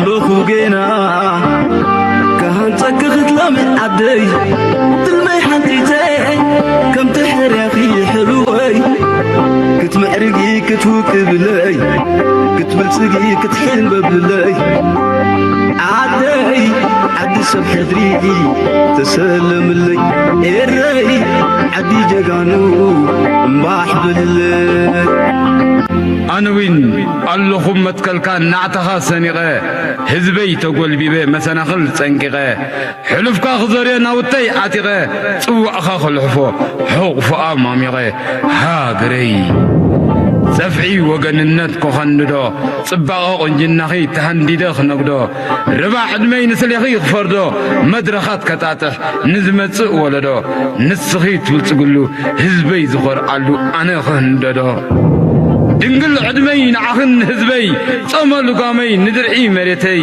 ኣለኹ ጌና ክሃንጸኪ ክትለሚ ዓደይ፣ ትልመይ ሓንቲተይ ከምቲ ሕርያኺ ሕልወይ፣ ክትምዕርጊ ክትውቅብለይ፣ ክትብልጽጊ ክትሕንበብለይ፣ ዓደይ ዓዲ ሰብ ሕድሪ ተሰለምለይ፣ ኤረይ ዓዲ ጀጋኑ እምባሕ በልለይ። ኣነ ዊን ኣለኹ መትከልካ ናዕታኻ ሰኒቐ፣ ህዝበይ ተጎልቢበ መሰናኽል ጸንቂቐ፣ ሕሉፍካ ክዘርዮ ናውተይ ዓጢቐ፣ ጽዋዕኻ ክልሕፎ ሕቑፎኣ ማሚቐ፣ ሃገረይ ጸፍዒ ወገንነት ክኸንዶ፣ ጽባቐ ቁንጅናኺ ተሃንዲደ ክነግዶ፣ ርባዕ ዕድመይ ንስሌኺ ክፈርዶ፣ መድረኻት ከጣጥሕ ንዝመጽእ ወለዶ፣ ንስኺ ትብልጽግሉ ህዝበይ ዝኾርዓሉ ኣነ ክህንደዶ። ድንግል ዕድመይ ንዓኽን ንህዝበይ፣ ጾመ ልጓመይ ንድርዒ መሬተይ፣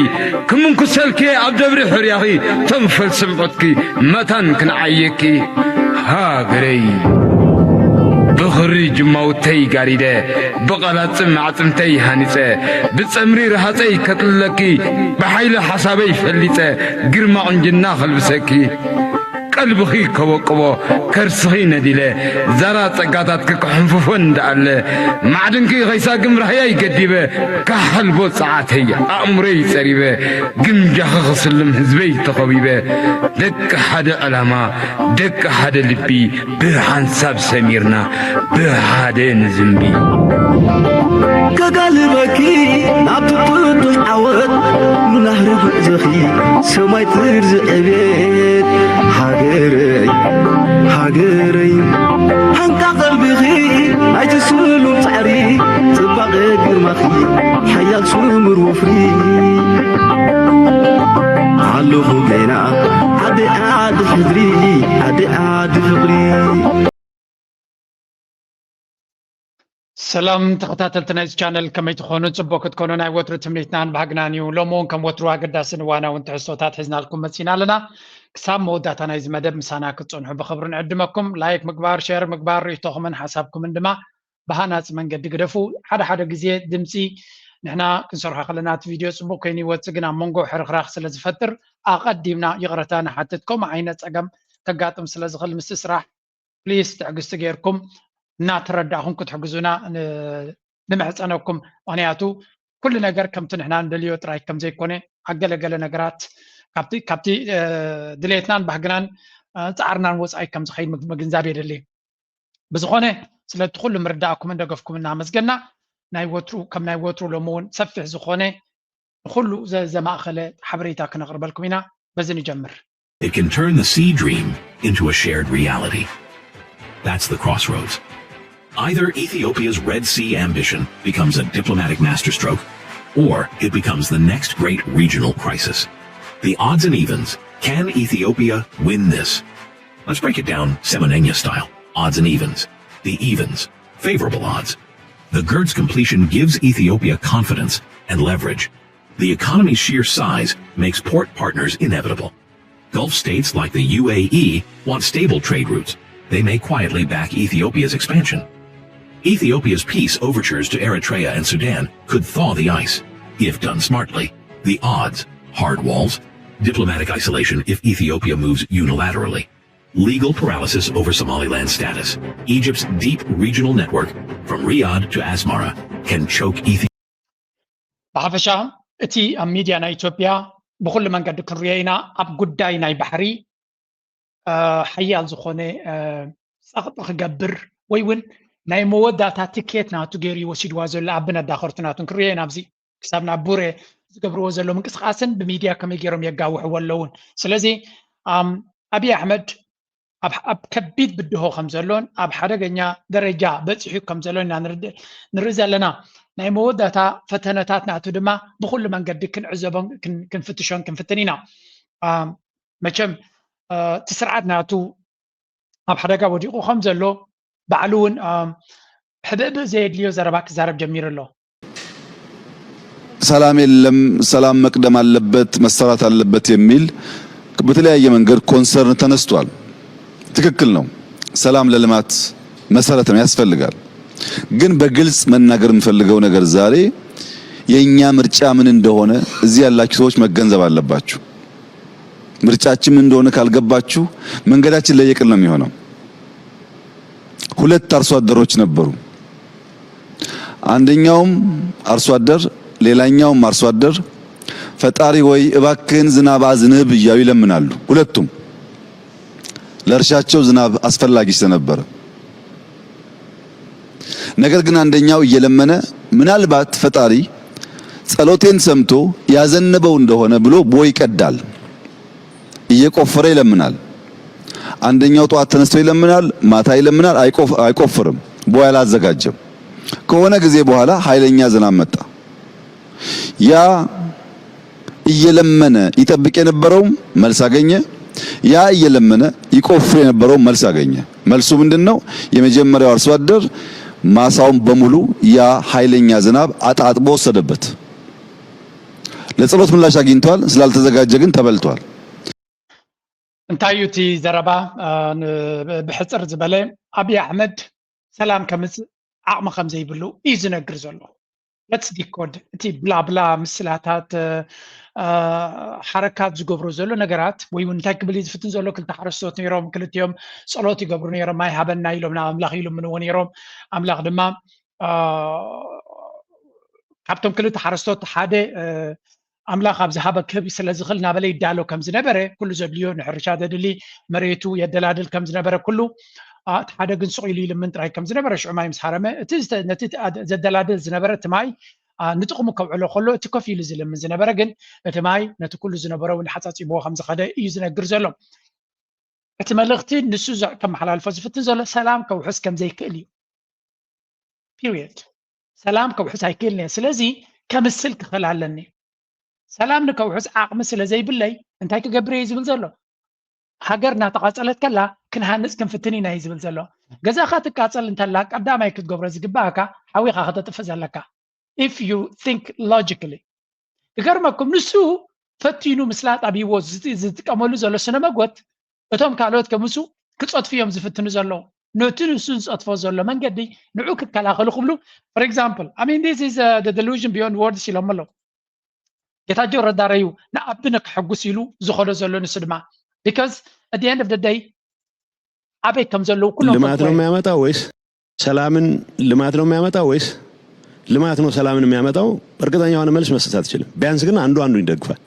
ክምንኩሰልኪ ኣብ ደብሪ ሕርያኺ፣ ተንፈል ስምዑትኪ መታን ክንዓየኪ ሃገረይ። ብኽሪ ጅማውተይ ጋሪደ፣ ብቐላጽም ኣዕጽምተይ ሃኒጸ፣ ብጸምሪ ረሃጸይ ከጥልለኪ፣ ብሓይሊ ሓሳበይ ፈሊጸ፣ ግርማ ቁንጅና ከልብሰኪ። ቀልብኺ ከወቅቦ ከርስኺ ነዲለ፣ ዛራ ጸጋታትኪ ክሕንፍፎ እንዳኣለ፣ ማዕድንኪ ከይሳግም ራህያይ ገዲበ፣ ካሕልቦ ጸዓተይ ኣእምሮይ ጸሪበ፣ ግምጃኺ ክስልም ህዝበይ ተኸቢበ፣ ደቂ ሓደ ዕላማ፣ ደቂ ሓደ ልቢ፣ ብሓንሳብ ሰሚርና፣ ብሓደ ንዝንቢ። ከጋልበኪ ናብቲ ጥጡሕ ዓወት፣ ንናህሪ ጉዕዞኺ ሰማይ ትርዚ ዕቤት። ሃገረይ፣ ሃገረይ፣ ሃንቃ ቀልብኺ ናይቲ ስሉም ጻዕሪ፣ ጽባቐ ግርማኺ ሓያል ስሙር ወፍሪ። ኣለኹ ገና ዓዲ ዓዲ ሕድሪ፣ ዓዲ ዓዲ ፍቕሪ። ሰላም ተኸታተልቲ ናይዚ ቻነል፣ ከመይ ትኾኑ? ጽቡቕ ክትኮኑ ናይ ወትሩ ትምኒትናን ባህግናን እዩ። ሎሚ እውን ከም ወትሩ ኣገዳስን እዋናውን ትሕዝቶታት ሒዝናልኩም መጺና ኣለና። ክሳብ መወዳእታ ናይዚ መደብ ምሳና ክትጸንሑ ብኽብሪ ንዕድመኩም። ላይክ ምግባር፣ ሼር ምግባር፣ ርእይቶኹምን ሓሳብኩምን ድማ ብሃናጺ መንገዲ ግደፉ። ሓደ ሓደ ግዜ ድምጺ ንሕና ክንሰርሖ ከለና እቲ ቪድዮ ጽቡቕ ኮይኑ ይወጽእ፣ ግን ኣብ መንጎ ሕርኽራኽ ስለ ዝፈጥር ኣቐዲምና ይቕረታ ንሓትት። ከምኡ ዓይነት ጸገም ከጋጥም ስለ ዝኽእል ምስቲ ስራሕ ፕሊስ ትዕግስቲ ጌርኩም እናተረዳእኹም ክትሕግዙና ንምሕፀነኩም። ምኽንያቱ ኩሉ ነገር ከምቲ ንሕና ንደልዮ ጥራይ ከም ዘይኮነ፣ ኣብ ገለገለ ነገራት ካብቲ ድሌትናን ባህግናን ፃዕርናን ወፃኢ ከም ዝኸይድ ምግንዛብ የድሊ። ብዝኾነ ስለቲ ኩሉ ምርዳእኩምን ደገፍኩም እናመስገና፣ ናይ ወትሩ ከም ናይ ወትሩ ሎሚ እውን ሰፊሕ ዝኾነ ንኹሉ ዘማእኸለ ሓበሬታ ክነቕርበልኩም ኢና። በዚ ንጀምር። It can turn the sea dream into a shared reality. That's the crossroads. Either Ethiopia's Red Sea ambition becomes a diplomatic masterstroke, or it becomes the next great regional crisis. The odds and evens, can Ethiopia win this? Let's break it down Semenenya style. Odds and evens. The evens. Favorable odds. The GERD's completion gives Ethiopia confidence and leverage. The economy's sheer size makes port partners inevitable. Gulf states like the U A E want stable trade routes. They may quietly back Ethiopia's expansion. Ethiopia's peace overtures to Eritrea and Sudan could thaw the ice, if done smartly. The odds: hard walls, diplomatic isolation if Ethiopia moves unilaterally, legal paralysis over Somaliland's status. Egypt's deep regional network, from Riyadh to Asmara, can choke Ethiopia. ብሓፈሻ እቲ ኣብ ሚድያ ናይ ኢትዮጵያ ብኩሉ መንገዲ ክንሪኦ ኢና። ኣብ ጉዳይ ናይ ባሕሪ ሓያል ዝኾነ ጸቕጢ ክገብር ወይ እውን ናይ መወዳእታ ትኬት ናቱ ገይሩ እዩ ወሲድዋ ዘሎ። ኣብ ነዳኸርቱ ናቱን ክንሪኦ ኢና ኣብዚ ክሳብ ናብ ቡሬ ዝገብርዎ ዘሎ ምንቅስቃስን ብሚድያ ከመይ ገይሮም የጋውሕዎ ኣለውን። ስለዚ ኣብይ ኣሕመድ ኣብ ከቢድ ብድሆ ከም ዘሎን ኣብ ሓደገኛ ደረጃ በፂሑ ከም ዘሎን ኢና ንርኢ ዘለና። ናይ መወዳእታ ፈተነታት ናቱ ድማ ብኩሉ መንገዲ ክንዕዘቦን ክንፍትሾን ክንፍትን ኢና። መቸም እቲ ስርዓት ናቱ ኣብ ሓደጋ ወዲቑ ከም ዘሎ ባዕሉ እውን ሕብእብእ ዘየድልዮ ዘረባ ክዛረብ ጀሚሩ ኣሎ። ሰላም የለም፣ ሰላም መቅደም አለበት፣ መሰራት አለበት የሚል በተለያየ መንገድ ኮንሰርን ተነስቷል። ትክክል ነው። ሰላም ለልማት መሰረት ነው፣ ያስፈልጋል። ግን በግልጽ መናገር የምፈልገው ነገር ዛሬ የኛ ምርጫ ምን እንደሆነ እዚህ ያላችሁ ሰዎች መገንዘብ አለባችሁ። ምርጫችን ምን እንደሆነ ካልገባችሁ መንገዳችን ለየቅል ነው የሚሆነው። ሁለት አርሶ አደሮች ነበሩ። አንደኛውም አርሶ አደር ሌላኛውም አርሶ አደር «ፈጣሪ ወይ እባክህን ዝናብ አዝንብ» እያሉ ይለምናሉ። ሁለቱም ለእርሻቸው ዝናብ አስፈላጊ ስለነበረ። ነገር ግን አንደኛው እየለመነ ምናልባት ፈጣሪ ጸሎቴን ሰምቶ ያዘነበው እንደሆነ ብሎ ቦይ ይቀዳል። እየቆፈረ ይለምናል። አንደኛው ጠዋት ተነስቶ ይለምናል፣ ማታ ይለምናል፣ አይቆፍ-፣ አይቆፍርም፣ ቦይ አላዘጋጀም። ከሆነ ጊዜ በኋላ ኃይለኛ ዝናብ መጣ። ያ እየለመነ ይጠብቅ የነበረውም መልስ አገኘ። ያ እየለመነ ይቆፍር የነበረውም መልስ አገኘ። መልሱ ምንድን ነው? የመጀመሪያው አርሶ አደር ማሳውን በሙሉ ያ ኃይለኛ ዝናብ አጣጥቦ ወሰደበት። ለጸሎት ምላሽ አግኝቷል። ስላልተዘጋጀ ግን ተበልቷል። እንታይ እዩ እቲ ዘረባ? አ፣ ን-፣ ብ-፣ ብሕጽር ዝበለ፣ ኣብይ ኣሕመድ ሰላም ከምጽእ ዓቕሚ ከም ዘይብሉ እዩ ዝነግር ዘሎ። Let's decode እቲ ብላብላ ምስላታት፣ አ፣ ሓረካት ዝገብሮ ዘሎ ነገራት፣ ወይ እውን እንታይ ክብል እዩ ዝፍትን ዘሎ? ክልተ ሓረስቶት ነይሮም፣ ክልቲኦም ጸሎት ይገብሩ ነይሮም፣ «ማይ ሃበና» ኢሎም ናብ ኣምላኽ ይልምንዎ ነይሮም። ኣምላኽ ድማ፣ አ፣ ካብቶም ክልተ ሓረስቶት ሓደ፣ አ፣ ኣምላኽ ኣብ ዝሃበ ክህብ ስለ ዝኽእል እናበለ ይዳሎ ከም ዝነበረ፣ ኩሉ ዘድልዮ ንሕርሻ ዘድሊ መሬቱ የደላድል ከም ዝነበረ ኩሉ፣ አ፣ እቲ ሓደ ግን ስቕ ኢሉ ይልምን ጥራይ ከም ዝነበረ፣ ሽዑ ማይ ምስ ሃረመ፣ እቲ ዝተ-፣ ነቲ ተ-፣ ኣደ-፣ ዘደላድል ዝነበረ እቲ ማይ፣ አ፣ ንጥቕሙ ከውዕሎ ከሎ፣ እቲ ኮፍ ኢሉ ዝልምን ዝነበረ ግን እቲ ማይ ነቲ ኩሉ ዝነበሮ እውን ሓጻጺብዎ ከም ዝኸደ እዩ ዝነግር ዘሎ። እቲ መልእኽቲ ንሱ ዘ-፣ ከመሓላልፎ ዝፍትን ዘሎ ሰላም ከውሕስ ከም ዘይክእል እዩ። ፒሪየድ። ሰላም ከውሕስ ኣይክእልን እየ። ስለዚ ከምስል ክኽእል ኣለኒ። ሰላም ንከውሕስ ዓቕሚ ስለ ዘይብለይ እንታይ ክገብር እየ ዝብል ዘሎ? ሃገር እናተቓጸለት ከላ ክንሃንጽ ክንፍትን ኢና እዩ ዝብል ዘሎ። ገዛኻ ትቃጸል እንተላ ቀዳማይ ክትገብሮ ዝግባእካ ሓዊኻ ከተጥፍእ ዘለካ። If you think logically። ክገርመኩም ንሱ ፈቲኑ ምስላጥ ኣብይዎ ዝጥ-፣ ዝጥቀመሉ ዘሎ ስነ መጎት እቶም ካልኦት ከምሱ ክጸጥፉ እዮም ዝፍትኑ ዘለዉ። ነቲ ንሱ ዝጸጥፎ ዘሎ መንገዲ ንዑ ክከላኸሉ ክብሉ፣ for example, I mean, this is, uh, the delusion beyond words ኢሎም ኣለዉ። ጌታቸው ረዳ ረዩ ንኣቢ ንክሕጉስ ኢሉ ዝኸዶ ዘሎ ንሱ ድማ፣ because at the end of the day ኣበይ ከም ዘለዉ ኩሎም ልማት ነው ፈልጥዎ እዮም። የሚያመጣው ወይስ ሰላምን? ልማት ነው የሚያመጣው ወይስ ልማት ነው ሰላምን የሚያመጣው? እርግጠኛ የሆነ መልስ መስጠት አትችልም። ቢያንስ ግን አንዱ አንዱን ይደግፋል።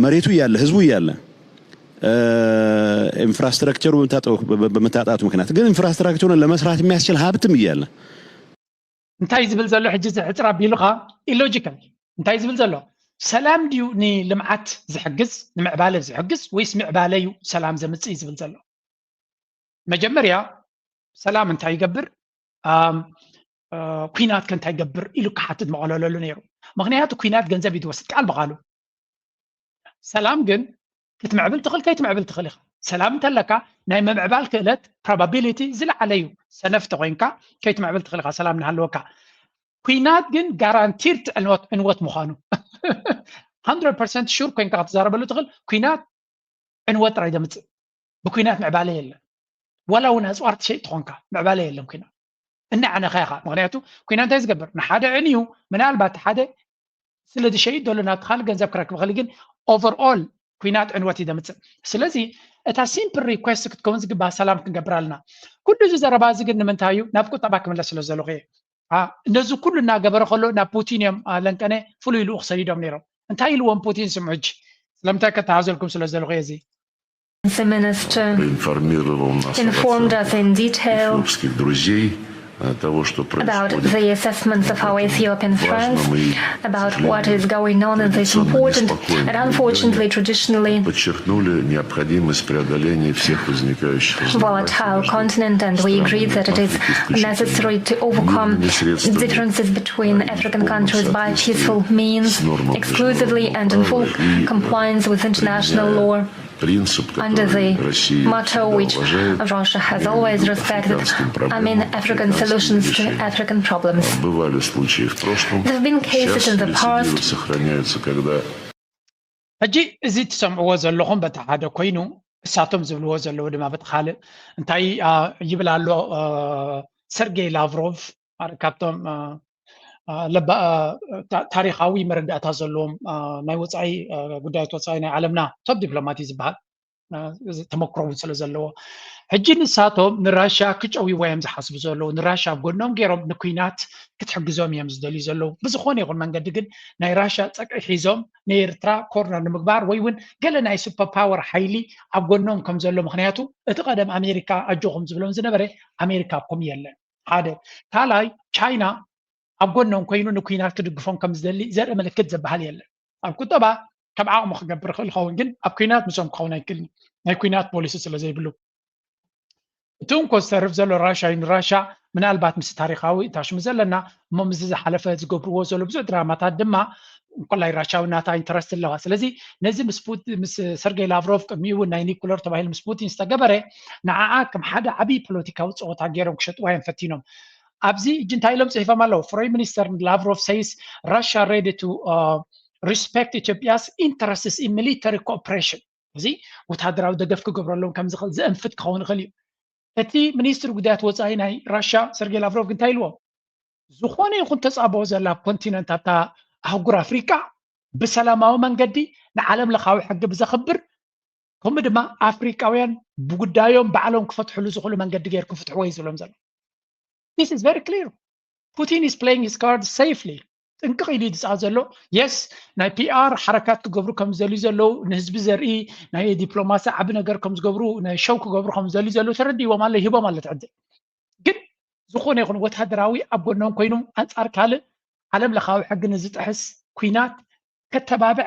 መሬቱ እያለ ህዝቡ እያለ ኢንፍራስትራክቸሩ በመታጣቱ ምክንያት ግን ኢንፍራስትራክቸሩን ለመስራት የሚያስችል ሀብትም እያለ እንታይ ዝብል ዘሎ ሕጂ እዚ ሕፅር ኣቢሉኻ ኢሎጂካል እንታይ ዝብል ዘሎ ሰላም ድዩ ንልምዓት ዝሕግዝ ንምዕባለ ዝሕግዝ ወይስ ምዕባለ እዩ ሰላም ዘምፅእ እዩ ዝብል ዘሎ መጀመርያ ሰላም እንታይ ይገብር ኲናት ከ እንታይ ይገብር ኢሉ ክሓትት መቐለለሉ ነይሩ ምክንያቱ ኲናት ገንዘብ እዩ ዝወስድ ቃል ብቃሉ ሰላም ግን ክትምዕብል ትኽእል ከይትምዕብል ትኽእል ኢኻ ሰላም እንተለካ ናይ ምምዕባል ክእለት probability ዝለዓለ እዩ ሰነፍ ተኮይንካ ከይትምዕብል ትኽእል ኢኻ ሰላም እናሃለወካ ኩናት ግን guaranteed ዕንወት ምዃኑ hundred percent sure ኮይንካ ክትዛረበሉ ትኽእል ኩናት ዕንወት ጥራይ ዘምፅእ ብኩናት ምዕባለ የለን ዋላ እውን ኣፅዋር ትሸይጥ ትኾንካ ምዕባለ የለን ኩናት እናዕነኻ ኢኻ ምክንያቱ ኩናት እንታይ ዝገብር ንሓደ ዕንዩ ምናልባት ሓደ ስለ ዝሸይጥ ዘሎ ናብቲ ካልእ ገንዘብ ክረክብ ክእል ግን overall ኩናት ዕንወት እዩ ዘምፅእ ስለዚ እታ simple request ክትከውን ዝግባእ ሰላም ክንገብር ኣለና ኩሉ እዚ ዘረባ እዚ ግን ንምንታይ እዩ ናብ ቁጠባ ክምለስ ስለ ዘለኹ እየ ነዚ ኩሉ እናገበረ ከሎ ናብ ፑቲን እዮም ለንቀነ ፍሉይ ልኡኽ ሰዲዶም ነይሮም እንታይ ኢልዎም ፑቲን ስምዑ ሕጂ ስለምንታይ ከተሃዘልኩም ስለ ዘለኹ እየ እዚ The minister informed us in detail about the assessments of our Ethiopian friends, about what is going on in this important and unfortunately traditionally volatile continent, and we agreed that it is necessary to overcome differences between African countries by peaceful means exclusively and in full compliance with international law. Under the motto which Russia has always respected, I mean African solutions to African problems. There have been cases in the past. ሕጂ እዚ ትሰምዕዎ ዘለኹም በቲ ሓደ ኮይኑ እሳቶም ዝብልዎ ዘለዉ ድማ በቲ ካልእ እንታይ ይብል ኣሎ ሰርጌይ ላቭሮቭ ሓደ ካብቶም ለባ ታሪኻዊ መረዳእታ ዘለዎም ናይ ወፃኢ ጉዳያት ወፃኢ ናይ ዓለምና ቶብ ዲፕሎማት እዩ ዝበሃል። ተመክሮ እውን ስለ ዘለዎ ሕጂ ንሳቶም ንራሻ ክጨውይዋ እዮም ዝሓስቡ ዘለዉ። ንራሻ ኣብ ጎኖም ገይሮም ንኩናት ክትሕግዞም እዮም ዝደልዩ ዘለዉ። ብዝኾነ ይኹን መንገዲ ግን ናይ ራሻ ፀቅዒ ሒዞም ንኤርትራ ኮርነር ንምግባር ወይ እውን ገለ ናይ ሱፐር ፓወር ሓይሊ ኣብ ጎኖም ከም ዘሎ፣ ምክንያቱ እቲ ቀደም ኣሜሪካ ኣጆኹም ዝብሎም ዝነበረ ኣሜሪካ ኣብኩም የለን። ሓደ ካልኣይ ቻይና ኣብ ጎኖም ኮይኑ ንኩናት ክድግፎም ከም ዝደሊ ዘርኢ ምልክት ዝበሃል የለን። ኣብ ቁጠባ ከም ዓቕሙ ክገብር ይኽእል ይኸውን፣ ግን ኣብ ኩናት ምስኦም ክኸውን ኣይክእልን፣ ናይ ኩናት ፖሊሲ ስለ ዘይብሉ። እቲ እንኮ ዝተርፍ ዘሎ ራሻ እዩ። ንራሻ ምናልባት ምስ ታሪኻዊ እታሽሙ ዘለና እሞ ምስዚ ዝሓለፈ ዝገብርዎ ዘሎ ብዙሕ ድራማታት ድማ እንኮላይ ራሻዊ ናታ ኢንተረስት ኣለዋ። ስለዚ ነዚ ምስ ሰርጌይ ላቭሮቭ ቅድሚኡ እውን ናይ ኒኩለር ተባሂሉ ምስ ፑቲን ዝተገበረ ንዓኣ ከም ሓደ ዓብዪ ፖለቲካዊ ፀወታ ገይሮም ክሸጥዋ እዮም ፈቲኖም። ኣብዚ እጂ እንታይ ኢሎም ፅሒፎም ኣለዉ? ፎሬን ሚኒስተር ላቭሮቭ ሰይስ ራሻ ሬዲ ቱ ሪስፔክት ኢትዮጵያስ ኢንተረስትስ ኢን ሚሊተሪ ኮኦፕሬሽን። እዚ ወታደራዊ ደገፍ ክገብረሎም ከም ዝኽእል ዘእንፍት ክኸውን ይኽእል እዩ። እቲ ሚኒስትሪ ጉዳያት ወፃኢ ናይ ራሻ ሰርጌ ላቭሮቭ እንታይ ኢልዎም? ዝኾነ ይኹን ተፃብኦ ዘላ ኣብ ኮንቲነንት ኣብታ ኣህጉር ኣፍሪቃ ብሰላማዊ መንገዲ ንዓለም ለኻዊ ሕጊ ብዘኽብር ከምኡ ድማ ኣፍሪቃውያን ብጉዳዮም ባዕሎም ክፈትሕሉ ዝኽእሉ መንገዲ ገይርኩም ፍትሕዎ እዩ ዝብሎም ዘሎ። This is very clear. Putin is playing his card safely. ጥንቅቕ ኢሉ ዝፃወት ዘሎ። የስ ናይ ፒኣር ሓረካት ክገብሩ ከም ዝደልዩ ዘለዉ፣ ንህዝቢ ዘርኢ ናይ ዲፕሎማሲ ዓቢ ነገር ከም ዝገብሩ፣ ናይ ሸው ክገብሩ ከም ዝደልዩ ዘለዉ ተረዲዎም ኣሎ፣ ይህቦም ኣሎ ትዕድል። ግን ዝኾነ ይኹን ወታደራዊ ኣብ ጎኖም ኮይኖም ኣንፃር ካልእ ዓለም ለኻዊ ሕጊ ንዝጥሕስ ኩናት ከተባብዕ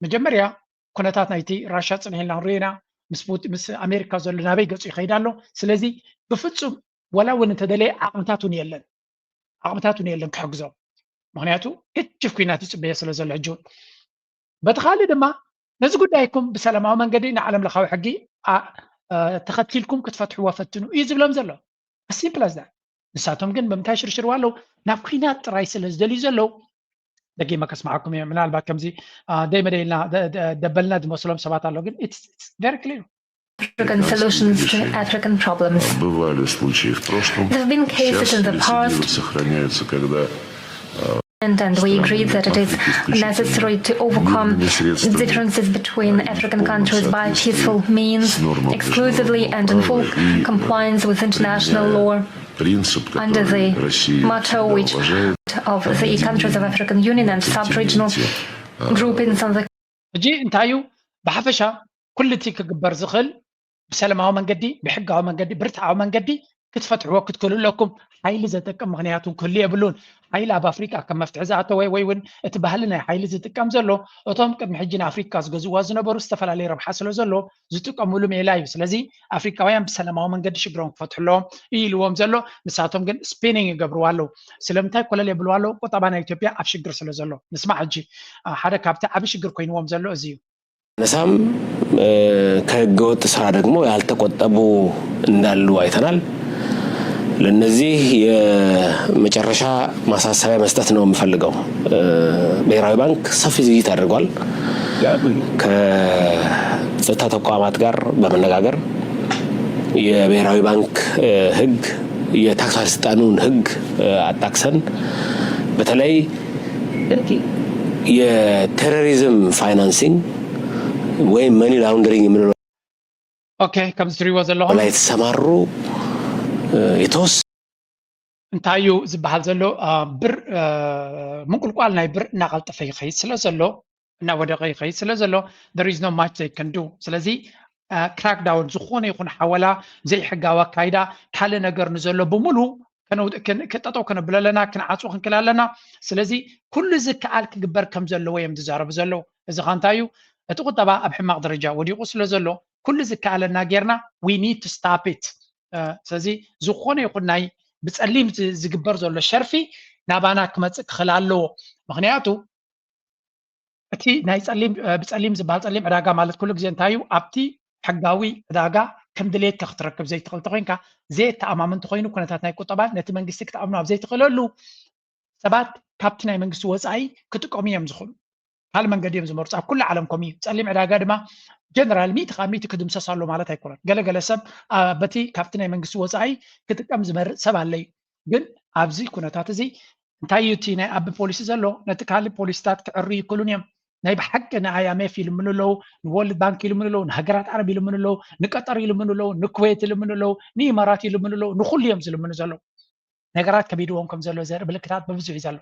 መጀመርያ ኩነታት ናይቲ ራሻ ፅንሕ ኢልና ንሪኦ ኢና። ምስ ኣሜሪካ ዘሎ ናበይ ገፁ ይኸይድ ኣሎ። ስለዚ ብፍፁም ወላ እውን እንተደለየ ዓቕምታት እውን የለን፣ ዓቕምታት እውን የለን ክሕግዞም። ምክንያቱ ግጭፍ ኩናት ይፅበዮ ስለ ዘሎ ሕጂ እውን። በቲ ካልእ ድማ ነዚ ጉዳይኩም ብሰላማዊ መንገዲ ንዓለም ለኻዊ ሕጊ ተኸቲልኩም ክትፈትሕዎ ፈትኑ እዩ ዝብሎም ዘሎ። ሲምፕል ኣዝ ዳት። ንሳቶም ግን ብምንታይ ሽርሽርዋ ኣለዉ? ናብ ኩናት ጥራይ ስለ ዝደልዩ ዘለዉ ደጊመ ከስምዓኩም እየ። ምናልባት ከምዚ ደይመደይልና ደበልና ዝመስሎም ሰባት ኣለዉ፣ ግን it's very clear. African solutions to African problems. Бывали случаи в прошлом. There have been cases in the past. Сохраняются, когда And, and we agree that it is necessary to overcome differences between African countries by peaceful means, exclusively and in full compliance with international law, under the motto which of the countries of African Union and sub-regional groupings on the ሕጂ እንታይ እዩ ብሓፈሻ ኩሉ እቲ ክግበር ዝኽእል ብሰላማዊ መንገዲ፣ ብሕጋዊ መንገዲ፣ ብርትዓዊ መንገዲ ክትፈትሕዎ ክትክእሉ ኣለኩም። ሓይሊ ዘጥቀም ምክንያቱ ክህሉ የብሉን። ሓይሊ ኣብ ኣፍሪቃ ከም መፍትሒ ዝኣተወ ወይ እውን እቲ ባህሊ ናይ ሓይሊ ዝጥቀም ዘሎ እቶም ቅድሚ ሕጂ ንኣፍሪካ ዝገዝእዋ ዝነበሩ ዝተፈላለየ ረብሓ ስለ ዘሎ ዝጥቀምሉ ሜላ እዩ። ስለዚ ኣፍሪካውያን ብሰላማዊ መንገዲ ሽግሮም ክፈትሑ ኣለዎም እዩ ኢልዎም ዘሎ። ንሳቶም ግን ስፒኒንግ ይገብርዋ ኣለዉ። ስለምንታይ ኮለል የብልዋ ኣለዉ? ቁጠባ ናይ ኢትዮጵያ ኣብ ሽግር ስለ ዘሎ። ንስማዕ ሕጂ ሓደ ካብቲ ዓቢ ሽግር ኮይንዎም ዘሎ እዚ እዩ። ነሳም ከህገወጥ ስራ ደግሞ ያልተቆጠቡ እንዳሉ አይተናል። ለነዚህ የመጨረሻ ማሳሰቢያ መስጠት ነው የምፈልገው። ብሔራዊ ባንክ ሰፊ ዝግጅት አድርጓል። ከጸጥታ ተቋማት ጋር በመነጋገር የብሔራዊ ባንክ ህግ፣ የታክስ ባለስልጣኑን ህግ አጣቅሰን በተለይ የቴሮሪዝም ፋይናንሲንግ ወይም መኒ ላውንደሪንግ የምንለው ኦኬ፣ ከም ዝትሪዎ ዘለኹም ላይ የተሰማሩ የተወሰኑ እንታይ እዩ ዝበሃል ዘሎ? ብር ምንቁልቋል ናይ ብር እናቐልጠፈ ይኸይድ ስለ ዘሎ፣ እናወደቐ ይኸይድ ስለ ዘሎ there is no much they can do። ስለዚ ክራክዳውን ዝኾነ ይኹን ሓወላ፣ ዘይሕጋዊ ኣካይዳ፣ ካልእ ነገር ንዘሎ ብምሉ ጠጠው ከነብሎ ኣለና፣ ክንዓፅዎ ክንክእል ኣለና። ስለዚ ኩሉ ዝከኣል ክግበር ከም ዘለዎ እዮም ዝዛረቡ ዘለዉ። እዚ ኸ እንታይ እዩ? እቲ ቁጠባ ኣብ ሕማቕ ደረጃ ወዲቑ ስለ ዘሎ ኩሉ ዝከኣለና ጌርና we need to stop it። ስለዚ ዝኾነ ይኹን ናይ ብፀሊም ዝግበር ዘሎ ሸርፊ ናባና ክመፅእ ክኽእል ኣለዎ። ምክንያቱ እቲ ናይ ፀሊም ብፀሊም ዝበሃል ፀሊም ዕዳጋ ማለት ኩሉ ግዜ እንታይ እዩ? ኣብቲ ሕጋዊ ዕዳጋ ከም ድሌትካ ክትረክብ ዘይትኽእል ተኮይንካ ዘየተኣማምን ተኮይኑ ኩነታት ናይ ቁጠባ ነቲ መንግስቲ ክትኣምኖ ኣብ ዘይትኽእለሉ ሰባት ካብቲ ናይ መንግስቲ ወፃኢ ክጥቀሙ እዮም ዝኽእሉ። ካልእ መንገዲ እዮም ዝመርፁ። ኣብ ኩሉ ዓለም ከምኡ እዩ። ፀሊም ዕዳጋ ድማ ጀነራል ሚእቲ ካብ ሚእቲ ክድምሰስ ኣሎ ማለት ኣይኮነን። ገለገለ ሰብ በቲ ካብቲ ናይ መንግስቲ ወፃኢ ክጥቀም ዝመርፅ ሰብ ኣለ እዩ። ግን ኣብዚ ኩነታት እዚ እንታይ እዩ እቲ ናይ ኣቢ ፖሊሲ ዘሎ? ነቲ ካልእ ፖሊሲታት ክዕርዩ ይክእሉን እዮም። ናይ ብሓቂ ን I M F ይልምኑ ኣለዉ፣ ን World Bank ይልምኑ ኣለዉ፣ ንሃገራት ዓረብ ይልምኑ ኣለዉ፣ ንቀጠር ይልምኑ ኣለዉ፣ ን ኩዌት ይልምኑ ኣለዉ፣ ን ኢማራት ይልምኑ ኣለዉ። ንኩሉ እዮም ዝልምኑ ዘለዉ። ነገራት ከቢድዎም ከም ዘሎ ዘርኢ ምልክታት ብብዝሒ እዩ ዘሎ።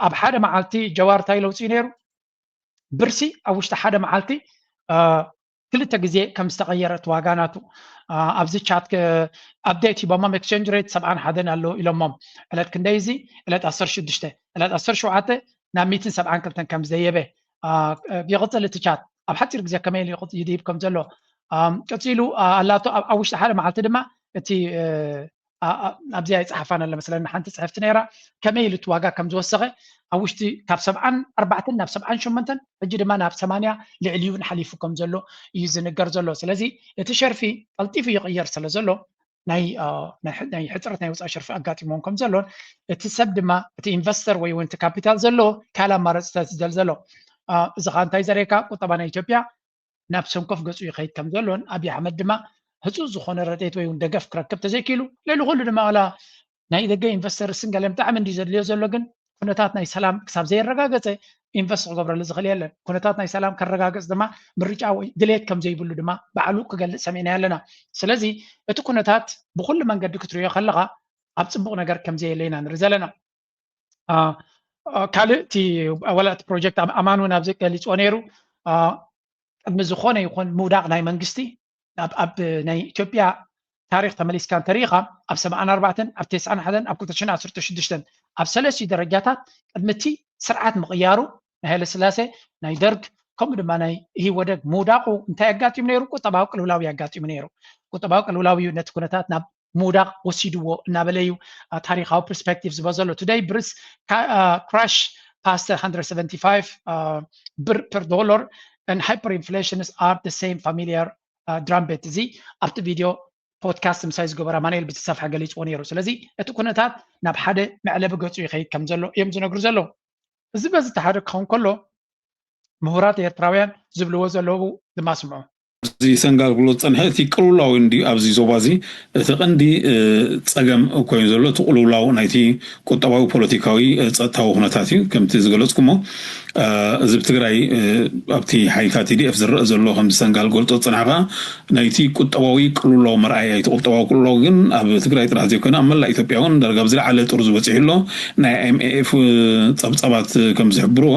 ኣብ ሓደ መዓልቲ ጀዋር እንታይ ኢሉ ኣውፂኡ ነይሩ? ብርሲ ኣብ ውሽጢ ሓደ መዓልቲ ክልተ ግዜ ከም ዝተቐየረ እቲ ዋጋ ናቱ ኣብዚ ቻት ኣፕዴት ሂቦሞም። ኤክስቸንጅ ሬት ሰብዓን ሓደን ኣሎ ኢሎሞም። ዕለት ክንደይ እዚ? ዕለት ዓሰርተ ሽዱሽተ። ዕለት ዓሰርተ ሸውዓተ ናብ ሚእትን ሰብዓን ክልተን ከም ዝደየበ ይቕፅል እቲ ቻት። ኣብ ሓፂር ግዜ ከመይ ኢሉ ይድይብ ከም ዘሎ ቀፂሉ ኣላቶ። ኣብ ውሽጢ ሓደ መዓልቲ ድማ እቲ ኣብዚኣ ይፅሓፋን ኣለ መስለኒ ሓንቲ ፅሕፍቲ ነይራ፣ ከመይ ኢሉ እቲ ዋጋ ከም ዝወሰኸ ኣብ ውሽጢ ካብ ሰብዓን ኣርባዕተን ናብ ሰብዓን ሸሞንተን፣ ሕጂ ድማ ናብ ሰማንያ ልዕሊኡን ሓሊፉ ከም ዘሎ እዩ ዝንገር ዘሎ። ስለዚ እቲ ሸርፊ ቀልጢፉ ይቕየር ስለ ዘሎ ናይ ሕፅረት ናይ ወፃኢ ሸርፊ ኣጋጢሞም ከም ዘሎን እቲ ሰብ ድማ እቲ ኢንቨስተር ወይ እውን እቲ ካፒታል ዘለዎ ካልእ ኣማራፅታት ይደል ዘሎ። እዚ ከዓ እንታይ ዘርእየካ? ቁጠባ ናይ ኢትዮጵያ ናብ ሰንኮፍ ገፁ ይኸይድ ከም ዘሎን ኣብይ ኣሕመድ ድማ ህፁፅ ዝኾነ ረድኤት ወይ እውን ደገፍ ክረክብ ተዘይክኢሉ፣ ልዕሊ ኩሉ ድማ ዋላ ናይ ደገ ኢንቨስተርስን ገለን ብጣዕሚ እንዲ ዘድልዮ ዘሎ፣ ግን ኩነታት ናይ ሰላም ክሳብ ዘየረጋገፀ ኢንቨስት ክገብረሉ ዝኽእል የለን። ኩነታት ናይ ሰላም ከረጋገፅ ድማ ምርጫ ወይ ድሌት ከም ዘይብሉ ድማ ባዕሉ ክገልፅ ሰሚዕና ኣለና። ስለዚ እቲ ኩነታት ብኩሉ መንገዲ ክትሪኦ ከለኻ ኣብ ፅቡቕ ነገር ከም ዘየለ ኢና ንርኢ ዘለና። ካልእ እቲ ወላ እቲ ፕሮጀክት ኣማን እውን ኣብዚ ገሊፅዎ ነይሩ። ቅድሚ ዝኾነ ይኹን ምውዳቕ ናይ መንግስቲ ኣብ ናይ ኢትዮጵያ ታሪክ ተመሊስካ እንተሪኢኻ ኣብ ሰብዓን ኣርባዕተን ኣብ ተስዓን ሓደን ኣብ ክልተ ሽሕን ዓሰርተ ሽዱሽተን ኣብ ሰለስቲኡ ደረጃታት ቅድሚ እቲ ስርዓት ምቕያሩ ናይ ሃይለስላሴ ናይ ደርግ ከምኡ ድማ ናይ ኢህወደግ ምውዳቑ እንታይ ኣጋጢሙ ነይሩ? ቁጠባዊ ቅልውላው ኣጋጢሙ ነይሩ። ቁጠባዊ ቅልውላው እዩ ነቲ ኩነታት ናብ ምውዳቕ ወሲድዎ እናበለ እዩ ታሪካዊ ፐርስፔክቲቭ ዝበ ዘሎ። Today ብርስ crash past one hundred seventy five ብር per dollar and hyperinflation are the same familiar drum beat። እዚ ኣብቲ ቪድዮ ፖድካስት ምሳይ ዝገበረ ኣማኑኤል ብዝተሰፍሐ ገሊፅዎ ነይሩ። ስለዚ እቲ ኩነታት ናብ ሓደ መዕለቢ ገፁ ይኸይድ ከም ዘሎ እዮም ዝነግሩ ዘለዉ። እዚ በዚ ተሓደ ክኸውን ከሎ ምሁራት ኤርትራውያን ዝብልዎ ዘለዉ ድማ ስምዑ። እዚ ሰንጋል ክብሎ ዝፀንሐ እቲ ቅልውላው እንዲ ኣብዚ ዞባ እዚ እቲ ቀንዲ ፀገም ኮይኑ ዘሎ እቲ ቅልውላው ናይቲ ቁጠባዊ ፖለቲካዊ ፀጥታዊ ኩነታት እዩ። ከምቲ ዝገለፅኩሞ እዚ ብትግራይ ኣብቲ ሓይልታት ቲ ዲ ኤፍ ዝረአ ዘሎ ከምዚ ሰንጋል ገልፆ ዝፀንሐ ከዓ ናይቲ ቁጠባዊ ቅልውላው መርኣያ እቲ ቁጠባዊ ቅልውላው ግን ኣብ ትግራይ ጥራሕ ዘይኮነ ኣብ መላእ ኢትዮጵያ እውን ዳርጋ ብዝለዓለ ጥርዙ በፂሑ ኣሎ። ናይ ኣይ ኤም ኤፍ ፀብፀባት ከም ዝሕብርዎ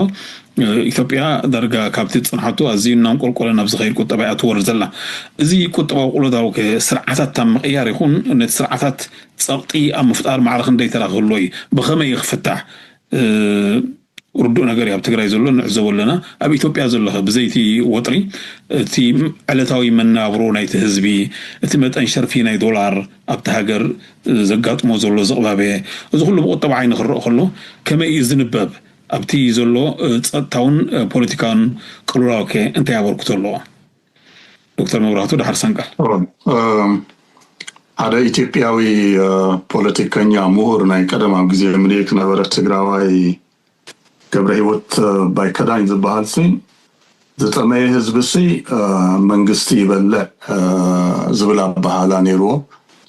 ኢትዮጵያ ዳርጋ ካብቲ ዝፅንሓቶ ኣዝዩ እናንቆልቆለ ናብ ዝኸይድ ቁጠባ እያ ትወርድ ዘላ። እዚ ቁጠባዊ ቅልውላው ከ ስርዓታት ኣብ ምቕያር ይኹን ነቲ ስርዓታት ፀቕጢ ኣብ ምፍጣር ማዕረ ክንደይ ተራ ክህልዎ እዩ? ብኸመይ እዩ ክፍታሕ? ርዱእ ነገር እዩ ኣብ ትግራይ ዘሎ ንዕዘቦ ኣለና። ኣብ ኢትዮጵያ ዘሎ ከ ብዘይቲ ወጥሪ እቲ ዕለታዊ መነባብሮ ናይቲ ህዝቢ እቲ መጠን ሸርፊ ናይ ዶላር ኣብቲ ሃገር ዘጋጥሞ ዘሎ ዝቕባበ እዚ ኩሉ ብቁጠባ ዓይኒ ክረእ ከሎ ከመይ እዩ ዝንበብ? ኣብቲ ዘሎ ፀጥታውን ፖለቲካውን ቅልውላው ከ እንታይ ኣበርክቶ ኣለዎ? ዶክተር መብራህቱ ደሓር ሰንቀር። ሓደ ኢትዮጵያዊ ፖለቲከኛ ምሁር ናይ ቀደም ኣብ ግዜ ምኒልክ ነበረ ትግራዋይ ገብረ ህይወት ባይከዳኝ ዝበሃል ሲ ዝጠመየ ህዝቢ ሲ መንግስቲ ይበልዕ ዝብል ኣበሃህላ ነይርዎ።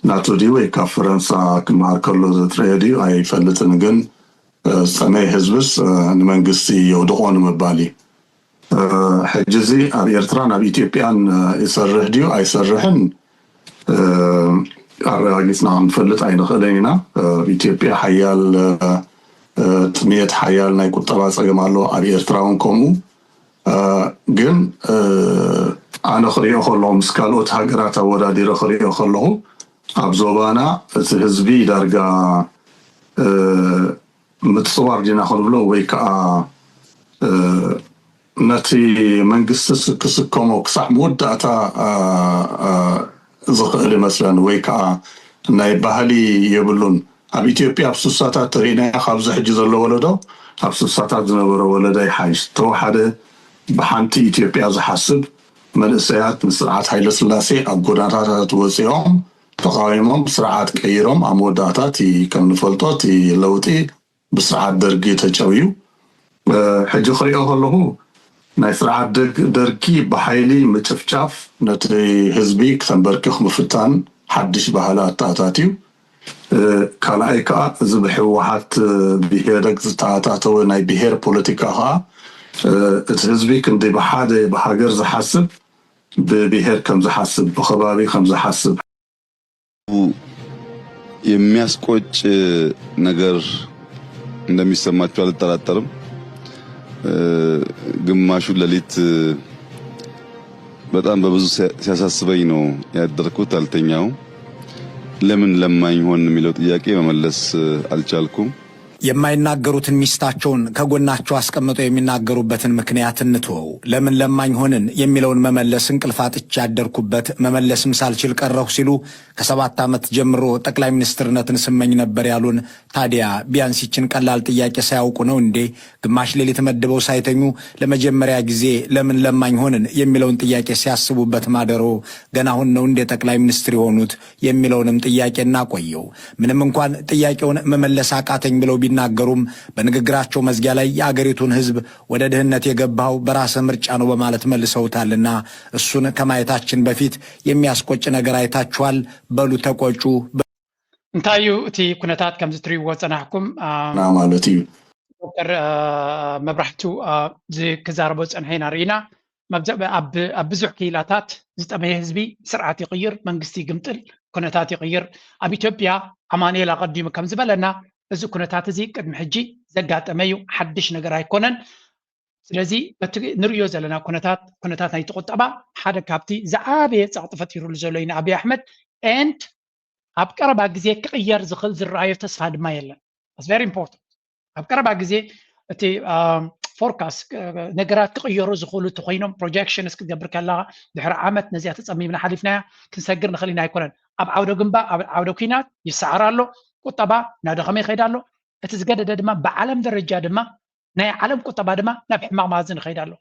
ናቱ ድዩ ወይ ካብ ፈረንሳ ክመሃር ከሎ ዘጥረየ ድዩ ኣይፈልጥን፣ ግን ዝጠመየ ህዝብስ ንመንግስቲ የውድቆ ንምባል እዩ። ሕጂ እዚ ኣብ ኤርትራን ኣብ ኢትዮጵያን ይሰርሕ ድዩ ኣይሰርሕን ኣረጋጊፅና ክንፈልጥ ኣይንኽእልን ኢና። ኣብ ኢትዮጵያ ሓያል ጥሜት፣ ሓያል ናይ ቁጠባ ፀገም ኣሎ። ኣብ ኤርትራ እውን ከምኡ። ግን ኣነ ክሪኦ ከለኹ ምስ ካልኦት ሃገራት ኣወዳዲረ ክሪኦ ከለኹ ኣብ ዞባና እቲ ህዝቢ ዳርጋ ምፅዋር ዲና ክንብሎ ወይ ከዓ ነቲ መንግስቲ ክስከሞ ክሳዕ መወዳእታ ዝኽእል ይመስለኒ፣ ወይ ከዓ ናይ ባህሊ የብሉን። ኣብ ኢትዮጵያ ኣብ ስሳታት ተሪእናዮ ካብዚ ሕጂ ዘሎ ወለዶ ኣብ ስሳታት ዝነበረ ወለዶ ይሓይሽ። ተወሓደ ብሓንቲ ኢትዮጵያ ዝሓስብ መንእሰያት ንስርዓት ሃይለስላሴ ኣብ ጎዳናታት ወፂኦም ተቃዊሞም ስርዓት ቀይሮም ኣብ መወዳእታ እቲ ከም ንፈልጦ እቲ ለውጢ ብስርዓት ደርጊ ተጨውዩ። ሕጂ ክሪኦ ከለኹ ናይ ስርዓት ደርጊ ብሓይሊ ምጭፍጫፍ ነቲ ህዝቢ ክተንበርክኽ ምፍታን ሓድሽ ባህሊ ኣተኣታትዩ። ካልኣይ ከዓ እዚ ብህወሓት ብሄደግ ዝተኣታተወ ናይ ብሄር ፖለቲካ ከዓ እቲ ህዝቢ ክንዲ ብሓደ ብሃገር ዝሓስብ ብብሄር ከም ዝሓስብ ብከባቢ ከም ዝሓስብ የሚያስቆጭ ነገር እንደሚሰማችሁ አልጠራጠርም። ግማሹ ሌሊት በጣም በብዙ ሲያሳስበኝ ነው ያደርኩት። አልተኛውም። ለምን ለማኝ ሆን የሚለው ጥያቄ መመለስ አልቻልኩም። የማይናገሩትን ሚስታቸውን ከጎናቸው አስቀምጠው የሚናገሩበትን ምክንያት እንትወው። ለምን ለማኝ ሆንን የሚለውን መመለስ እንቅልፍ አጥቼ ያደርኩበት፣ መመለስም ሳልችል ቀረሁ ሲሉ ከሰባት ዓመት ጀምሮ ጠቅላይ ሚኒስትርነትን ስመኝ ነበር ያሉን። ታዲያ ቢያንስ ይችን ቀላል ጥያቄ ሳያውቁ ነው እንዴ ግማሽ ሌሊት መድበው ሳይተኙ ለመጀመሪያ ጊዜ ለምን ለማኝ ሆንን የሚለውን ጥያቄ ሲያስቡበት ማደሮ? ገና አሁን ነው እንዴ ጠቅላይ ሚኒስትር የሆኑት የሚለውንም ጥያቄ እናቆየው። ምንም እንኳን ጥያቄውን መመለስ አቃተኝ ብለው ቢናገሩም በንግግራቸው መዝጊያ ላይ የአገሪቱን ህዝብ ወደ ድህነት የገባው በራስህ ምርጫ ነው በማለት መልሰውታልና እሱን ከማየታችን በፊት የሚያስቆጭ ነገር አይታችኋል? በሉ ተቆጩ። እንታይ እዩ እቲ ኩነታት? ከምዚ ትሪእዎ ዝጸናሕኩም ማለት እዩ። ዶክተር መብራህቱ ክዛረቦ ዝጸንሐ ኢና ርኢና። ኣብ ብዙሕ ክኢላታት ዝጠመየ ህዝቢ ስርዓት ይቕይር፣ መንግስቲ ይግምጥል፣ ኩነታት ይቕይር። ኣብ ኢትዮጵያ ኣማኑኤል ኣቐዲሙ ከም ዝበለና እዚ ኩነታት እዚ ቅድሚ ሕጂ ዘጋጠመ እዩ፣ ሓድሽ ነገር ኣይኮነን። ስለዚ በቲ ንርእዮ ዘለና ኩነታት ኩነታት ናይቲ ቁጠባ ሓደ ካብቲ ዝዓበየ ጸቕጢ ፈጢሩሉ ዘሎ እዩ ንኣብይ ኣሕመድ። And ኣብ ቀረባ ግዜ ክቕየር ዝኽእል ዝረኣዮ ተስፋ ድማ የለን። That's very important። ኣብ ቀረባ ግዜ እቲ forecast ነገራት ክቕየሩ ዝኽእሉ እንተኾይኖም projections ክትገብር ከለኻ ድሕሪ ዓመት ነዚኣ ተጸሚምና ሓሊፍናያ ክንሰግር ንኽእል ኢና ኣይኮነን። ኣብ ዓውደ ግንባር ኣብ ዓውደ ኲናት ይሰዓር ኣሎ፣ ቁጠባ እናደኸመ ይኸይድ ኣሎ። እቲ ዝገደደ ድማ ብዓለም ደረጃ ድማ ናይ ዓለም ቁጠባ ድማ ናብ ሕማቕ መኣዝን ይኸይድ ኣሎ።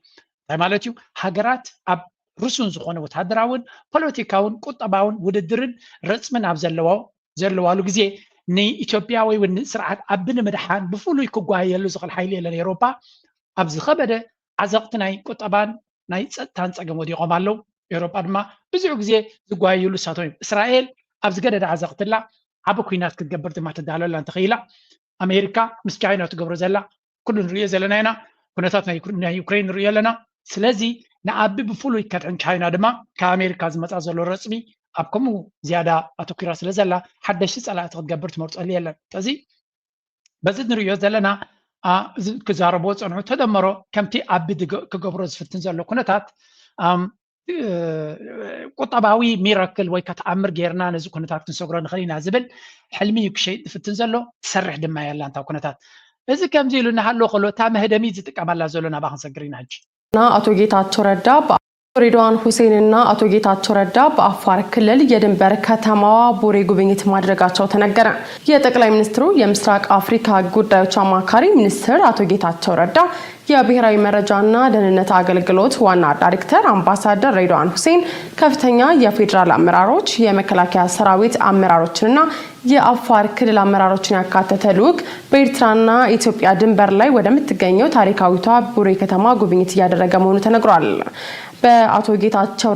እንታይ ማለት እዩ? ሃገራት ኣብ ርሱን ዝኾነ ወታደራውን ፖለቲካውን ቁጠባውን ውድድርን ረጽምን ኣብ ዘለዎ ዘለዋሉ ግዜ ንኢትዮጵያ ወይ እውን ስርዓት ኣቢ ንምድሓን ብፍሉይ ክጓየሉ ዝኽእል ሓይሊ የለን። ኤውሮጳ ኣብ ዝኸበደ ዓዘቕቲ ናይ ቁጠባን ናይ ጸጥታን ጸገም ወዲቖም ኣለዉ። ኤውሮጳ ድማ ብዙሕ ግዜ ዝጓየሉ እሳቶም እዮም። እስራኤል ኣብ ዝገደደ ዓዘቕቲ ኣላ፣ ዓቢ ኲናት ክትገብር ድማ ትዳሎ ኣላ እንተኽኢላ። ኣሜሪካ ምስ ቻይና ትገብሮ ዘላ ኩሉ ንሪኦ ዘለና ኢና። ኩነታት ናይ ዩክሬን ንሪኦ ኣለና። ስለዚ ንኣቢ ብፍሉይ ከድሕን ቻይና ድማ ካብ ኣሜሪካ ዝመፃ ዘሎ ረፅሚ ኣብ ከምኡ ዝያዳ ኣተኪራ ስለ ዘላ ሓደሽቲ ፀላእቲ ክትገብር ትመርፀሉ የለን። ስለዚ በዚ ንሪኦ ዘለና እዚ ክዛረብዎ ፀንሑ ተደመሮ ከምቲ ኣቢ ክገብሮ ዝፍትን ዘሎ ኩነታት ቁጠባዊ ሚራክል ወይ ከተኣምር ጌርና ነዚ ኩነታት ክንሰግሮ ንኽእል ኢና ዝብል ሕልሚ እዩ ክሸይጥ ዝፍትን ዘሎ። ትሰርሕ ድማ የላ እንታ ኩነታት። እዚ ከምዚ ኢሉ እናሃሎ ከሎ እታ መህደሚት ዝጥቀመላ ዘሎ ናብኣ ክንሰግር ኢና ሕጂ። ና ኣቶ ጌታቸው ረዳ ብ- ሬድዋን ሁሴንና አቶ ጌታቸው ረዳ በአፋር ክልል የድንበር ከተማዋ ቡሬ ጉብኝት ማድረጋቸው ተነገረ። የጠቅላይ ሚኒስትሩ የምስራቅ አፍሪካ ጉዳዮች አማካሪ ሚኒስትር አቶ ጌታቸው ረዳ፣ የብሔራዊ መረጃና ደህንነት አገልግሎት ዋና ዳይሬክተር አምባሳደር ሬድዋን ሁሴን፣ ከፍተኛ የፌዴራል አመራሮች፣ የመከላከያ ሰራዊት አመራሮችንና የአፋር ክልል አመራሮችን ያካተተ ልዑክ በኤርትራና ኢትዮጵያ ድንበር ላይ ወደምትገኘው ታሪካዊቷ ቡሬ ከተማ ጉብኝት እያደረገ መሆኑ ተነግሯል። በአቶ ጌታቸው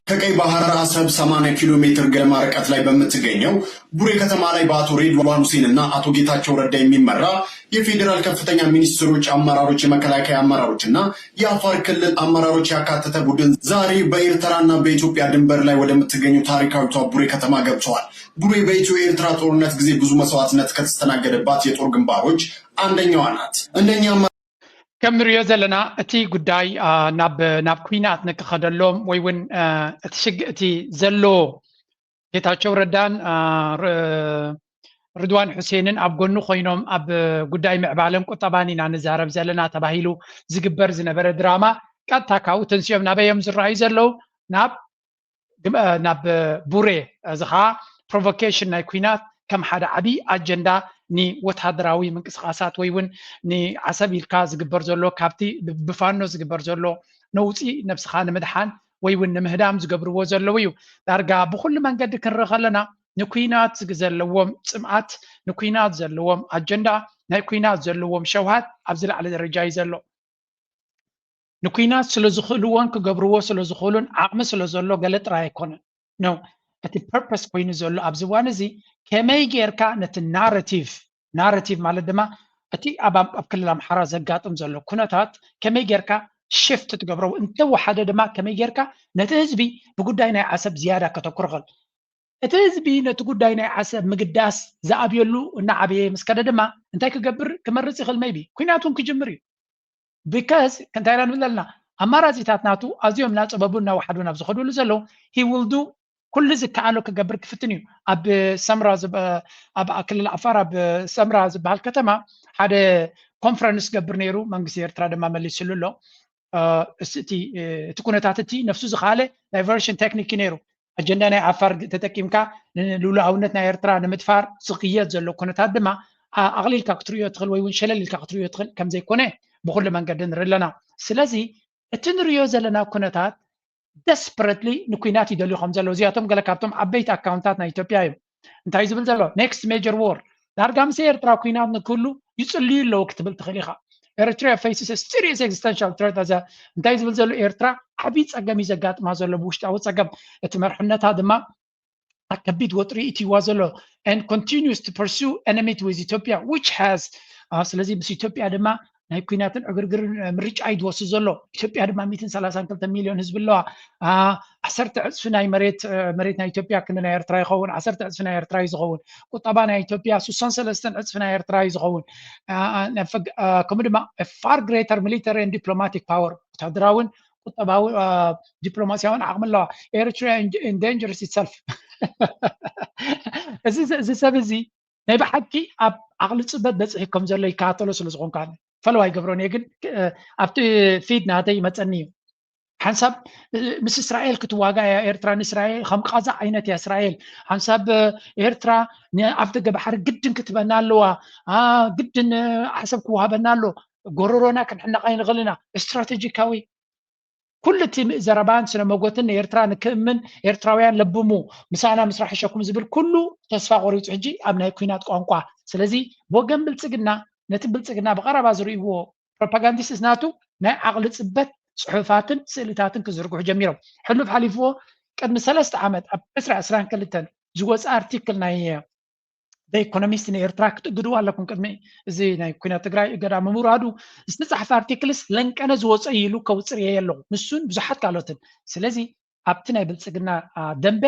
ከቀይ ባህር አሰብ ሰማንያ ኪሎ ሜትር ገደማ ርቀት ላይ በምትገኘው ቡሬ ከተማ ላይ በአቶ ሬድዋን ሁሴን እና አቶ ጌታቸው ረዳ የሚመራ የፌዴራል ከፍተኛ ሚኒስትሮች አመራሮች፣ የመከላከያ አመራሮች እና የአፋር ክልል አመራሮች ያካተተ ቡድን ዛሬ በኤርትራና በኢትዮጵያ ድንበር ላይ ወደምትገኘው ታሪካዊቷ ቡሬ ከተማ ገብተዋል። ቡሬ በኢትዮ ኤርትራ ጦርነት ጊዜ ብዙ መስዋዕትነት ከተስተናገደባት የጦር ግንባሮች አንደኛዋ ናት። እንደኛ ከም ንሪኦ ዘለና እቲ ጉዳይ ናብ ናብ ኩናት ንክኸደሎም ወይ እውን እቲ ሽግ እቲ ዘሎ ጌታቸው ረዳን ርድዋን ሑሴንን ኣብ ጎኑ ኮይኖም ኣብ ጉዳይ ምዕባለን ቁጠባን ኢና ንዛረብ ዘለና ተባሂሉ ዝግበር ዝነበረ ድራማ ቀጥታ ካብኡ ተንሲኦም ናበይ እዮም ዝረኣዩ ዘለዉ? ናብ ናብ ቡሬ። እዚ ከዓ ፕሮቮኬሽን ናይ ኩናት ከም ሓደ ዓብዪ ኣጀንዳ ንወታደራዊ ምንቅስቃሳት ወይ እውን ንዓሰብ ኢልካ ዝግበር ዘሎ ካብቲ ብፋኖ ዝግበር ዘሎ ነውፂ ነብስኻ ንምድሓን ወይ እውን ንምህዳም ዝገብርዎ ዘለዉ እዩ። ዳርጋ ብኩሉ መንገዲ ክንርኢ ከለና ንኩናት ዘለዎም ፅምኣት፣ ንኩናት ዘለዎም ኣጀንዳ፣ ናይ ኩናት ዘለዎም ሸውሃት ኣብዚ ላዕሊ ደረጃ እዩ ዘሎ። ንኩናት ስለ ዝኽእልዎን ክገብርዎ ስለ ዝኽእሉን ዓቕሚ ስለ ዘሎ ገለ ጥራይ ኣይኮነን ነው። እቲ purpose ኮይኑ ዘሎ ኣብዚ እዋን እዚ ከመይ ጌርካ ነቲ narrative፣ narrative ማለት ድማ እቲ ኣብ ኣብ ክልል ኣምሓራ ዘጋጥም ዘሎ ኩነታት ከመይ ጌርካ shift ትገብሮ፣ እንተወሓደ ድማ ከመይ ጌርካ ነቲ ህዝቢ ብጉዳይ ናይ ዓሰብ ዝያዳ ከተኩርኸል። እቲ ህዝቢ ነቲ ጉዳይ ናይ ዓሰብ ምግዳስ ዝኣብየሉ እናዓበየ ምስ ከደ ድማ እንታይ ክገብር ክመርፅ ይኽእል? Maybe ኩናት እውን ክጅምር እዩ። Because እንታይ ኢና ንብል ዘለና? ኣማራፂታት ናቱ ኣዝዮም እናፀበቡ እናወሓዱ ናብ ዝኸዱሉ ዘለዉ he will do ኩሉ ዝከኣሎ ክገብር ክፍትን እዩ። ኣብ ሰምራ ኣብ ክልል ዓፋር ኣብ ሰምራ ዝበሃል ከተማ ሓደ ኮንፈረንስ ገብር ነይሩ። መንግስቲ ኤርትራ ድማ መሊስሉ ኣሎ። እቲ ኩነታት እቲ ነፍሱ ዝኸኣለ ዳይቨርሽን ቴክኒክ እዩ ነይሩ። ኣጀንዳ ናይ ዓፋር ተጠቂምካ ንሉዓላውነት ናይ ኤርትራ ንምድፋር ዝኽየድ ዘሎ ኩነታት ድማ ኣቕሊልካ ክትርእዮ ትኽእል ወይ እውን ሸለል ኢልካ ክትርእዮ ትኽእል ከምዘይኮነ ብኩሉ መንገዲ ንርኢ ኣለና። ስለዚ እቲ ንርእዮ ዘለና ኩነታት desperately ንኩናት ይደልዩ ከም ዘለዉ እዚኣቶም ገለ ካብቶም ዓበይቲ ኣካውንታት ናይ ኢትዮጵያ እዮም። እንታይ ዝብል ዘሎ next major war ዳርጋ ምስ ኤርትራ ኩናት ንክህሉ ይጽልዩ ኣለዉ ክትብል ትኽእል ኢኻ። Eritrea faces a serious existential threat as እንታይ ዝብል ዘሎ ኤርትራ ዓብዪ ጸገም እዩ ዘጋጥማ ዘሎ ብውሽጣዊ ጸገም እቲ መርሕነታ ድማ ኣብ ከቢድ ወጥሪ እትይዋ ዘሎ and continues to pursue enmity with Ethiopia which has ስለዚ ምስ ኢትዮጵያ ድማ ናይ ኩናትን ዕግርግርን ምርጫ እዩ ዝወስድ ዘሎ። ኢትዮጵያ ድማ ሚእትን ሰላሳን ክልተ ሚሊዮን ህዝቢ ኣለዋ። ዓሰርተ ዕፅፊ ናይ መሬት መሬት ናይ ኢትዮጵያ ክንዲ ናይ ኤርትራ ይኸውን። ዓሰርተ ዕፅፊ ናይ ኤርትራ እዩ ዝኸውን። ቁጠባ ናይ ኢትዮጵያ ስሳን ሰለስተን ዕፅፊ ናይ ኤርትራ እዩ ዝኸውን። ከምኡ ድማ far greater military and diplomatic power ወታደራውን ቁጠባዊ ዲፕሎማሲያውን ዓቕሚ ኣለዋ። Eritrea endangers itself እዚ ሰብ እዚ ናይ ብሓቂ ኣብ ዓቕሊ ፅበት በፅሒ ከም ዘሎ ይከታተሎ ስለ ዝኾንካ ፈለዋ ይገብሮን እየ ግን ኣብቲ ፊድ ናተይ ይመፀኒ እዩ። ሓንሳብ ምስ እስራኤል ክትዋጋ እያ ኤርትራ ንእስራኤል ከም ቃዛ ዓይነት እያ እስራኤል። ሓንሳብ ኤርትራ ኣብ ደገ ባሕሪ ግድን ክትበና ኣለዋ፣ ግድን ዓሰብ ክወሃበና ኣሎ፣ ጎረሮና ክንሕነቕ ኣይንኽእል ኢና። ስትራቴጂካዊ ኩሉ እቲ ዘረባን ስነ መጎትን ንኤርትራ ንክእምን ኤርትራውያን ለብሙ ምሳና ምስ ራሕሸኩም ዝብል ኩሉ ተስፋ ቆሪፁ ሕጂ ኣብ ናይ ኩናት ቋንቋ። ስለዚ ብወገን ብልፅግና ነቲ ብልፅግና ብቐረባ ዝርእይዎ ፕሮፓጋንዲስትስ ናቱ ናይ ዓቕሊ ፅበት ፅሑፋትን ስእልታትን ክዝርግሑ ጀሚሮም። ሕሉፍ ሓሊፍዎ ቅድሚ ሰለስተ ዓመት ኣብ ዕስራ ዕስራን ክልተን ዝወፀ ኣርቲክል ናይ ኢኮኖሚስት ንኤርትራ ክትእግድዎ ኣለኩም ቅድሚ እዚ ናይ ኩናት ትግራይ እገዳ ምምውራዱ ዝተፃሕፈ ኣርቲክልስ ለንቀነ ዝወፀ ኢሉ ከውፅር እየ ኣለኹ ንሱን ብዙሓት ካልኦትን። ስለዚ ኣብቲ ናይ ብልፅግና ደንበ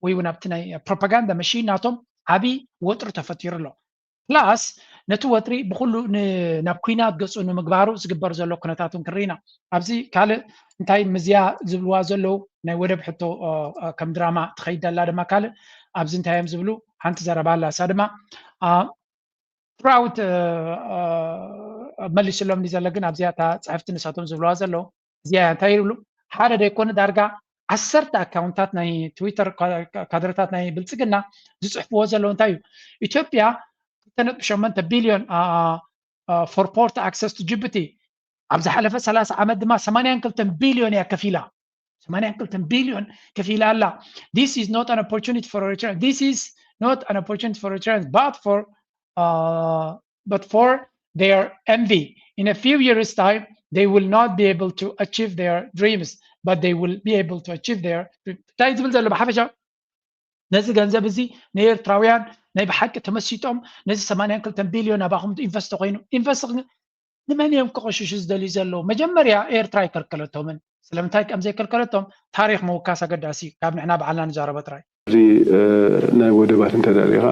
ወይ እውን ኣብቲ ናይ ፕሮፓጋንዳ መሽን ናቶም ዓብዪ ወጥሪ ተፈጢሩ ኣሎ። ፕላስ ነቲ ወጥሪ ብኩሉ ናብ ኩናት ገፁ ንምግባሩ ዝግበር ዘሎ ኩነታት እውን ክንርኢና ኣብዚ ካልእ እንታይ ምዝያ ዝብልዋ ዘለዉ ናይ ወደብ ሕቶ ከም ድራማ ትኸይድ ደላ ድማ ካልእ ኣብዚ እንታይ እዮም ዝብሉ ሓንቲ ዘረባ ኣላ እሳ ድማ ትራውት መሊስሎም ዘሎ ግን ኣብዚኣ እታ ፅሕፍቲ ንሳቶም ዝብልዋ ዘለዉ እዚኣ እንታይ ይብሉ ሓደ ደይኮነ ዳርጋ ዓሰርተ ኣካውንታት ናይ ትዊተር ካድረታት ናይ ብልፅግና ዝፅሕፍዎ ዘለዉ እንታይ እዩ ኢትዮጵያ ክልተ ነጥቢ ሸሞንተ ቢልዮን for port access to Djibouti ኣብ ዝሓለፈ ሰላሳ ዓመት ድማ ሰማንያን ክልተን ቢልዮን እያ ከፊላ ሰማንያን ክልተን ቢልዮን ከፊላ ኣላ this is not an opportunity for Eritreans this is not an opportunity for Eritreans but for uh, but for their envy in a few years time they will not be able to achieve their dreams but they will be able to achieve their እንታይ ዝብል ዘሎ ብሓፈሻ ነዚ ገንዘብ እዚ ንኤርትራውያን ናይ ብሓቂ ተመሲጦም ነዚ ሰማንያን ክልተን ቢልዮን ኣባኹም ኢንቨስት ኮይኑ ኢንቨስት ንመን እዮም ክቕሽሹ ዝደልዩ ዘለዉ መጀመርያ ኤርትራ ኣይከልከለቶምን ስለምንታይ ከም ዘይከልከለቶም ታሪክ ምውካስ ኣገዳሲ ካብ ንሕና በዓልና ንዛረቦ ጥራይ እዚ ናይ ወደባት እንተ ሪኢኻ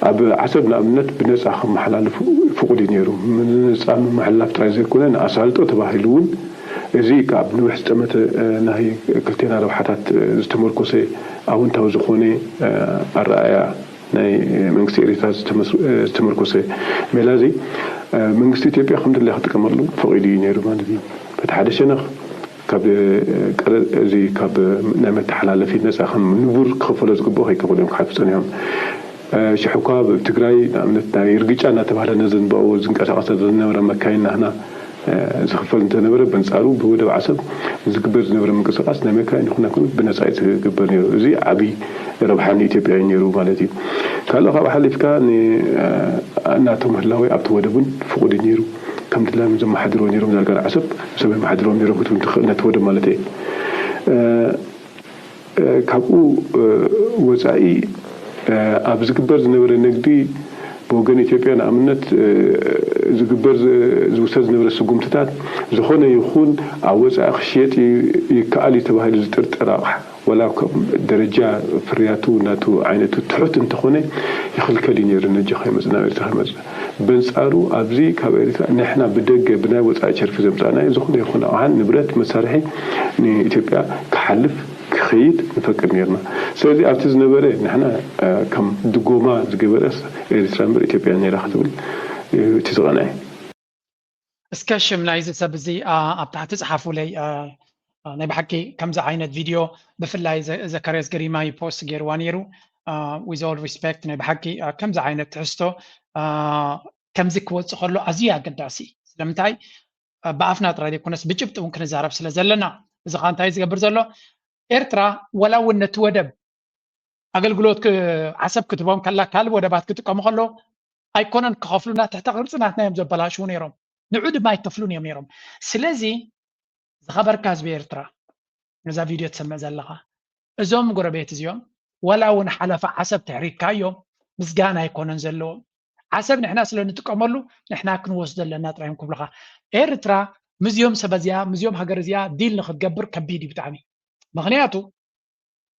ኣብ ዓሰብ ንኣብነት ብነፃ ከመሓላልፉ ፍቁድ እዩ ነይሩ። ንነፃ ምምሕልላፍ ጥራይ ዘይኮነ ንኣሳልጦ ተባሂሉ እውን እዚ ካብ ነዊሕ ዝጠመተ ናይ ክልቴና ረብሓታት ዝተመርኮሰ ኣውንታዊ ዝኾነ ኣረኣያ ናይ መንግስቲ ኤሪትራ ዝተመርኮሰ ሜላ እዚ መንግስቲ ኢትዮጵያ ከም ድላያ ክጥቀመሉ ፈቒዱ እዩ ነይሩ ማለት እዩ። በቲ ሓደ ሸነኽ ካብ ቀረጥ እዚ ካብ ናይ መተሓላለፊ ነፃ ከም ንቡር ክኸፈሎ ዝግብኦ ከይከፈሉ እዮም ክሓቱ ፀኒሖም። ሽሕ እኳ ኣብ ትግራይ ንኣብነት ናይ ርግጫ እናተባህለ ነዘን ብኡ ዝንቀሳቐሰ ዝነበረ መካይን ናህና ዝኽፈል እንተነበረ በንፃሩ ብወደብ ዓሰብ ዝግበር ዝነበረ ምንቅስቃስ ናይ መካይን ይኹን ኣይኮነ ብነፃ እዩ ዝግበር ነይሩ። እዚ ዓብዪ ረብሓ ንኢትዮጵያ እዩ ነይሩ ማለት እዩ። ካልእ ካብኡ ሓሊፍካ ናቶ ምህላወ ኣብቲ ወደብ እውን ፍቑድ እዩ ነይሩ። ከም ድላዮም ዘመሓድርዎ ነይሮም ዳርጋ ንዓሰብ ሰብ የመሓድርዎም ነይሮም ክትብል ትኽእል ነቲ ወደብ ማለት እየ። ካብኡ ወፃኢ ኣብ ዝግበር ዝነበረ ንግዲ ብወገን ኢትዮጵያ ንኣብነት ዝግበር ዝውሰድ ዝነበረ ስጉምትታት ዝኾነ ይኹን ኣብ ወፃኢ ክሽየጥ ይከኣል እዩ ተባሂሉ ዝጥርጠር ኣቕሓ ወላ ደረጃ ፍርያቱ ናቱ ዓይነቱ ትሑት እንተኾነ ይኽልከል እዩ ነይሩ ነጂ ከይመፅእ ናብ ኤርትራ ከይመፅእ በንፃሩ ኣብዚ ካብ ኤርትራ ንሕና ብደገ ብናይ ወፃኢ ሸርፊ ዘምፃእናዮ ዝኾነ ይኹን ኣቕሓን ንብረት መሳርሒ ንኢትዮጵያ ክሓልፍ ክኸይድ ንፈቅድ ነርና። ስለዚ ኣብቲ ዝነበረ ንሕና ከም ድጎማ ዝገበረስ ኤርትራ እምበር ኢትዮጵያ ነይራ ክትብል እቲ ዝቐንዐ። እስከ ሽም ናይዚ ሰብ እዚ ኣብ ታሕቲ ጸሓፉለይ። ናይ ብሓቂ ከምዚ ዓይነት ቪድዮ ብፍላይ ዘካርያስ ገሪማ እዩ ፖስት ገይርዋ ነይሩ። With all respect ናይ ብሓቂ ከምዚ ዓይነት ትሕዝቶ ከምዚ ክወፅእ ከሎ ኣዝዩ ኣገዳሲ ስለምንታይ ብኣፍና ጥራይ ዘይኮነስ ብጭብጢ እውን ክንዛረብ ስለ ዘለና እዚ ከዓ እንታይ ዝገብር ዘሎ ኤርትራ ወላ እውን ነቲ ወደብ ኣገልግሎት ዓሰብ ክትቦም ከላ ካልእ ወደባት ክጥቀሙ ከሎ ኣይኮነን ክኸፍሉና ትሕተ ቅርፂ ናትና እዮም ዘበላሽዉ ነይሮም ንዑ ድማ ኣይከፍሉን እዮም ነይሮም ስለዚ ዝኸበርካ ህዝቢ ኤርትራ ነዛ ቪድዮ ትሰምዕ ዘለኻ እዞም ጎረቤት እዚኦም ወላ እውን ሓለፋ ዓሰብ ተሕሪድካዮም ምስጋና ኣይኮነን ዘለዎም ዓሰብ ንሕና ስለ ንጥቀመሉ ንሕና ክንወስዶ ኣለና ጥራዮም ክብሉኻ ኤርትራ ምዝዮም ሰብ እዚኣ ምዝዮም ሃገር እዚኣ ዲል ንክትገብር ከቢድ እዩ ብጣዕሚ ምክንያቱ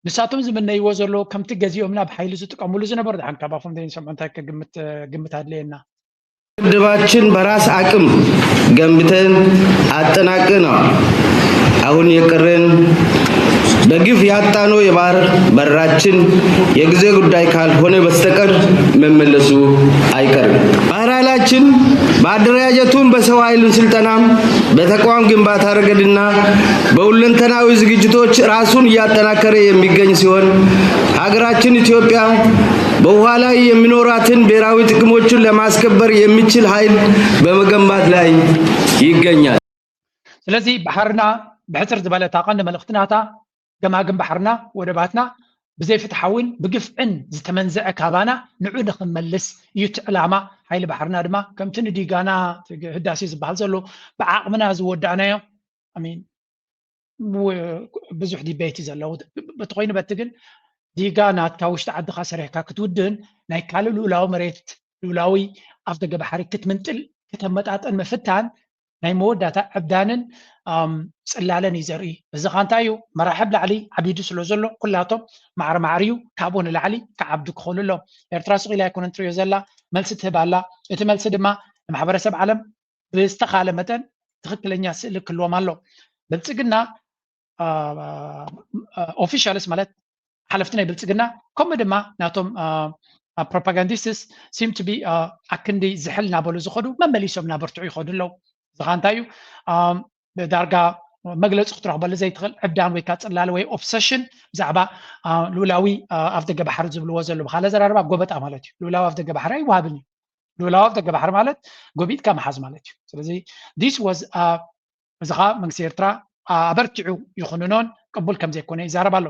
ንሳቶም ዝምነይዎ ዘለዉ ከምቲ ገዚኦምና ብሓይሊ ዝጥቀምሉ ዝነበሩ ድሓን ካብ ኣፎም ዘይንሰምዖ እንታይ ግምት ኣድለየና ግድባችን በራስ አቅም ገንብተን አጠናቀናል። አሁን የቀረን በግፍ ያጣነው የባህር በራችን የጊዜ ጉዳይ ካልሆነ በስተቀር መመለሱ አይቀርም። ባህር ኃይላችን በአደረጃጀቱም በሰው ኃይል ስልጠናም በተቋም ግንባታ ረገድና በሁለንተናዊ ዝግጅቶች ራሱን እያጠናከረ የሚገኝ ሲሆን ሀገራችን ኢትዮጵያ በውሃ ላይ የሚኖራትን ብሔራዊ ጥቅሞችን ለማስከበር የሚችል ኃይል በመገንባት ላይ ይገኛል። ስለዚ ባሕርና ብሕፅር ዝበለ እታ ቀንዲ መልእኽቲ ናታ ገማግም ባሕርና ወደባትና ብዘይፍትሓዊን ብግፍዕን ዝተመንዘዐ ካባና ንዑ ንክንመልስ እዩ እቲ ዕላማ ሓይሊ ባሕርና ድማ ከምቲ ንዲጋና ህዳሴ ዝበሃል ዘሎ ብዓቕምና ዝወዳእናዮ ብዙሕ ዲቤት እዩ ዘለዎ በቲ ኮይኑ በቲ ግን ዲጋ ናትካ ውሽጢ ዓድካ ሰሪሕካ ክትውድን ናይ ካልእ ልኡላዊ መሬት ልኡላዊ ኣፍ ደገ ባሕሪ ክትምንጥል ክተመጣጠን ምፍታን ናይ መወዳእታ ዕብዳንን ፅላለን እዩ ዘርኢ። እዚ ኸ እንታይ እዩ? መራሒ ኣብ ላዕሊ ዓቢዱ ስለ ዘሎ ኩላቶም ማዕረ ማዕሪኡ ካብኡ ንላዕሊ ክዓብዱ ክኽእሉ ኣለዎም። ኤርትራ ስቕ ኢላ ኣይኮነን ትሪኦ ዘላ፣ መልሲ ትህብ ኣላ። እቲ መልሲ ድማ ንማሕበረሰብ ዓለም ብዝተኻለ መጠን ትኽክለኛ ስእሊ ክህልዎም ኣሎ። ብልፅግና ኦፊሻልስ ማለት ሓለፍቲ ናይ ብልፅግና ከምኡ ድማ ናቶም ፕሮፓጋንዲስትስ ሲም ቱ ቢ ኣክንዲ ዝሕል እናበሉ ዝኸዱ መመሊሶም እናበርትዑ ይኸዱ ኣለዉ። እዚ ኸ እንታይ እዩ? ዳርጋ መግለፂ ክትረኽበሉ ዘይትኽእል ዕብዳን ወይ ከዓ ፅላለ ወይ ኦብሰሽን ብዛዕባ ልኡላዊ ኣፍ ደገ ባሕሪ ዝብልዎ ዘሎ ብካለ ዘራርባ ጎበጣ ማለት እዩ። ልኡላዊ ኣፍ ደገ ባሕሪ ኣይወሃብን እዩ። ልኡላዊ ኣፍ ደገ ባሕሪ ማለት ጎቢጥካ ምሓዝ ማለት እዩ። ስለዚ this was እዚ ከዓ መንግስቲ ኤርትራ ኣበርቲዑ ይኹንኖን ቅቡል ከም ዘይኮነ ይዛረብ ኣሎ።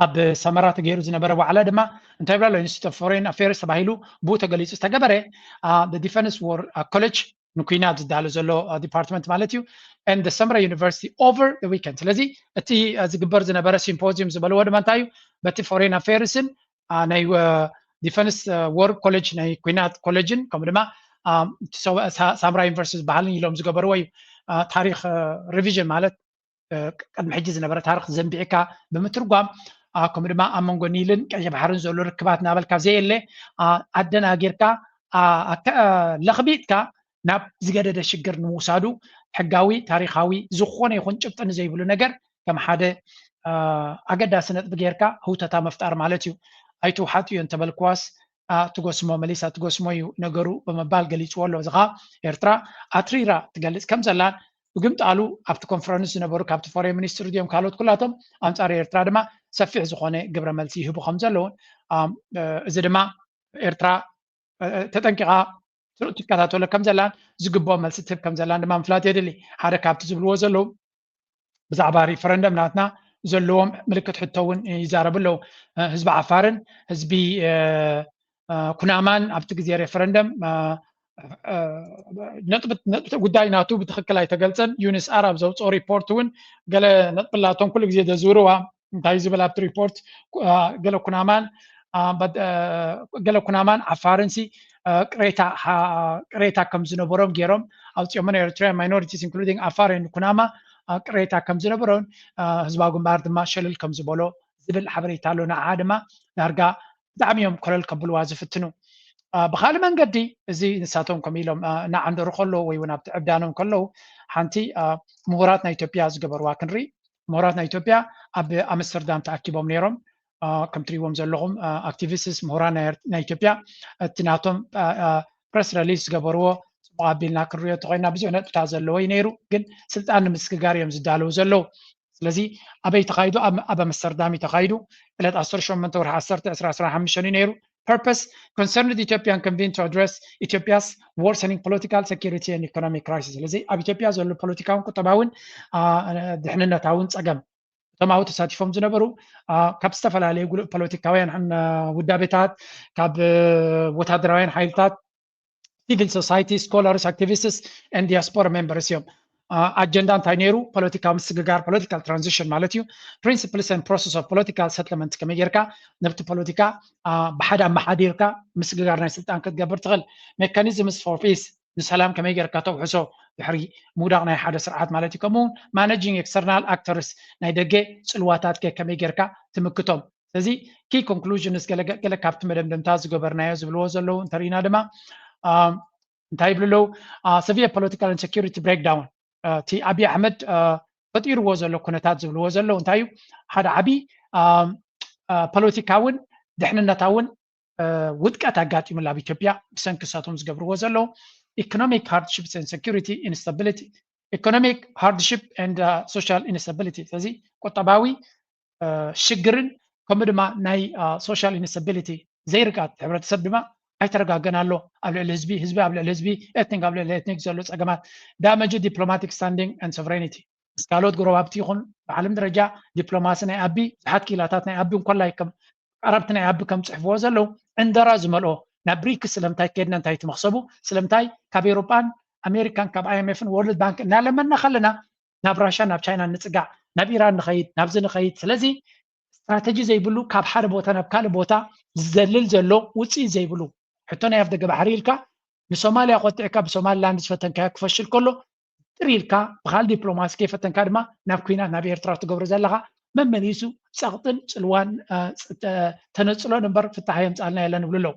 ኣብ ሰመራ ተገይሩ ዝነበረ ዋዕላ ድማ እንታይ ይብላ ኣሎ? ኢንስቲቱት ኦፍ ፎሬን ኣፌርስ ተባሂሉ ብኡ ተገሊፁ ዝተገበረ ዲፈንስ ወር ኮሌጅ ንኩናት ዝዳሎ ዘሎ ዲፓርትመንት ማለት እዩ and the Samara University over the weekend ስለዚ እቲ ዝግበር ዝነበረ ሲምፖዚዩም ዝበልዎ ድማ እንታይ እዩ በቲ ፎሬን ኣፌርስን ናይ ዲፈንስ ወር ኮሌጅ ናይ ኩናት ኮሌጅን ከምኡ ድማ ሳምራ ዩኒቨርሲቲ ዝበሃልን ኢሎም ዝገበርዎ እዩ ታሪክ ሪቪዥን ማለት ቅድሚ ሕጂ ዝነበረ ታሪክ ዘንቢዕካ ብምትርጓም ከምኡ ድማ ኣብ መንጎ ኒልን ቀይሕ ባሕርን ዘሎ ርክባት እናበልካ ዘየለ ኣደናጊርካ ለኽቢጥካ ናብ ዝገደደ ሽግር ንምውሳዱ ሕጋዊ ታሪካዊ ዝኾነ ይኹን ጭብጢ ንዘይብሉ ነገር ከም ሓደ ኣገዳሲ ነጥቢ ጌርካ ህውተታ ምፍጣር ማለት እዩ። ኣይትውሓጥ እዩ እንተበልክዋስ ትጎስሞ መሊሳ ትጎስሞ እዩ ነገሩ ብምባል ገሊፅዎ ኣሎ። እዚ ከዓ ኤርትራ ኣትሪራ ትገልፅ ከም ዘላን ብግምጣሉ ኣብቲ ኮንፈረንስ ዝነበሩ ካብቲ ፎሬን ሚኒስትር ድዮም ካልኦት ኩላቶም ኣንፃር ኤርትራ ድማ ሰፊሕ ዝኾነ ግብረ መልሲ ይህቡ ከም ዘለውን እዚ ድማ ኤርትራ ተጠንቂቓ ትከታተሎ ከም ዘላን ዝግብኦ መልሲ ትህብ ከም ዘላን ድማ ምፍላጥ የድሊ። ሓደ ካብቲ ዝብልዎ ዘለዉ ብዛዕባ ሪፈረንደም ናትና ዘለዎም ምልክት ሕቶ እውን ይዛረቡ ኣለዉ። ህዝቢ ዓፋርን ህዝቢ ኩናማን ኣብቲ ግዜ ሬፈረንደም ነጥቢ ጉዳይ ናቱ ብትኽክል ኣይተገልፀን። ዩንስኣር ኣብ ዘውፅኦ ሪፖርት እውን ገለ ነጥብላቶም ኩሉ ግዜ ዘዝውርዋ እንታይ ዝብል ኣብቲ ሪፖርት ገለ ኩናማን ገለ ኩናማን ዓፋርን ሲ ቅሬታ ቅሬታ ከም ዝነበሮም ገይሮም ኣውፅኦሞ። Eritrean minorities including Afar and ኩናማ ቅሬታ ከም ዝነበሮን ህዝባዊ ግንባር ድማ ሸለል ከም ዝበሎ ዝብል ሓበሬታ ኣሎ። ንዓ ድማ ዳርጋ ብጣዕሚ እዮም ኮለል ከብልዋ ዝፍትኑ። ብካልእ መንገዲ እዚ ንሳቶም ከም ኢሎም እናዓንደሩ ከለዉ ወይ እውን ኣብቲ ዕብዳኖም ከለዉ ሓንቲ ምሁራት ናይ ኢትዮጵያ ዝገበርዋ ክንርኢ። ምሁራት ናይ ኢትዮጵያ ኣብ ኣምስተርዳም ተኣኪቦም ነይሮም። ከም ትሪእዎም ዘለኹም ኣክቲቪስትስ ምሁራን ናይ ኢትዮጵያ እቲ ናቶም ፕረስ ረሊስ ዝገበርዎ ፅቡቅ ኣቢልና ክንሪኦ ተኮይና ብዙሕ ነጥብታት ዘለዎ እዩ ነይሩ። ግን ስልጣን ንምስግጋር እዮም ዝዳለዉ ዘለዉ። ስለዚ ኣበይ ተኻይዱ? ኣብ ኣምስተርዳም እዩ ተኻይዱ። ዕለት ዓሰርተ ሸሞንተ ወርሒ ዓሰርተ ዕስራ ዕስራ ሓሙሽተ እዩ ነይሩ። Purpose concerned Ethiopian convene to address Ethiopia's worsening political security and economic crisis። ስለዚ ኣብ ኢትዮጵያ ዘሎ ፖለቲካውን ቁጠባውን ድሕንነታውን ፀገም እቶም ኣብኡ ተሳቲፎም ዝነበሩ ካብ ዝተፈላለዩ ፖለቲካውያን ውዳቤታት፣ ካብ ወታደራውያን ሓይልታት፣ civil society፣ scholars፣ activists and diaspora members እዮም። ኣጀንዳ እንታይ ነይሩ? ፖለቲካዊ ምስግጋር፣ political transition ማለት እዩ። Principles and process of political settlement፣ ከመይ ጌርካ ነብቲ ፖለቲካ ብሓደ ኣመሓዲርካ ምስግጋር ናይ ስልጣን ክትገብር ትኽእል። Mechanisms for peace፣ ንሰላም ከመይ ጌርካ ተውሕሶ ድሕሪ ምውዳቕ ናይ ሓደ ስርዓት ማለት እዩ። ከምኡ እውን managing external actors፣ ናይ ደገ ፅልዋታት ከ ከመይ ጌርካ ትምክቶም። ስለዚ key conclusions ገለ ካብቲ መደምደምታ ዝገበርናዮ ዝብልዎ ዘለዉ እንተሪኢና ድማ እንታይ ይብሉ ኣለዉ? Severe political and security breakdown፣ እቲ ኣብይ ኣሕመድ ፈጢርዎ ዘሎ ኩነታት ዝብልዎ ዘለዉ እንታይ እዩ? ሓደ ዓብዪ ፖለቲካውን ድሕንነታውን ውድቀት ኣጋጢሙላ ኣብ ኢትዮጵያ ብሰንኪ እሳቶም ዝገብርዎ ዘለዉ economic hardships and security instability፣ economic hardship and social instability። ስለዚ ቁጠባዊ ሽግርን ከምኡ ድማ ናይ social instability ዘይርግኣት ሕብረተሰብ ድማ ኣይተረጋገን ኣሎ። ኣብ ልዕሊ ህዝቢ ህዝቢ ኣብ ልዕሊ ህዝቢ ኤትኒክ ኣብ ልዕሊ ኤትኒክ ዘሎ ፀገማት damage diplomatic standing and sovereignty። ምስ ካልኦት ጎረባብቲ ይኹን ብዓለም ደረጃ ዲፕሎማሲ ናይ ኣቢ ብዙሓት ክኢላታት ናይ ኣቢ እንኮላይ ከም ቀረብቲ ናይ ኣቢ ከም ፅሕፍዎ ዘለዉ ዕንደራ ዝመልኦ ናብ ብሪክስ ስለምንታይ ከድና እንታይ ትመክሰቡ ስለምንታይ ካብ ኤውሮጳን ኣሜሪካን ካብ ኣይኤምኤፍን ወርልድ ባንክ እናለመና ከለና ናብ ራሻ ናብ ቻይና ንፅጋዕ ናብ ኢራን ንኸይድ ናብዚ ንኸይድ። ስለዚ ስትራተጂ ዘይብሉ ካብ ሓደ ቦታ ናብ ካልእ ቦታ ዝዘልል ዘሎ ውፅኢት ዘይብሉ ሕቶ ናይ ኣፍ ደገ ባሕሪ ኢልካ ንሶማልያ ቆጢዕካ ብሶማሊላንድ ዝፈተንካዮ ክፈሽል ከሎ ጥር ኢልካ ብካል ዲፕሎማሲ ከይፈተንካ ድማ ናብ ኩናት ናብ ኤርትራ ትገብሮ ዘለካ መመሊሱ ፀቕጥን ፅልዋን ተነፅሎን እምበር ፍታሕ የምፃልና የለን ይብሉ ኣለዉ።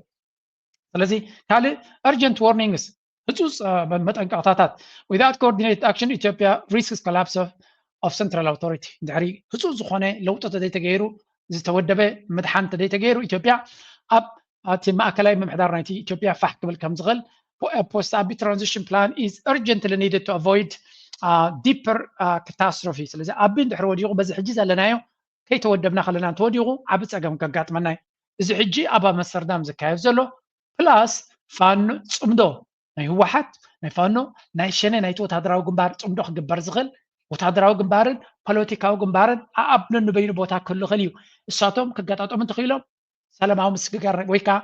ስለዚ ካልእ urgent warnings ህፁፅ መጠንቀቕታታት without coordinated action Ethiopia risks collapse of central authority። ድሕሪ ህፁፅ ዝኾነ ለውጢ ተዘይተገይሩ ዝተወደበ ምድሓን ተዘይተገይሩ ኢትዮጵያ ኣብ እቲ ማእከላይ ምምሕዳር ናይቲ ኢትዮጵያ ፋሕ ክብል ከም ዝኽእል post ኣቢ transition plan is urgently needed to avoid deeper catastrophe። ስለዚ ኣቢ እንድሕር ወዲቑ በዚ ሕጂ ዘለናዮ ከይተወደብና ከለና እንተወዲቑ ዓቢ ጸገም ከጋጥመና እዩ። እዚ ሕጂ ኣብ ኣምስተርዳም ዝካየድ ዘሎ ፕላስ ፋኖ ጽምዶ ናይ ህወሓት ናይ ፋኖ ናይ ሸኔ ናይቲ ወታደራዊ ግንባር ጽምዶ ክግበር ዝኽእል ወታደራዊ ግንባርን ፖለቲካዊ ግንባርን ኣኣብ ነንበይኑ ቦታ ክህሉ ይኽእል እዩ። እሳቶም ክገጣጠሙ እንተኽኢሎም ሰላማዊ ምስግጋር ወይ ከዓ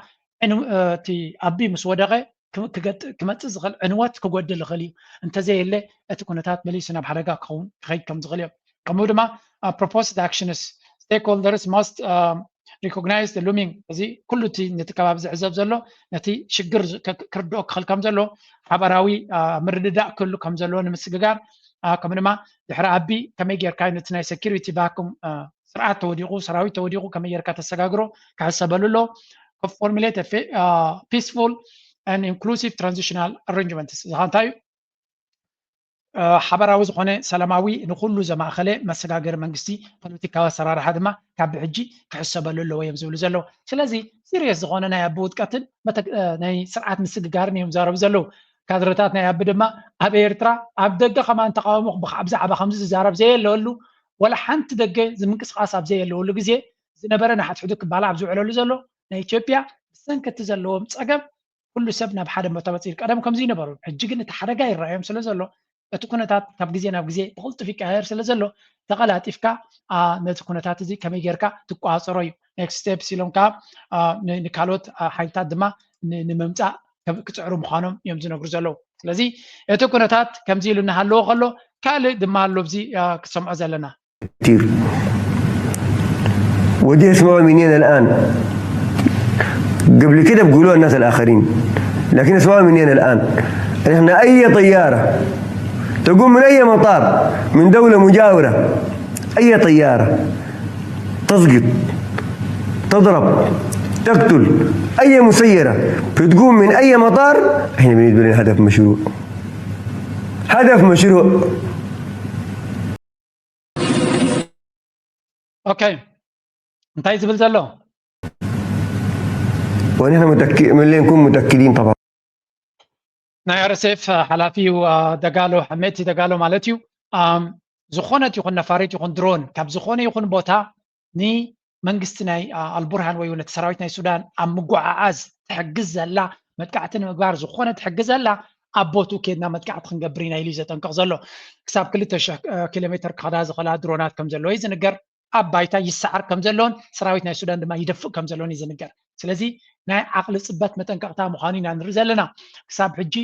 እቲ ኣቢ ምስ ወደቐ ክመፅእ ዝኽእል ዕንወት ክጎድል ይኽእል እዩ። እንተዘየለ እቲ ኩነታት መሊሱ ናብ ሓደጋ ክኸውን ክኸይድ ከም ዝኽእል እዮም። ከምኡ ድማ proposed actions stakeholders must recognize the looming። እዚ ኩሉ እቲ ነቲ ከባቢ ዝዕዘብ ዘሎ ነቲ ሽግር ክርድኦ ክኽእል ከም ዘሎ ሓበራዊ ምርድዳእ ክህሉ ከም ዘለዎ ንምስግጋር ከምኡ ድማ ድሕሪ ኣቢ ከመይ ጌርካ ነቲ ናይ security vacuum ስርዓት ተወዲቑ ሰራዊት ተወዲቑ ከመይ ጌርካ ተሰጋግሮ ክሕሰበሉ ኣሎ። Formulate peaceful and inclusive transitional arrangements። እዚ እንታይ እዩ? ሓበራዊ ዝኾነ ሰላማዊ ንኩሉ ዘማእኸለ መሰጋገሪ መንግስቲ ፖለቲካዊ ኣሰራርሓ ድማ ካብ ብሕጂ ክሕሰበሉ ኣለዎ እዮም ዝብሉ ዘለዉ። ስለዚ serious ዝኾነ ናይ ኣቢ ውድቀትን ናይ ስርዓት ምስግጋርን እዮም ዝዛረቡ ዘለዉ። ካድረታት ናይ ኣቢ ድማ ኣብ ኤርትራ ኣብ ደገ ከማን ተቃውሞ ብዛዕባ ከምዚ ዝዛረብ ዘየለወሉ ወላ ሓንቲ ደገ ዝምንቅስቃስ ኣብ ዘየለወሉ ግዜ ዝነበረ ንሓድሕዱ ክባላዕ ኣብ ዝውዕለሉ ዘሎ ናይ ኢትዮጵያ ብሰንኪ እቲ ዘለዎም ጸገም ኩሉ ሰብ ናብ ሓደ ቦታ በፂሉ ቀደም ከምዚ ይነበሩ ሕጂ ግን እቲ ሓደጋ ይረኣዮም ስለ ዘሎ እቲ ኩነታት ካብ ግዜ ናብ ግዜ ብቕልጡፍ ይቀያየር ስለ ዘሎ ተቐላጢፍካ ነቲ ኩነታት እዚ ከመይ ጌርካ ትቆፃፀሮ እዩ next steps ኢሎም ከዓ ንካልኦት ሓይልታት ድማ ንምምፃእ ክፅዕሩ ምዃኖም እዮም ዝነግሩ ዘለዉ። ስለዚ እቲ ኩነታት ከምዚ ኢሉ እናሃለዎ ከሎ ካልእ ድማ ኣሎ ኣብዚ ክሰምዖ ዘለና ቲር ودي اسمعوا منين الآن؟ قبل كده بقولوا الناس الآخرين، لكن اسمعوا منين الآن؟ احنا أي طيارة تقوم من أي مطار من دولة مجاورة، أي طيارة تسقط، تضرب، تقتل، أي مسيرة بتقوم من أي مطار، احنا بالنسبة لنا هدف مشروع. هدف مشروع. Okay. እንታይ ዝብል ዘሎ? ونحن متأكد، من اللي نكون متأكدين طبعا. ናይ RSF ሓላፊ እዩ፣ ደጋሎ፣ ሕሜቲ ደጋሎ ማለት እዩ። ኣም፣ ዝኾነት ይኹን ነፋሪት ይኹን ድሮን ካብ ዝኾነ ይኹን ቦታ ንመንግስቲ ናይ፣ ኣ፣ ኣልቡርሃን ወይ ነቲ ሰራዊት ናይ ሱዳን ኣብ ምጉዓዓዝ ትሕግዝ ዘላ፣ መጥቃዕቲ ንምግባር ዝኾነ ትሕግዝ ዘላ፣ ኣብ ቦትኡ ኬድና መጥቃዕቲ ክንገብር ኢና ኢሉ እዩ ዘጠንቅቕ ዘሎ። ክሳብ ክልተ ሽሕ ኪሎ ሜትር ክኸዳ ዝኽእላ ድሮናት ከም ዘለዎ እዩ ዝንገር። ኣብ ባይታ ይሰዓር ከም ዘሎን ሰራዊት ናይ ሱዳን ድማ ይደፍእ ከም ዘሎን እዩ ዝንገር። ስለዚ ናይ ዓቕሊ ፅበት መጠንቀቕታ ምዃኑ ኢና ንርኢ ዘለና። ክሳብ ሕጂ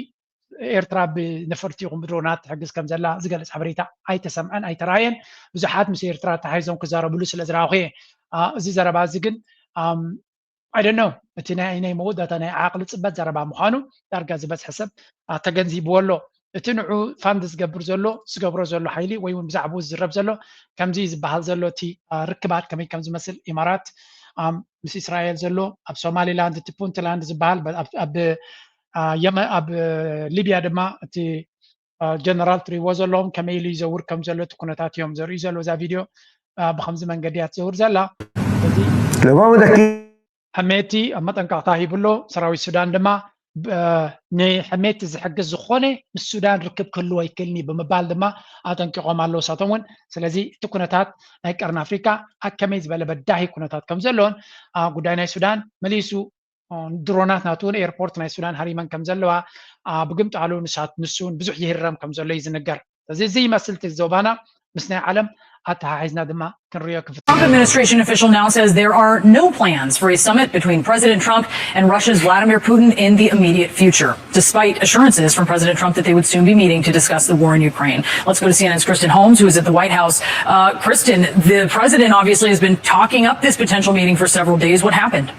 ኤርትራ ብነፈርቲ ይኹን ብድሮናት ትሕግዝ ከም ዘላ ዝገልጽ ሓበሬታ ኣይተሰምዐን ኣይተራእየን። ብዙሓት ምስ ኤርትራ ተታሒዞም ክዛረብሉ ስለ ዝረኣኹ እየ። ኣ፣ እዚ ዘረባ እዚ ግን፣ ኣም፣ I don't know፣ እቲ ናይ ናይ መወዳእታ ናይ ዓቕሊ ፅበት ዘረባ ምዃኑ ዳርጋ ዝበዝሐ ሰብ፣ ኣ፣ ተገንዚብዎ ኣሎ። እቲ ንዑ ፋንድ ዝገብር ዘሎ፣ ዝገብሮ ዘሎ ሓይሊ ወይ እውን ብዛዕባኡ ዝዝረብ ዘሎ፣ ከምዚ እዩ ዝበሃል ዘሎ፣ እቲ፣ ኣ፣ ርክባት ከመይ ከም ዝመስል፣ ኢማራት፣ ኣም፣ ምስ እስራኤል ዘሎ፣ ኣብ ሶማሊላንድ እቲ ፑንትላንድ ዝበሃል፣ በ-፣ ኣብ፣ ኣብ፣ ኣ፣ የመ-፣ ኣብ ሊብያ ድማ እቲ፣ ኣ፣ ጀነራል ትሪዎ ዘለዎም ከመይ ኢሉ ይዘውር ከም ዘሎ እቲ ኩነታት እዮም ዘርእዩ ዘሎ። እዛ ቪድዮ፣ ኣ፣ ብኸምዚ መንገዲ እያ ትዘውር ዘላ። ስለዚ لو ما متأكد ሕሜቲ ኣብ መጠንቀቕታ ሂብሎ። ሰራዊት ሱዳን ድማ ብ-፣ ንሕሜቲ ዝሕግዝ ዝኾነ ምስ ሱዳን ርክብ ክህልዎ ኣይክእልን እዩ ብምባል ድማ ኣጠንቂቖም ኣለዉ። ንሳቶም እውን ስለዚ እቲ ኩነታት ናይ ቀርኒ ኣፍሪካ ኣብ ከመይ ዝበለ በዳሂ ኩነታት ከም ዘለዎን፣ ኣ፣ ጉዳይ ናይ ሱዳን መሊሱ፣ ኦ፣ ድሮናት ናቱ እውን ኤርፖርት ናይ ሱዳን ሃሪመን ከም ዘለዋ፣ ኣ፣ ብግምጣሉ ንሳት-፣ ንሱ እውን ብዙሕ ይህረም ከም ዘሎ እዩ ዝንገር። ስለዚ እዚ ይመስል እቲ ዞባና ምስ ናይ ዓለም ኣተሓሒዝና ድማ ክንሪኦ ክፍትን Trump administration official now says there are no plans for a summit between President Trump and Russia's Vladimir Putin in the immediate future, despite assurances from President Trump that they would soon be meeting to discuss the war in Ukraine. Let's go to C N N's Kristen Holmes, who is at the White House. Uh, Kristen, the president obviously has been talking up this potential meeting for several days. What happened?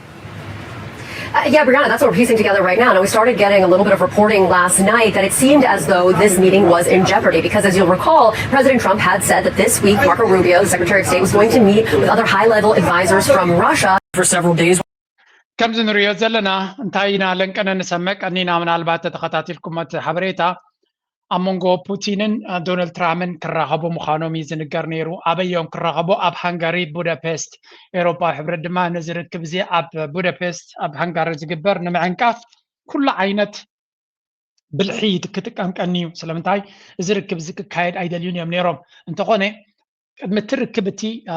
Uh, yeah, Brianna, that's what we're piecing together right now. Now, we started getting a little bit of reporting last night that it seemed as though this meeting was in jeopardy because, as you'll recall, President Trump had said that this week Marco Rubio, the Secretary of State, was going to meet with other high-level advisors from Russia. For several days. ከምዚ ንሪኦ ዘለና እንታይ ኢና ለንቀነ ንሰመ ቀኒና፣ ምናልባት ተተኸታቲልኩም እቲ ሓበሬታ ኣብ መንጎ ፑቲንን፣ እ፣ ዶናልድ ትራምፕን ክራኸቡ ምዃኖም እዩ ዝንገር ነይሩ። ኣበይ እዮም ክራኸቡ? ኣብ ሃንጋሪ ቡዳፔስት፣ ኤውሮፓዊ ሕብረት ድማ ነዚ ርክብ እዚ ኣብ ቡዳፔስት ኣብ ሃንጋሪ ዝግበር ንምዕንቃፍ ኩሉ ዓይነት ብልሒ ክጥቀም ቀንዩ። ስለምንታይ? እዚ ርክብ እዚ ክካየድ ኣይደልዩን እዮም ነይሮም። እንተኾነ ቅድሚ እቲ ርክብ እቲ፣ እ፣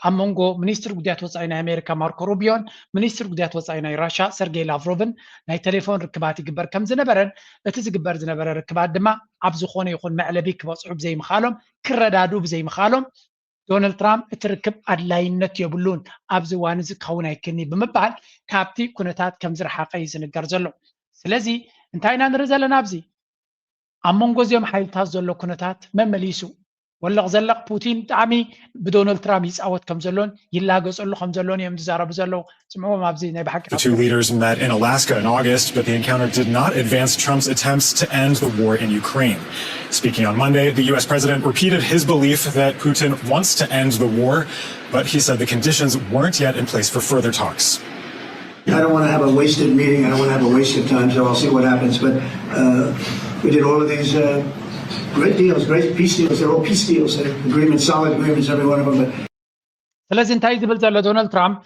ኣብ መንጎ ሚኒስትር ጉዳያት ወፃኢ ናይ ኣሜሪካ ማርኮ ሩቢዮን ሚኒስትር ጉዳያት ወፃኢ ናይ ራሻ ሰርጌይ ላቭሮቭን ናይ ቴሌፎን ርክባት ይግበር ከም ዝነበረን እቲ ዝግበር ዝነበረ ርክባት ድማ ኣብ ዝኾነ ይኹን መዕለቢ ክበፅሑ ብዘይምኻሎም፣ ክረዳዱ ብዘይምኻሎም፣ ዶናልድ ትራምፕ እቲ ርክብ ኣድላይነት የብሉን፣ ኣብዚ እዋን እዚ ክኸውን ኣይክእልን እዩ ብምባል ካብቲ ኩነታት ከም ዝረሓቐ እዩ ዝንገር ዘሎ። ስለዚ እንታይ ኢና ንርኢ ዘለና ኣብዚ? ኣብ መንጎ እዚኦም ሓይልታት ዘሎ ኩነታት መመሊሱ ወለቕ ዘለቕ ፑቲን ብጣዕሚ ብዶናልድ ትራምፕ ይፃወት ከም ዘሎን ይላገፀሉ ከም ዘሎን እዮም ዝዛረቡ ዘለዉ። ስምዕዎም ኣብዚ ናይ ብሓቂ The two leaders met in Alaska in August, but the encounter did not advance Trump's attempts to end the war in Ukraine. Speaking on Monday, the U S president repeated his belief that Putin wants to end the war, but he said the conditions weren't yet in place for further talks. I don't want to have a wasted meeting. I don't want to have a waste of time, so I'll see what happens. But uh, we did all of these uh, great deals, great peace deals. They're all peace deals, uh, agreements, solid agreements, every one of them. But ስለዚ እንታይ ዝብል ዘሎ ዶናልድ ትራምፕ፣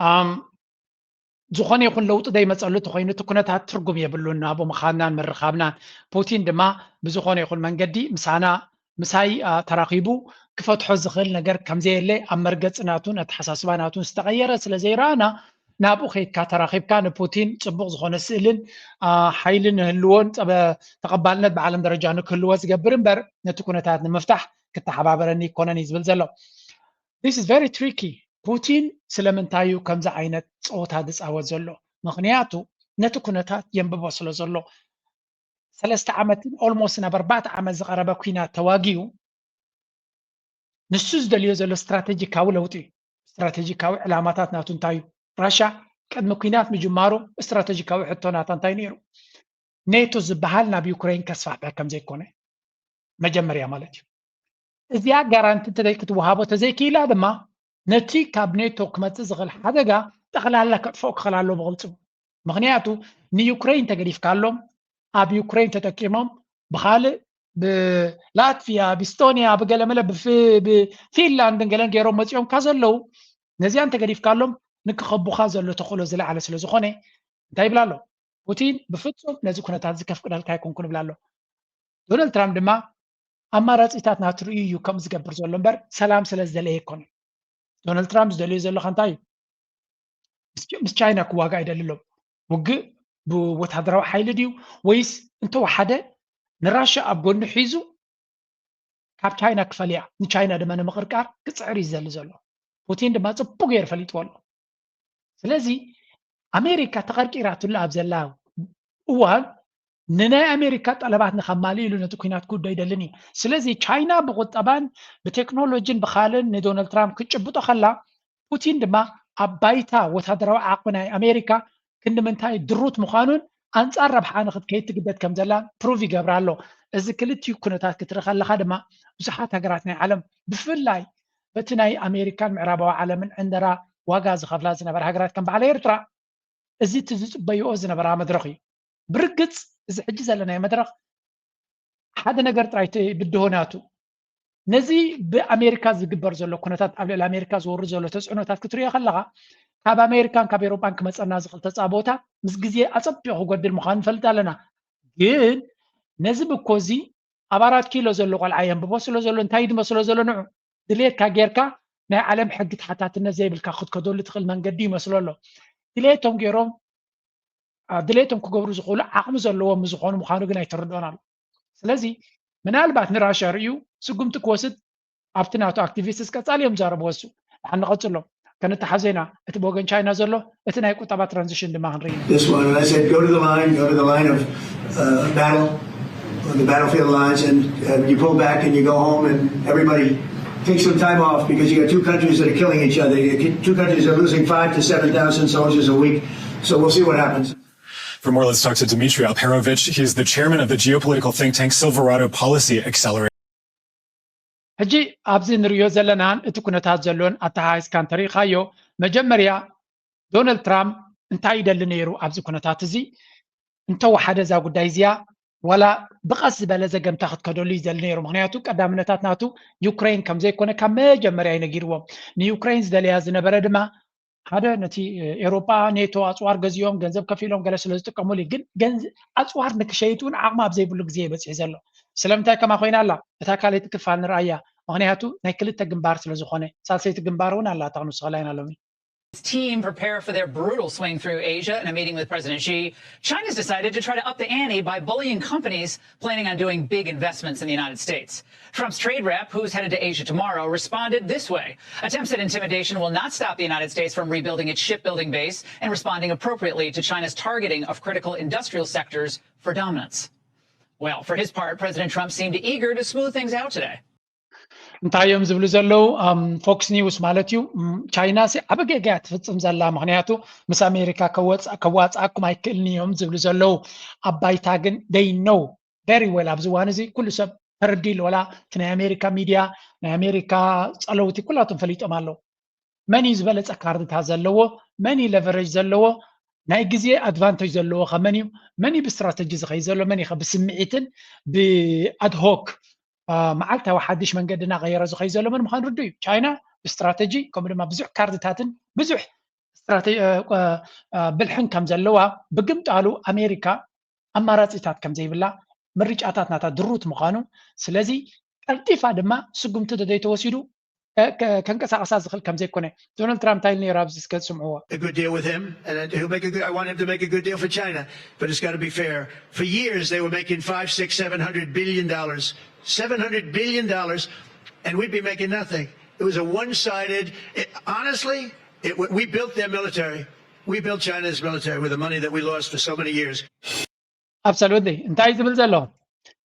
ኣም፣ ዝኾነ ይኹን ለውጢ ዘይመፀሉ ተኮይኑ እቲ ኩነታት ትርጉም የብሉን ናብኡ ምኻድናን ምርኻብናን። ፑቲን ድማ ብዝኾነ ይኹን መንገዲ ምሳና፣ ምሳይ፣ ኣ፣ ተራኺቡ ክፈትሖ ዝኽእል ነገር ከምዘየለ ኣብ መርገፂ ናቱን ኣተሓሳስባ ናቱን ዝተቐየረ ስለ ዘይረኣና ናብኡ ከይድካ ተራኺብካ ንፑቲን ፅቡቕ ዝኾነ ስእልን፣ ኣ፣ ሓይሊ ንህልዎን ፀበ-፣ ተቐባልነት ብዓለም ደረጃ ንክህልዎ ዝገብር እምበር ነቲ ኩነታት ንምፍታሕ ክተሓባበረኒ ይኮነን እዩ ዝብል ዘሎ። This is very tricky። ፑቲን ስለምንታይ እዩ ከምዚ ዓይነት ፀወታ ዝፃወት ዘሎ? ምኽንያቱ ነቲ ኩነታት የንብቦ ስለ ዘሎ። ሰለስተ ዓመትን almost ናብ ኣርባዕተ ዓመት ዝቐረበ ኲናት ተዋጊኡ ንሱ ዝደልዮ ዘሎ ስትራቴጂካዊ ለውጢ እዩ። ስትራቴጂካዊ ዕላማታት ናቱ እንታይ እዩ? ራሻ ቅድሚ ኩናት ምጅማሩ ስትራቴጂካዊ ሕቶ ናታ እንታይ ነይሩ? ኔቶ ዝበሃል ናብ ዩክሬን ከስፋሕፍሕ ከም ዘይኮነ መጀመርያ ማለት እዩ። እዚኣ ጋራንቲ እንተዘይ ክትወሃቦ ተዘይክኢላ ድማ ነቲ ካብ ኔቶ ክመፅእ ዝኽእል ሓደጋ ጠቕላላ ከጥፍኦ ክኽእል ኣለዎ ብቕልፅሙ። ምኽንያቱ ንዩክሬን ተገዲፍካሎም ኣብ ዩክሬን ተጠቂሞም ብኻልእ ብላትቪያ ብኢስቶኒያ ብገለመለ ብፊንላንድን ገለን ገይሮም መፂኦምካ ዘለዉ ነዚኣን ተገዲፍካሎም ንክኸቡኻ ዘሎ ተኽእሎ ዝለዓለ ስለ ዝኾነ እንታይ ይብላ ኣሎ ፑቲን? ብፍፁም ነዚ ኩነታት እዚ ከፍቅደልካ ኣይኮንኩን ይብላ ኣሎ። ዶናልድ ትራምፕ ድማ ኣማራፂታት ናቱ ርእዩ እዩ ከምኡ ዝገብር ዘሎ እምበር ሰላም ስለ ዝደለየ ኣይኮነን። ዶናልድ ትራምፕ ዝደልዮ ዘሎ እንታይ እዩ? ምስ ቻይና ክዋጋእ ይደሊ ኣሎ። ውግእ ብወታደራዊ ሓይሊ ድዩ ወይስ እንተወሓደ ንራሻ ኣብ ጎኑ ሒዙ ካብ ቻይና ክፈልያ ንቻይና ድማ ንምቕርቃር ክፅዕር እዩ ዝደሊ ዘሎ። ፑቲን ድማ ፅቡቅ ገይሩ ፈሊጥዎ ኣሎ። ስለዚ ኣሜሪካ ተቐርቂራትሉ ኣብ ዘላ እዋን ንናይ ኣሜሪካ ጠለባት ንኸማልእ ኢሉ ነቲ ኩናት ክውዶ ይደልን እዩ። ስለዚ ቻይና ብቁጠባን ብቴክኖሎጂን ብኻልን ንዶናልድ ትራምፕ ክትጭብጦ ከላ ፑቲን ድማ ኣብ ባይታ ወታደራዊ ዓቕሚ ናይ ኣሜሪካ ክንዲ ምንታይ ድሩት ምዃኑን ኣንጻር ረብሓ ንኽትከይድ ትግደድ ከም ዘላ ፕሩቭ ይገብር ኣሎ። እዚ ክልቲኡ ኩነታት ክትርኢ ከለኻ ድማ ብዙሓት ሃገራት ናይ ዓለም ብፍላይ በቲ ናይ ኣሜሪካን ምዕራባዊ ዓለምን ዕንደራ ዋጋ ዝኸፍላ ዝነበራ ሃገራት ከም በዓል ኤርትራ እዚ እቲ ዝጽበይኦ ዝነበራ መድረኽ እዩ። ብርግጽ እዚ ሕጂ ዘለናዮ መድረኽ ሓደ ነገር ጥራይ እቲ ብድሆ ናቱ ነዚ ብኣሜሪካ ዝግበር ዘሎ ኩነታት ኣብ ልዕሊ ኣሜሪካ ዝወርድ ዘሎ ተፅዕኖታት ክትሪኦ ከለኻ ካብ ኣሜሪካን ካብ ኤሮጳን ክመፀና ዝኽእል ተፃቦታት ምስ ግዜ ኣፀቢቑ ክጎድል ምዃኑ ንፈልጥ ኣለና። ግን ነዚ ብኮ እዚ ኣብ ኣራት ኪሎ ዘሎ ቆልዓ የንብቦ ስለ ዘሎ እንታይ ድመስሎ ዘሎ ንዑ ድሌትካ ጌርካ ናይ ዓለም ሕጊ ተሓታትነት ዘይብልካ ክትከደሉ ትኽእል መንገዲ ይመስሎ ኣሎ። ድሌቶም ገይሮም ድሌቶም ክገብሩ ዝኽእሉ ዓቕሚ ዘለዎም ዝኾኑ ምዃኑ ግን ኣይተረድኦን ኣሎ። ስለዚ ምናልባት ንራሽያ ርእዩ ስጉምቲ ክወስድ ኣብቲ ናቱ ኣክቲቪስትስ ቀጻሊ እዮም ዝዛረብዎ እሱ ንሓ ንቐጽሎ ከነተሓዘና እቲ ብወገን ቻይና ዘሎ እቲ ናይ ቁጠባ ትራንዚሽን ድማ ክንርኢ ኢና። This one, and I said, go to the line, go to the line of uh, battle, on the battlefield lines, and uh, you pull back and you go home, and everybody take some time off because you got two countries that are killing each other. You got two countries that are losing five to seven thousand soldiers a week. So we'll see what happens. For more, let's talk to Dmitry Alperovich. He is the chairman of the geopolitical think tank Silverado Policy Accelerator. ሕጂ ኣብዚ ንሪኦ ዘለናን እቲ ኩነታት ዘሎን ኣተሓሒዝካ እንተሪኢኻዮ መጀመርያ ዶናልድ ትራምፕ እንታይ ይደሊ ነይሩ ኣብዚ ኩነታት እዚ እንተወሓደ እዛ ጉዳይ እዚኣ ዋላ ብቐስ ዝበለ ዘገምታ ክትከደሉ ይደሊ ነይሩ። ምክንያቱ ቀዳምነታት ናቱ ዩክሬን ከም ዘይኮነ ካብ መጀመርያ እዩ ነጊርዎም። ንዩክሬን ዝደለያ ዝነበረ ድማ ሓደ ነቲ ኤሮጳ ኔቶ ኣፅዋር ገዚኦም ገንዘብ ከፊሎም ገለ ስለ ዝጥቀሙሉ እዩ። ግን ኣፅዋር ንክሸይጥ እውን ዓቕሚ ኣብ ዘይብሉ ግዜ እዩ በፂሑ ዘሎ። ስለምንታይ ከማ ኮይና ኣላ እታ ካልኣይቲ ክፋል ንርኣያ። ምክንያቱ ናይ ክልተ ግንባር ስለ ዝኾነ ሳልሰይቲ ግንባር እውን ኣላ እታ ክንውስኸላ ኢና ሎሚ። His team prepare for their brutal swing through Asia in a meeting with President Xi. China's decided to try to up the ante by bullying companies planning on doing big investments in the United States. Trump's trade rep, who's headed to Asia tomorrow, responded this way. Attempts at intimidation will not stop the United States from rebuilding its shipbuilding base and responding appropriately to China's targeting of critical industrial sectors for dominance. Well, for his part, President Trump seemed eager to smooth things out today. እንታይ እዮም ዝብሉ ዘለዉ ፎክስ ኒውስ ማለት እዩ። ቻይና ሲ ዓበ ጌጋ እያ ትፍፅም ዘላ፣ ምክንያቱ ምስ ኣሜሪካ ከዋፅኣኩም ኣይክእልን እዮም ዝብሉ ዘለዉ። ኣብ ባይታ ግን they know very well ኣብዚ እዋን እዚ ኩሉ ሰብ ተረዲሉ፣ ወላ እቲ ናይ ኣሜሪካ ሚድያ ናይ ኣሜሪካ ፀለውቲ ኩላቶም ፈሊጦም ኣለዉ። መን እዩ ዝበለፀ ካርድታት ዘለዎ፣ መን እዩ ለቨሬጅ ዘለዎ፣ ናይ ግዜ ኣድቫንቴጅ ዘለዎ ከ መን እዩ፣ መን እዩ ብስትራተጂ ዝኸይድ ዘሎ፣ መን እዩ ከ ብስምዒትን ብኣድሆክ መዓልታዊ ሓድሽ መንገዲ እናቐየረ ዝኸይድ ዘሎ መን ምዃኑ ርዱ እዩ። ቻይና ብስትራተጂ ከምኡ ድማ ብዙሕ ካርድታትን ብዙሕ ብልሕን ከም ዘለዋ ብግምጣሉ ኣሜሪካ ኣማራፂታት ከም ዘይብላ ምርጫታት ናታ ድሩት ምዃኑ ስለዚ ቀልጢፋ ድማ ስጉምቲ ተዘይተወሲዱ ከንቀሳቐሳ ዝኽእል ከም ዘይኮነ ዶናልድ ትራምፕ እንታይ ኢሉ ነይሩ ኣብዚ እስከ ትስምዕዎ። A good deal with him, and he'll make a good. I want him to make a good deal for China, but it's got to be fair. For years they were making five, six, seven hundred billion dollars, seven hundred billion dollars, and we'd be making nothing. It was a one-sided. It, honestly, it, we built their military. We built China's military with the money that we lost for so many years. Absolutely. እንታይ ዝብል ዘሎ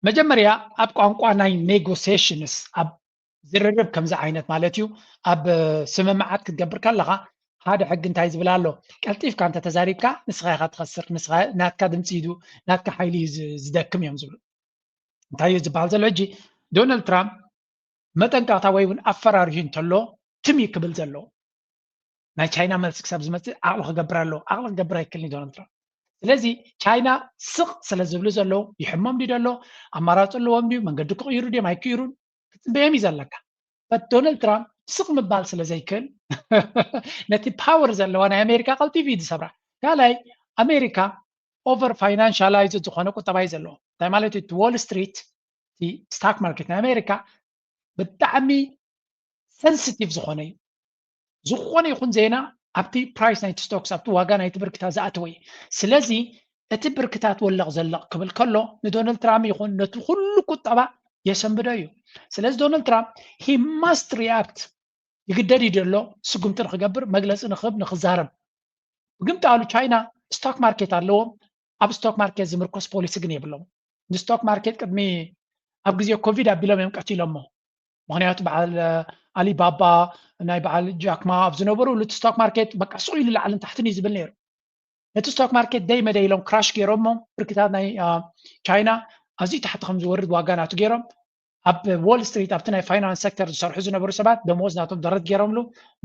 መጀመርያ ኣብ ቋንቋ ናይ ኔጎሲሽንስ ኣብ ዝርርብ ከምዚ ዓይነት ማለት እዩ። ኣብ ስምምዓት ክትገብር ከለኻ ሓደ ሕጊ እንታይ ዝብል ኣሎ? ቀልጢፍካ እንተ ተዛሪብካ ንስኻ ኢኻ ትኸስር፣ ንስኻ ናትካ ድምፂ እዩ፣ ናትካ ሓይሊ እዩ ዝ- ዝደክም እዮም ዝብሉ። እንታይ እዩ ዝበሃል ዘሎ? ሕጂ ዶናልድ ትራምፕ መጠንቀቕታ ወይ እውን ኣፈራሪሁ እንተሎ ትም እዩ ክብል ዘሎ። ናይ ቻይና መልሲ ክሳብ ዝመፅእ ዓቕሊ ክገብር ኣለዎ። ዓቕሊ ክገብር ኣይክእልን እዩ ዶናልድ ትራምፕ። ስለዚ ቻይና ስቕ ስለ ዝብሉ ዘለዉ ይሕሞም ድዩ ደሎ፣ ኣማራፂ ኣለዎም ድዩ፣ መንገዲ ክቕይሩ ድዮም ኣይክይሩን ክትፅበዮም እዩ ዘለካ። በት ዶናልድ ትራምፕ ስቕ ምባል ስለ ዘይክእል ነቲ ፓወር ዘለዋ ናይ ኣሜሪካ ቀልጢፉ እዩ ዝሰብራ። ካልኣይ ኣሜሪካ ኦቨር ፋይናንሻላይዝ ዝኾነ ቁጠባ እዩ ዘለዎ። እንታይ ማለት እዩ? እቲ ዎል ስትሪት፣ እቲ ስታክ ማርኬት ናይ ኣሜሪካ ብጣዕሚ ሰንሲቲቭ ዝኾነ እዩ። ዝኾነ ይኹን ዜና ኣብቲ ፕራይስ ናይቲ ስቶክስ፣ ኣብቲ ዋጋ ናይቲ ብርክታት ዝኣተወ እዩ። ስለዚ እቲ ብርክታት ወለቕ ዘለቕ ክብል ከሎ ንዶናልድ ትራምፕ ይኹን ነቲ ኩሉ ቁጠባ የሰንብዶ እዩ። ስለዚ ዶናልድ ትራምፕ he must react፣ ይግደድ እዩ ዘሎ ስጉምቲ ንክገብር፣ መግለፂ ንክህብ፣ ንክዛረብ። ብግምጣሉ ቻይና ስቶክ ማርኬት ኣለዎም። ኣብ ስቶክ ማርኬት ዝምርኮስ ፖሊሲ ግን የብሎም። ንስቶክ ማርኬት ቅድሚ ኣብ ግዜ ኮቪድ ኣቢሎም እዮም ቀቲሎሞ። ምክንያቱ በዓል ኣሊባባ፣ ናይ በዓል ጃክማ ኣብ ዝነበሩ እቲ ስቶክ ማርኬት በቃ ስቕ ኢሉ ላዕልን ታሕትን እዩ ዝብል ነይሩ። ነቲ ስቶክ ማርኬት ደይ መደይ ኢሎም ክራሽ ገይሮሞ። ብርክታት ናይ ቻይና ኣዝዩ ታሕቲ ከም ዝወርድ ዋጋ ናቱ ገይሮም። ኣብ ዎል ስትሪት ኣብቲ ናይ ፋይናንስ ሴክተር ዝሰርሑ ዝነበሩ ሰባት ደሞዝ ናቶም ደረት ገይሮምሉ።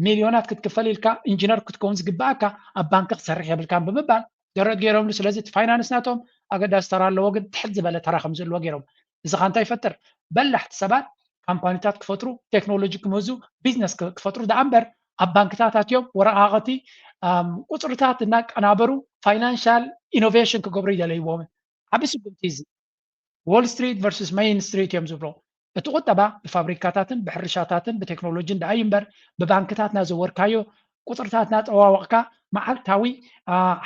ሚልዮናት ክትክፈል ኢልካ ኢንጂነር ክትከውን ዝግባኣካ ኣብ ባንክ ክትሰርሕ የብልካን ብምባል ደረት ገይሮምሉ። ስለዚ እቲ ፋይናንስ ናቶም ኣገዳሲ ተራ ኣለዎ፣ ግን ትሕት ዝበለ ተራ ከም ዘለዎ ገይሮም። እዚ ካ እንታይ ይፈጥር? በላሕቲ ሰባት ካምፓኒታት ክፈጥሩ፣ ቴክኖሎጂ ክምህዙ፣ ቢዝነስ ክፈጥሩ ደኣ እምበር ኣብ ባንክታት ኣትዮም ወረቃቅቲ ቁፅርታት እናቀናበሩ ፋይናንሻል ኢኖቬሽን ክገብሩ ይደለይዎም። ዓቢ ስጉምቲ እዚ። ዎል ስትሪት ቨርሱስ ሜይን ስትሪት እዮም ዝብሎ። እቲ ቁጠባ ብፋብሪካታትን ብሕርሻታትን ብቴክኖሎጂን ደኣ እዩ እምበር ብባንክታት ናዘወርካዮ ቁፅርታት ናጠዋወቕካ መዓልታዊ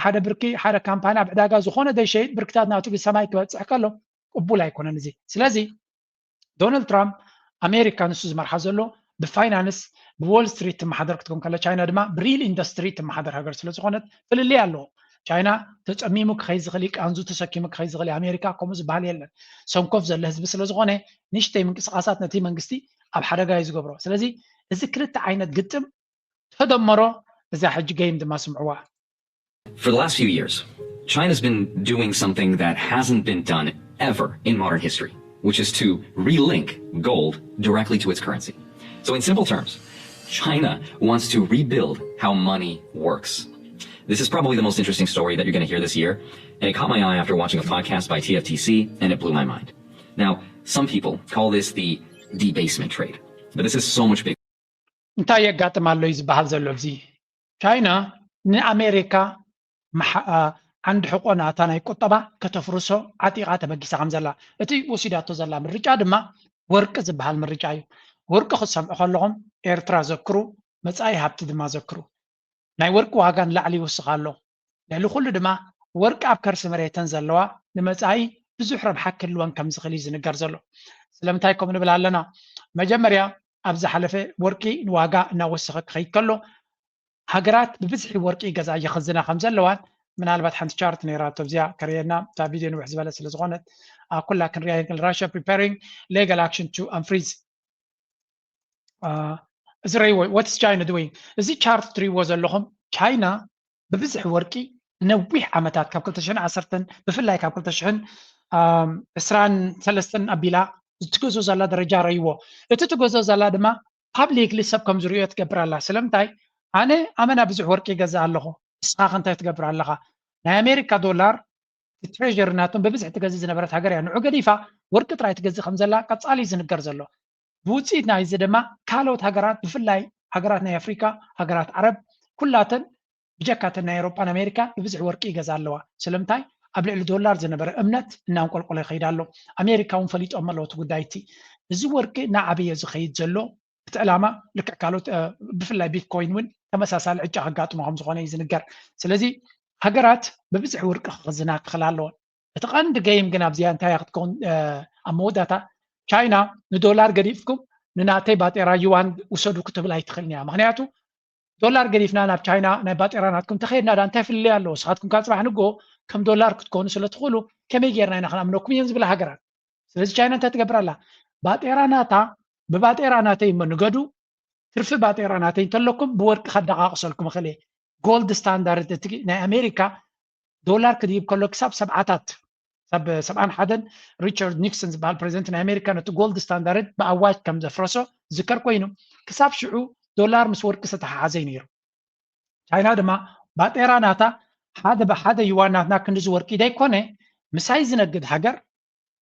ሓደ ብርኪ ሓደ ካምፓኒ ኣብ ዕዳጋ ዝኾነ ዘይሸይጥ ብርክታት ናቱ ብሰማይ ክበፅሕ ከሎ ቅቡል ኣይኮነን እዚ። ስለዚ ዶናልድ ትራምፕ ኣሜሪካ ንሱ ዝመርሓ ዘሎ ብፋይናንስ ብዎል ስትሪት ትመሓደር ክትኮን ከላ ቻይና ድማ ብሪል ኢንዱስትሪ ትመሓደር ሃገር ስለዝኾነት ፍልልይ ኣለዎ። ቻይና ተፀሚሙ ክኸይ ዝኽእል እዩ፣ ቃንዙ ተሰኪሙ ክኸይ ዝኽእል እዩ። ኣሜሪካ ከምኡ ዝበሃል የለን። ሰንኮፍ ዘለ ህዝቢ ስለዝኾነ ንእሽተይ ምንቅስቃሳት ነቲ መንግስቲ ኣብ ሓደጋ እዩ ዝገብሮ። ስለዚ እዚ ክልተ ዓይነት ግጥም ተደመሮ እዛ ሕጂ ገይም ድማ ስምዕዋ። For the last few years, China's been doing something that hasn't been done ever in modern history, which is to relink gold directly to its currency. So in simple terms, China wants to rebuild how money works. This is probably the most interesting story that you're going to hear this year, and it caught my eye after watching a podcast by T F T C, and it blew my mind. Now, some people call this the debasement trade, but this is so much bigger. እንታይ የጋጥም ኣሎ እዩ ዝበሃል ዘሎ ኣብዚ። ቻይና ንኣሜሪካ ዓንዲ ሕቆ ናታ ናይ ቁጠባ ከተፍርሶ ዓጢቓ ተበጊሳ ከም ዘላ፣ እቲ ወሲዳቶ ዘላ ምርጫ ድማ ወርቂ ዝበሃል ምርጫ እዩ። ወርቂ ክትሰምዑ ከለኹም ኤርትራ ዘክሩ፣ መጻኢ ሃብቲ ድማ ዘክሩ። ናይ ወርቂ ዋጋ ንላዕሊ ይውስኽ ኣሎ። ልዕሊ ኩሉ ድማ ወርቂ ኣብ ከርሲ መሬተን ዘለዋ ንመጻኢ ብዙሕ ረብሓ ክህልወን ከም ዝኽእል እዩ ዝንገር ዘሎ። ስለምንታይ ከምኡ ንብል ኣለና? መጀመርያ ኣብ ዝሓለፈ ወርቂ ንዋጋ እናወሰኸ ክኸይድ ከሎ ሃገራት ብብዝሒ ወርቂ ይገዝኣ ይኽዝና ከም ዘለዋን ምናልባት ሓንቲ ቻርት ነይራቶ ኣብዚኣ ከርእየና እታ ቪድዮ ንውሕ ዝበለ ስለ ዝኾነት ኩላ ክንሪያ ይክል Russia preparing legal action to unfreeze እዚ ረይዎ what's China doing እዚ ቻርት ትሪእዎ ዘለኹም ቻይና ብብዝሒ ወርቂ ነዊሕ ዓመታት ካብ ክልተ ሽሕን ዓሰርተን ብፍላይ ካብ ክልተ ሽሕን ዕስራን ሰለስተን ኣቢላ ትገዝኦ ዘላ ደረጃ ረይዎ እቲ ትገዝኦ ዘላ ድማ ፓብሊክሊ ሰብ ከም ዝርእዮ ትገብር ኣላ ስለምንታይ ኣነ ኣመና ብዙሕ ወርቂ ይገዝእ ኣለኹ ንስኻ ከ እንታይ ትገብር ኣለኻ ናይ ኣሜሪካ ዶላር ትሬዥሪ ናቶም ብብዝሒ ትገዝእ ዝነበረት ሃገር እያ ንዑ ገዲፋ ወርቂ ጥራይ ትገዝእ ከም ዘላ ቀጻሊ እዩ ዝንገር ዘሎ ብውፅኢት ናይዚ ድማ ካልኦት ሃገራት ብፍላይ ሃገራት ናይ ኣፍሪካ ሃገራት ዓረብ ኩላተን ብጀካተን ናይ ኤሮጳን ኣሜሪካን ብብዝሒ ወርቂ ይገዛ ኣለዋ ስለምንታይ ኣብ ልዕሊ ዶላር ዝነበረ እምነት እናንቆልቆለ ይኸይድ ኣሎ ኣሜሪካ እውን ፈሊጦም ኣለዎ እቲ ጉዳይ እቲ እዚ ወርቂ እናዓበየ ዝኸይድ ዘሎ እቲ ዕላማ ልክዕ ካልኦት ብፍላይ ቢትኮይን እውን ተመሳሳሊ ዕጫ ከጋጥሞ ከም ዝኾነ እዩ ዝንገር ስለዚ ሃገራት ብብዝሒ ወርቂ ክኽዝና ክኽል ኣለዎን እቲ ቀንዲ ገይም ግን ኣብዚኣ እንታይ ክትከውን ኣብ መወዳታ ቻይና ንዶላር ገዲፍኩም ንናተይ ባጤራ ዩዋን ውሰዱ ክትብል ኣይትኽእልን እያ ምክንያቱ ዶላር ገዲፍና ናብ ቻይና ናይ ባጤራ ናትኩም ተኸይድና ዳ እንታይ ፍልልይ ኣለዎ ስኻትኩም ካብ ፅባሕ ንግሆ ከም ዶላር ክትኮኑ ስለ ትኽእሉ ከመይ ጌርና ኢና ክንኣምነኩም እየን ዝብላ ሃገራት ስለዚ ቻይና እንታይ ትገብር ኣላ ባጤራ ናታ ብባጤራ ናተይ እሞ ንገዱ፣ ትርፊ ባጤራ ናተይ እንተለኩም ብወርቂ ከደቃቅሰልኩም እኽእል እየ። ጎልድ ስታንዳርድ እቲ ናይ ኣሜሪካ ዶላር ክድይብ ከሎ ክሳብ ሰብዓታት፣ ሳብ ሰብዓን ሓደን ሪቻርድ ኒክሰን ዝበሃል ፕሬዚደንት ናይ ኣሜሪካ ነቲ ጎልድ ስታንዳርድ ብኣዋጅ ከም ዘፍረሶ ዝከር ኮይኑ፣ ክሳብ ሽዑ ዶላር ምስ ወርቂ ዝተተሓሓዘ እዩ ነይሩ። ቻይና ድማ ባጤራ ናታ ሓደ ብሓደ ዩዋን ናትና ክንዲ ዝወርቂ ደይኮነ ምሳይ ዝነግድ ሃገር።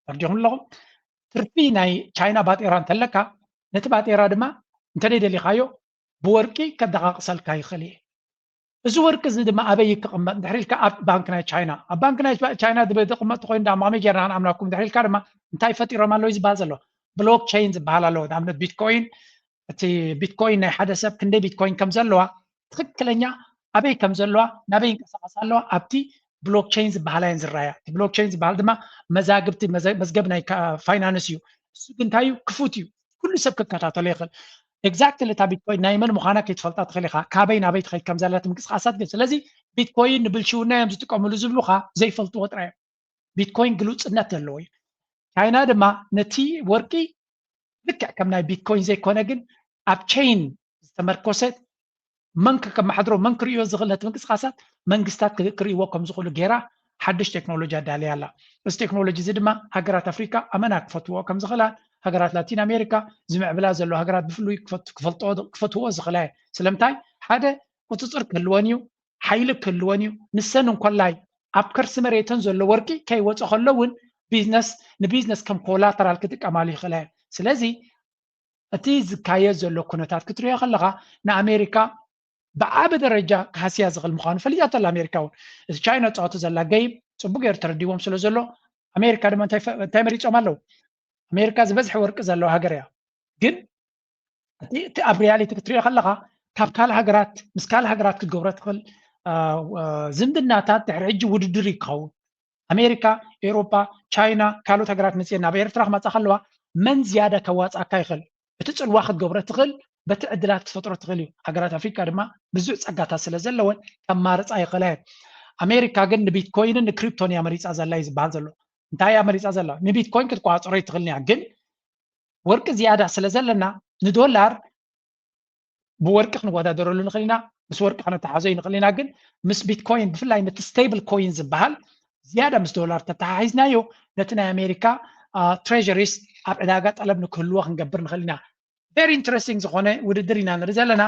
ተርዲኹም ኣለኹም? ትርፊ ናይ ቻይና ባጤራ እንተለካ፣ ነቲ ባጤራ ድማ እንተደይ ደሊኻዮ ብወርቂ ከደቃቅሰልካ ይኽእል እየ። እዚ ወርቂ እዚ ድማ ኣበይ ክቕመጥ እንድሕር ኢልካ፣ ኣብ ባንክ ናይ ቻይና፣ ኣብ ባንክ ናይ ቻይና ዝቕመጥ ኮይኑ ዳ ከመይ ጌርና ክንኣምናኩም እንድሕር ኢልካ ድማ እንታይ ፈጢሮም ኣለዉ ዝበሃል ዘሎ ብሎክቸይን ዝበሃል ኣለዎ። ንኣብነት ቢትኮይን፣ እቲ ቢትኮይን ናይ ሓደ ሰብ ክንደይ ቢትኮይን ከም ዘለዋ ትኽክለኛ ኣበይ ከም ዘለዋ ናበይ ይንቀሳቐስ ኣለዋ ኣብቲ ብሎክቸይን ዝበሃላ እየን ዝረኣያ። እቲ ብሎክቸይን ዝበሃል ድማ መዛግብቲ መዘ- መዝገብ ናይ ካ- ፋይናንስ እዩ። እሱ ግን እንታይ እዩ? ክፉት እዩ። ኩሉ ሰብ ክከታተሎ ይኽእል። ኤግዛክትሊ እታ ቢትኮይን ናይ መን ምዃና ከይትፈልጣ ትኽእል ኢኻ። ካበይ ናበይ ትኸይድ ከም ዘላ እቲ ምንቅስቃሳት ግን። ስለዚ ቢትኮይን ንብልሽውና እዮም ዝጥቀምሉ ዝብሉኻ ዘይፈልጥዎ ጥራይ እዮም። ቢትኮይን ግሉጽነት ዘለዎ እዩ። ቻይና ድማ ነቲ ወርቂ ልክዕ ከም ናይ ቢትኮይን ዘይኮነ ግን ኣብ ቸይን ዝተመርኮሰት መን ከመሓድሮ መን ክርእዮ ዝኽእል ነቲ ምንቅስቃሳት መንግስታት ክርእይዎ ከም ዝኽእሉ ገይራ ሓድሽ ቴክኖሎጂ ኣዳልያ ኣላ። እዚ ቴክኖሎጂ እዚ ድማ ሃገራት ኣፍሪካ ኣመና ክፈትዎ ከም ዝኽእላን ሃገራት ላቲን ኣሜሪካ ዝምዕብላ ዘሎ ሃገራት ብፍሉይ ክፈትዎ ዝኽእላ እየ። ስለምንታይ? ሓደ ቁፅፅር ክህልወን እዩ፣ ሓይሊ ክህልወን እዩ። ንሰን እንኮላይ ኣብ ከርሲ መሬተን ዘሎ ወርቂ ከይወፀ ከሎ እውን ቢዝነስ ንቢዝነስ ከም ኮላተራል ክጥቀማሉ ይኽእላ እየን። ስለዚ እቲ ዝካየድ ዘሎ ኩነታት ክትሪኦ ከለኻ ንኣሜሪካ ብዓቢ ደረጃ ክሃስያ ዝኽእል ምዃኑ ፈሊጣቶ ኣላ። ኣሜሪካ እውን እቲ ቻይና ፃወቱ ዘላ ገይም ፅቡቅ ገይሩ ተረዲዎም ስለ ዘሎ ኣሜሪካ ድማ እንታይ መሪፆም ኣለዉ? ኣሜሪካ ዝበዝሐ ወርቂ ዘለዋ ሃገር እያ። ግን እቲ ኣብ ሪያሊቲ ክትሪኦ ከለኻ ካብ ካልእ ሃገራት ምስ ካልእ ሃገራት ክትገብሮ ትኽእል ዝምድናታት ድሕሪ ሕጂ ውድድር እዩ ክኸውን። ኣሜሪካ፣ ኤውሮጳ፣ ቻይና፣ ካልኦት ሃገራት መፅኤን ናብ ኤርትራ ክመፃ ከለዋ መን ዝያዳ ከዋፅኣካ ይኽእል? እቲ ፅልዋ ክትገብሮ ትኽእል በቲ ዕድላት ክትፈጥሮ ትኽእል እዩ። ሃገራት ኣፍሪካ ድማ ብዙሕ ፀጋታት ስለ ዘለወን ከማርፃ ይኽእላ እየን። ኣሜሪካ ግን ንቢትኮይንን ንክሪፕቶን እያ መሪፃ ዘላ እዩ ዝበሃል ዘሎ። እንታይ እያ መሪፃ ዘላ? ንቢትኮይን ክትቆፃፀሮ ይትኽእል እያ፣ ግን ወርቂ ዝያዳ ስለ ዘለና ንዶላር ብወርቂ ክንወዳደረሉ ንኽእል ኢና፣ ምስ ወርቂ ክነተሓዞ ንኽእል ኢና። ግን ምስ ቢትኮይን ብፍላይ ነቲ ስቴብል ኮይን ዝበሃል ዝያዳ ምስ ዶላር ተተሓሒዝናዮ ነቲ ናይ ኣሜሪካ ትሬዥሪስ ኣብ ዕዳጋ ጠለብ ንክህልዎ ክንገብር ንኽእል ኢና። ቨሪ ኢንትረስቲንግ ዝኾነ ውድድር ኢና ንርኢ ዘለና።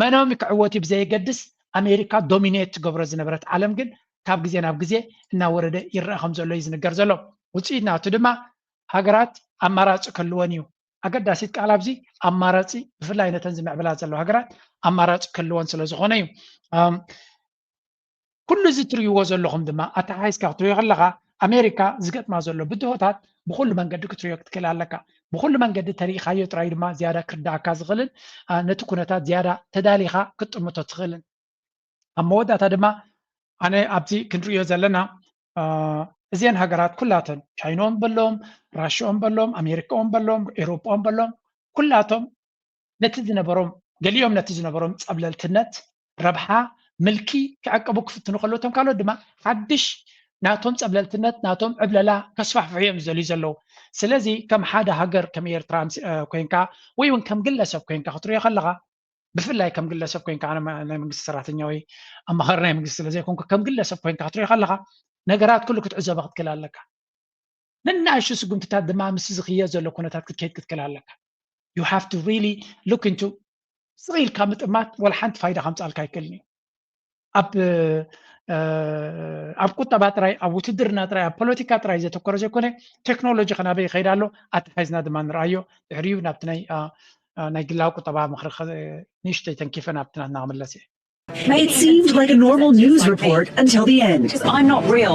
መኖም ክዕወት እዩ ብዘየገድስ ኣሜሪካ ዶሚኔት ትገብሮ ዝነበረት ዓለም ግን ካብ ግዜ ናብ ግዜ እናወረደ ይረአ ከም ዘሎ እዩ ዝንገር ዘሎ። ውፅኢት ናቱ ድማ ሃገራት ኣማራፂ ክህልወን እዩ። ኣገዳሲት ቃል ኣብዚ ኣማራፂ ብፍላይ ነተን ዝምዕብላ ዘለዋ ሃገራት ኣማራፂ ክህልወን ስለ ዝኾነ እዩ። ኩሉ እዚ ትርእይዎ ዘለኹም ድማ ኣተሓሒዝካ ክትሪኦ ከለኻ ኣሜሪካ ዝገጥማ ዘሎ ብድሆታት ብኩሉ መንገዲ ክትሪኦ ክትክእል ኣለካ። ብኩሉ መንገዲ ተሪኢኻዮ ጥራይ ድማ ዝያዳ ክርዳእካ ዝኽእልን ነቲ ኩነታት ዝያዳ ተዳሊኻ ክትጥምቶ ትኽእልን። ኣብ መወዳእታ ድማ ኣነ ኣብዚ ክንሪኦ ዘለና እዚአን ሃገራት ኩላተን ቻይናኦም በሎም ራሽኦም በሎም ኣሜሪካኦም በሎም ኤውሮጳኦም በሎም ኩላቶም ነቲ ዝነበሮም ገሊኦም ነቲ ዝነበሮም ጸብለልትነት ረብሓ ምልኪ ክዕቅቡ ክፍትኑ ከለዉ እቶም ካልኦት ድማ ሓድሽ ናቶም ጸብለልትነት ናቶም ዕብለላ ከስፋሕፍሑ እዮም ዝደልዩ ዘለዉ። ስለዚ ከም ሓደ ሃገር ከም ኤርትራ ኮይንካ ወይ እውን ከም ግለሰብ ኮይንካ ክትሪኦ ከለኻ ብፍላይ ከም ግለሰብ ኮይንካ ኣነ ናይ መንግስቲ ሰራሕተኛ ወይ ኣማኻሪ ናይ መንግስቲ ስለ ዘይኮንኩ ከም ግለሰብ ኮይንካ ክትሪኦ ከለኻ ነገራት ኩሉ ክትዕዘቦ ክትክእል ኣለካ። ንናእሽቱ ስጉምትታት ድማ ምስ ዝኽየድ ዘሎ ኩነታት ክትከይድ ክትክእል ኣለካ። You have to really look into ስቕ ኢልካ ምጥማት ወላ ሓንቲ ፋይዳ ከምፅኣልካ ኣይክእልን እዩ። ኣብ ኣብ ቁጠባ ጥራይ ኣብ ውትድርና ጥራይ ኣብ ፖለቲካ ጥራይ ዘተኮረ ዘይኮነ ቴክኖሎጂ ከናበይ ይኸይድ ኣሎ ኣተሓይዝና ድማ ንርኣዮ። ድሕሪኡ ናብቲ ናይ ናይ ግላዊ ቁጠባ ምክሪ ንእሽተይ ተንኪፈ ናብቲ ናትና ክምለስ እየ። It seemed like a normal news report until the end. I'm not real.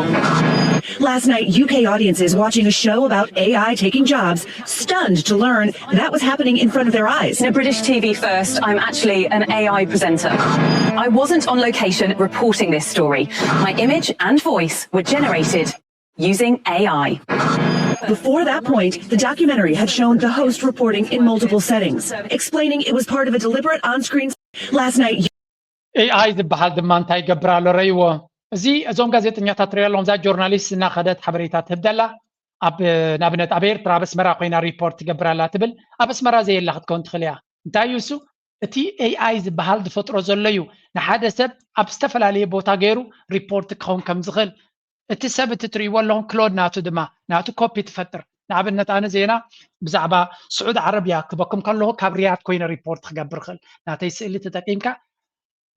Last night, U K audiences watching a show about A I taking jobs, stunned to learn that was happening in front of their eyes. In a British T V first, I'm actually an A I presenter. I wasn't on location reporting this story. My image and voice were generated using A I. Before that point, the documentary had shown the host reporting in multiple settings, explaining it was part of a deliberate on-screen. Last night, ኤኣይ ዝበሃል ድማ እንታይ ይገብር ኣሎ ረይዎ። እዚ እዞም ጋዜጠኛታት ትሪኦ ኣለኹም እዛ ጆርናሊስት እናኸደት ሓበሬታ ትህብ ዘላ ኣብ ንኣብነት ኣብ ኤርትራ ኣብ ኣስመራ ኮይና ሪፖርት ትገብር ኣላ ትብል ኣብ ኣስመራ ዘየላ ክትከውን ትኽእል እያ። እንታይ እዩ እሱ? እቲ ኤኣይ ዝበሃል ዝፈጥሮ ዘሎ እዩ። ንሓደ ሰብ ኣብ ዝተፈላለየ ቦታ ገይሩ ሪፖርት ክኸውን ከም ዝኽእል እቲ ሰብ እቲ ትርእይዎ ኣለኹም ክሎድ ናቱ ድማ ናቱ ኮፒ ትፈጥር። ንኣብነት ኣነ ዜና ብዛዕባ ስዑድ ዓረብያ ክበኩም ከለኹ ካብ ሪያድ ኮይነ ሪፖርት ክገብር ክእል ናተይ ስእሊ ተጠቂምካ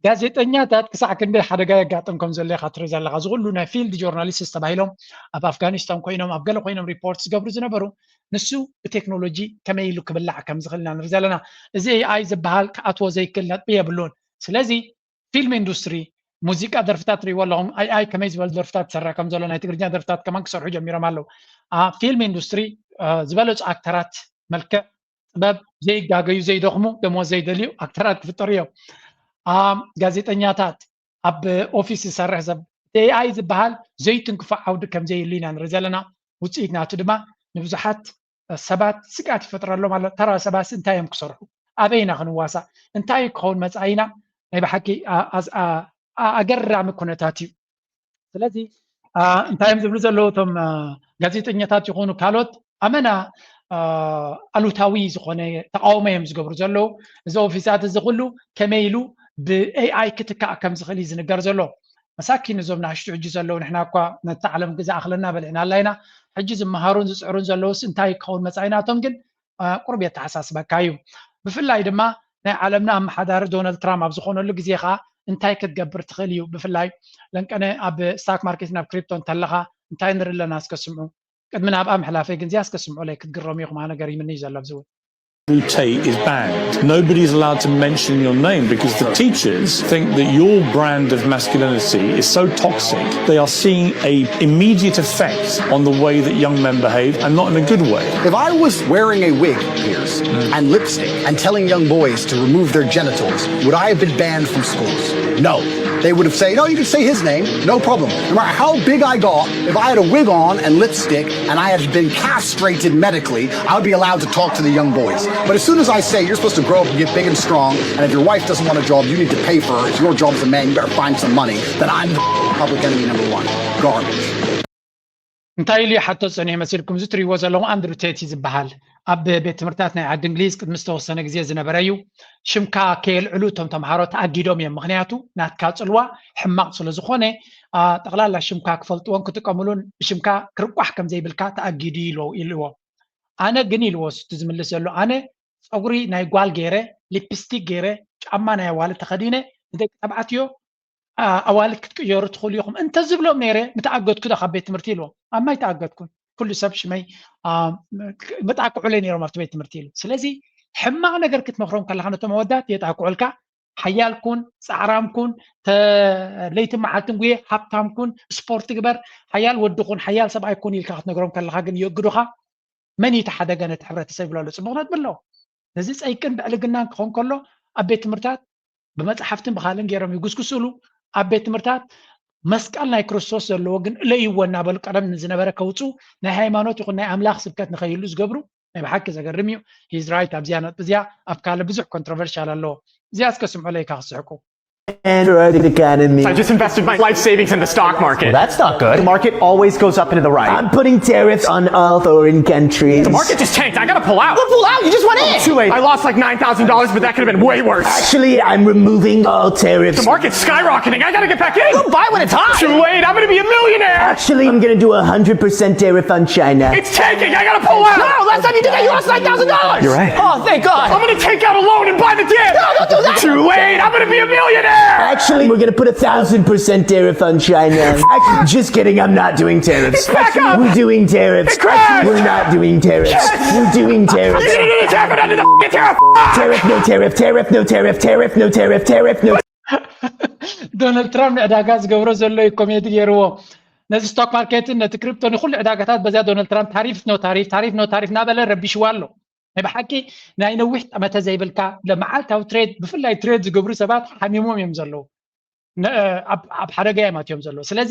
ጋዜጠኛታት ክሳዕ ክንደይ ሓደጋ የጋጥም ከም ዘሎ ኢኻ ትርኢ ዘለኻ። እዚ ኩሉ ናይ ፊልድ ጆርናሊስትስ ተባሂሎም ኣብ ኣፍጋኒስታን ኮይኖም ኣብ ገለ ኮይኖም ሪፖርት ዝገብሩ ዝነበሩ ንሱ ብቴክኖሎጂ ከመይ ኢሉ ክብላዕ ከም ዝኽእል ኢና ንርኢ ዘለና። እዚ ኤኣይ ዝበሃል ክኣትዎ ዘይክእል ነጥቢ የብሉን። ስለዚ ፊልም ኢንዱስትሪ ሙዚቃ ደርፍታት ትርእይዎ ኣለኹም። ኤኣይ ከመይ ዝበሉ ደርፍታት ትሰርሕ ከም ዘሎ ናይ ትግርኛ ደርፍታት ከማን ክሰርሑ ጀሚሮም ኣለዉ። ፊልም ኢንዱስትሪ ዝበለፁ ኣክተራት መልክዕ ጥበብ ዘይጋገዩ ዘይደኽሙ ደሞዝ ዘይደልዩ ኣክተራት ክፍጠሩ እዮም። ጋዜጠኛታት ኣብ ኦፊስ ዝሰርሕ ሰብ ኤኣይ ዝበሃል ዘይትንክፎ ዓውዲ ከም ዘይህሉ ኢና ንርኢ ዘለና። ውፅኢት ናቱ ድማ ንብዙሓት ሰባት ስግኣት ይፈጥረሎም ኣሎ። ተራ ሰባት እንታይ እዮም ክሰርሑ? ኣበይ ኢና ክንዋሳእ? እንታይ ክኸውን መፃኢና? ናይ ብሓቂ ኣገራሚ ኩነታት እዩ። ስለዚ እንታይ እዮም ዝብሉ ዘለዉ እቶም ጋዜጠኛታት ይኾኑ ካልኦት ኣመና ኣሉታዊ ዝኾነ ተቃውሞ እዮም ዝገብሩ ዘለዉ። እዚ ኦፊሳት እዚ ኩሉ ከመይ ኢሉ ብኤኣይ ክትካእ ከም ዝኽእል እዩ ዝንገር ዘሎ። መሳኪን እዞም ንኣሽቱ ሕጂ ዘለዉ ንሕና እኳ ነቲ ዓለም ግዛ ኣኽለና በሊዕና ኣላ ኢና። ሕጂ ዝመሃሩን ዝፅዕሩን ዘለዉስ እንታይ ክኸውን መፃኢናቶም ግን ቁሩብ የተሓሳስበካ እዩ። ብፍላይ ድማ ናይ ዓለምና ኣመሓዳሪ ዶናልድ ትራምፕ ኣብ ዝኾነሉ ግዜ ከዓ እንታይ ክትገብር ትኽእል እዩ? ብፍላይ ለንቀነ ኣብ ስታክ ማርኬት ናብ ክሪፕቶ እንተለኻ እንታይ ንርኢ ኣለና እስከ ስምዑ። ቅድሚ ናብኣ ምሕላፈይ ግን እዚኣ እስከ ስምዑለይ ክትግረሙ ኢኹም ኣነ ገሪምኒ እዩ ዘሎ ኣብዚ እውን። Mutate is banned. Nobody is allowed to mention your name because the teachers think that your brand of masculinity is so toxic. They are seeing a immediate effect on the way that young men behave, and not in a good way. If I was wearing a wig, Piers, and lipstick and telling young boys to remove their genitals, would I have been banned from schools? No. They would have said, "Oh, you can say his name, no problem." No matter how big I got, if I had a wig on and lipstick and I had been castrated medically, I would be allowed to talk to the young boys. But as soon as I say, "You're supposed to grow up and get big and strong, and if your wife doesn't want a job, you need to pay for her. It's your job as a man, you better find some money," then I'm the public enemy number one. Garbage. እንታይ ኢሉ ይሓቶ ዝፀኒሑ መሲልኩም? እዚ ትሪእዎ ዘለኹም ኣንድሩ ቴት እዩ ዝበሃል። ኣብ ቤት ትምህርትታት ናይ ዓዲ እንግሊዝ ቅድሚ ዝተወሰነ ግዜ ዝነበረ እዩ። ሽምካ ከየልዕሉ እቶም ተምሃሮ ተኣጊዶም እዮም። ምክንያቱ ናትካ ፅልዋ ሕማቕ ስለ ዝኾነ ጠቕላላ ሽምካ ክፈልጥዎን ክጥቀምሉን ብሽምካ ክርቋሕ ከም ዘይብልካ ተኣጊዱ ኢልዎ። ኣነ ግን ኢልዎ እቲ ዝምልስ ዘሎ ኣነ ፀጉሪ ናይ ጓል ገይረ ሊፕስቲክ ገይረ ጫማ ናይ ኣዋልድ ተኸዲነ ንደቂ ተባዕትዮ ኣዋልድ ክትቅየሩ ትኽእሉ ኢኹም እንተዝብሎም ነይረ ምተኣገድኩ ዶ ካብ ቤት ትምህርቲ ኢልዎም። ኣማይ ተኣገድኩን ኩሉ ሰብ ሽመይ መጣቅዑለይ ነይሮም ኣብቲ ቤት ትምህርቲ ኢሉ። ስለዚ ሕማቕ ነገር ክትመኽሮም ከለኻ ነቶም ኣወዳት የጣቅዑልካ። ሓያል ኩን፣ ፃዕራም ኩን፣ ለይትን መዓልትን ጉየ፣ ሃብታም ኩን፣ ስፖርት ግበር፣ ሓያል ወዲ ኩን፣ ሓያል ሰብኣይ ኩን ኢልካ ክትነግሮም ከለኻ ግን የእግዱኻ። መን እዩ እቲ ሓደገ ነቲ ሕብረተሰብ ይብሎ ኣሎ። ፅቡቕ ነጥቢ ኣለዎ። ነዚ ፀይቅን ብዕልግናን ክኸውን ከሎ ኣብ ቤት ትምህርታት ብመፅሓፍትን ብካልን ገይሮም ይጉስጉስሉ። ኣብ ቤት ትምህርታት መስቀል ናይ ክርስቶስ ዘለዎ ግን እለይዎ እናበሉ ቀደም ዝነበረ ከውፁ ናይ ሃይማኖት ይኹን ናይ ኣምላኽ ስብከት ንኸይህሉ ዝገብሩ ናይ ብሓቂ ዘገርም እዩ። He's right ኣብዚኣ ነጥቢ እዚኣ ኣብ ካልእ ብዙሕ ኮንትሮቨርሻል ኣለዎ። እዚኣ እስከ ስምዑለይ ኢልካ ክትስሕቁ። Android Academy. I just invested my life savings in the stock market. That's not The good. market always goes up and to the right. I'm putting tariffs on all foreign countries. The market just tanked. I gotta pull out. Don't pull out. You just went in. Too late. I lost like nine thousand dollars, but that could have been way worse. Actually, I'm removing all tariffs. The market's skyrocketing. I gotta get back in. Don't buy when it's hot. Too late. I'm gonna be a millionaire. Actually, I'm gonna do a hundred percent tariff on China. It's tanking. I gotta pull out. No, last time you did that, you lost nine thousand dollars. You're right. Oh, thank God. I'm gonna take out a loan and buy the dip. No, don't do that. Too late. I'm gonna be a millionaire. Actually, we're gonna put a thousand percent tariff on China. Actually, just kidding. I'm not doing tariffs. It's back up. We're doing tariffs. It crashed. We're not doing tariffs. We're doing tariffs. You're gonna do the tariff. I'm gonna do the tariff. Tariff, no tariff, tariff, no tariff, tariff, no tariff, tariff, no. ዶናልድ ትራምፕ ንዕዳጋ ዝገብሮ ዘሎ እዩ ኮሜዲ ገይርዎ። ነዚ ስቶክ ማርኬትን ነቲ ክሪፕቶን ኩሉ ዕዳጋታት በዚያ ዶናልድ ትራምፕ ታሪፍ ኖ ታሪፍ ታሪፍ ኖ ታሪፍ እናበለ ረቢሽዋ ኣሎ። ናይ ብሓቂ ናይ ነዊሕ ጠመተ ዘይብልካ ለመዓልታዊ ትሬድ ብፍላይ ትሬድ ዝገብሩ ሰባት ሓሚሞም እዮም ዘለዉ። ኣብ ሓደጋ እዮም ኣትዮም ዘለዉ። ስለዚ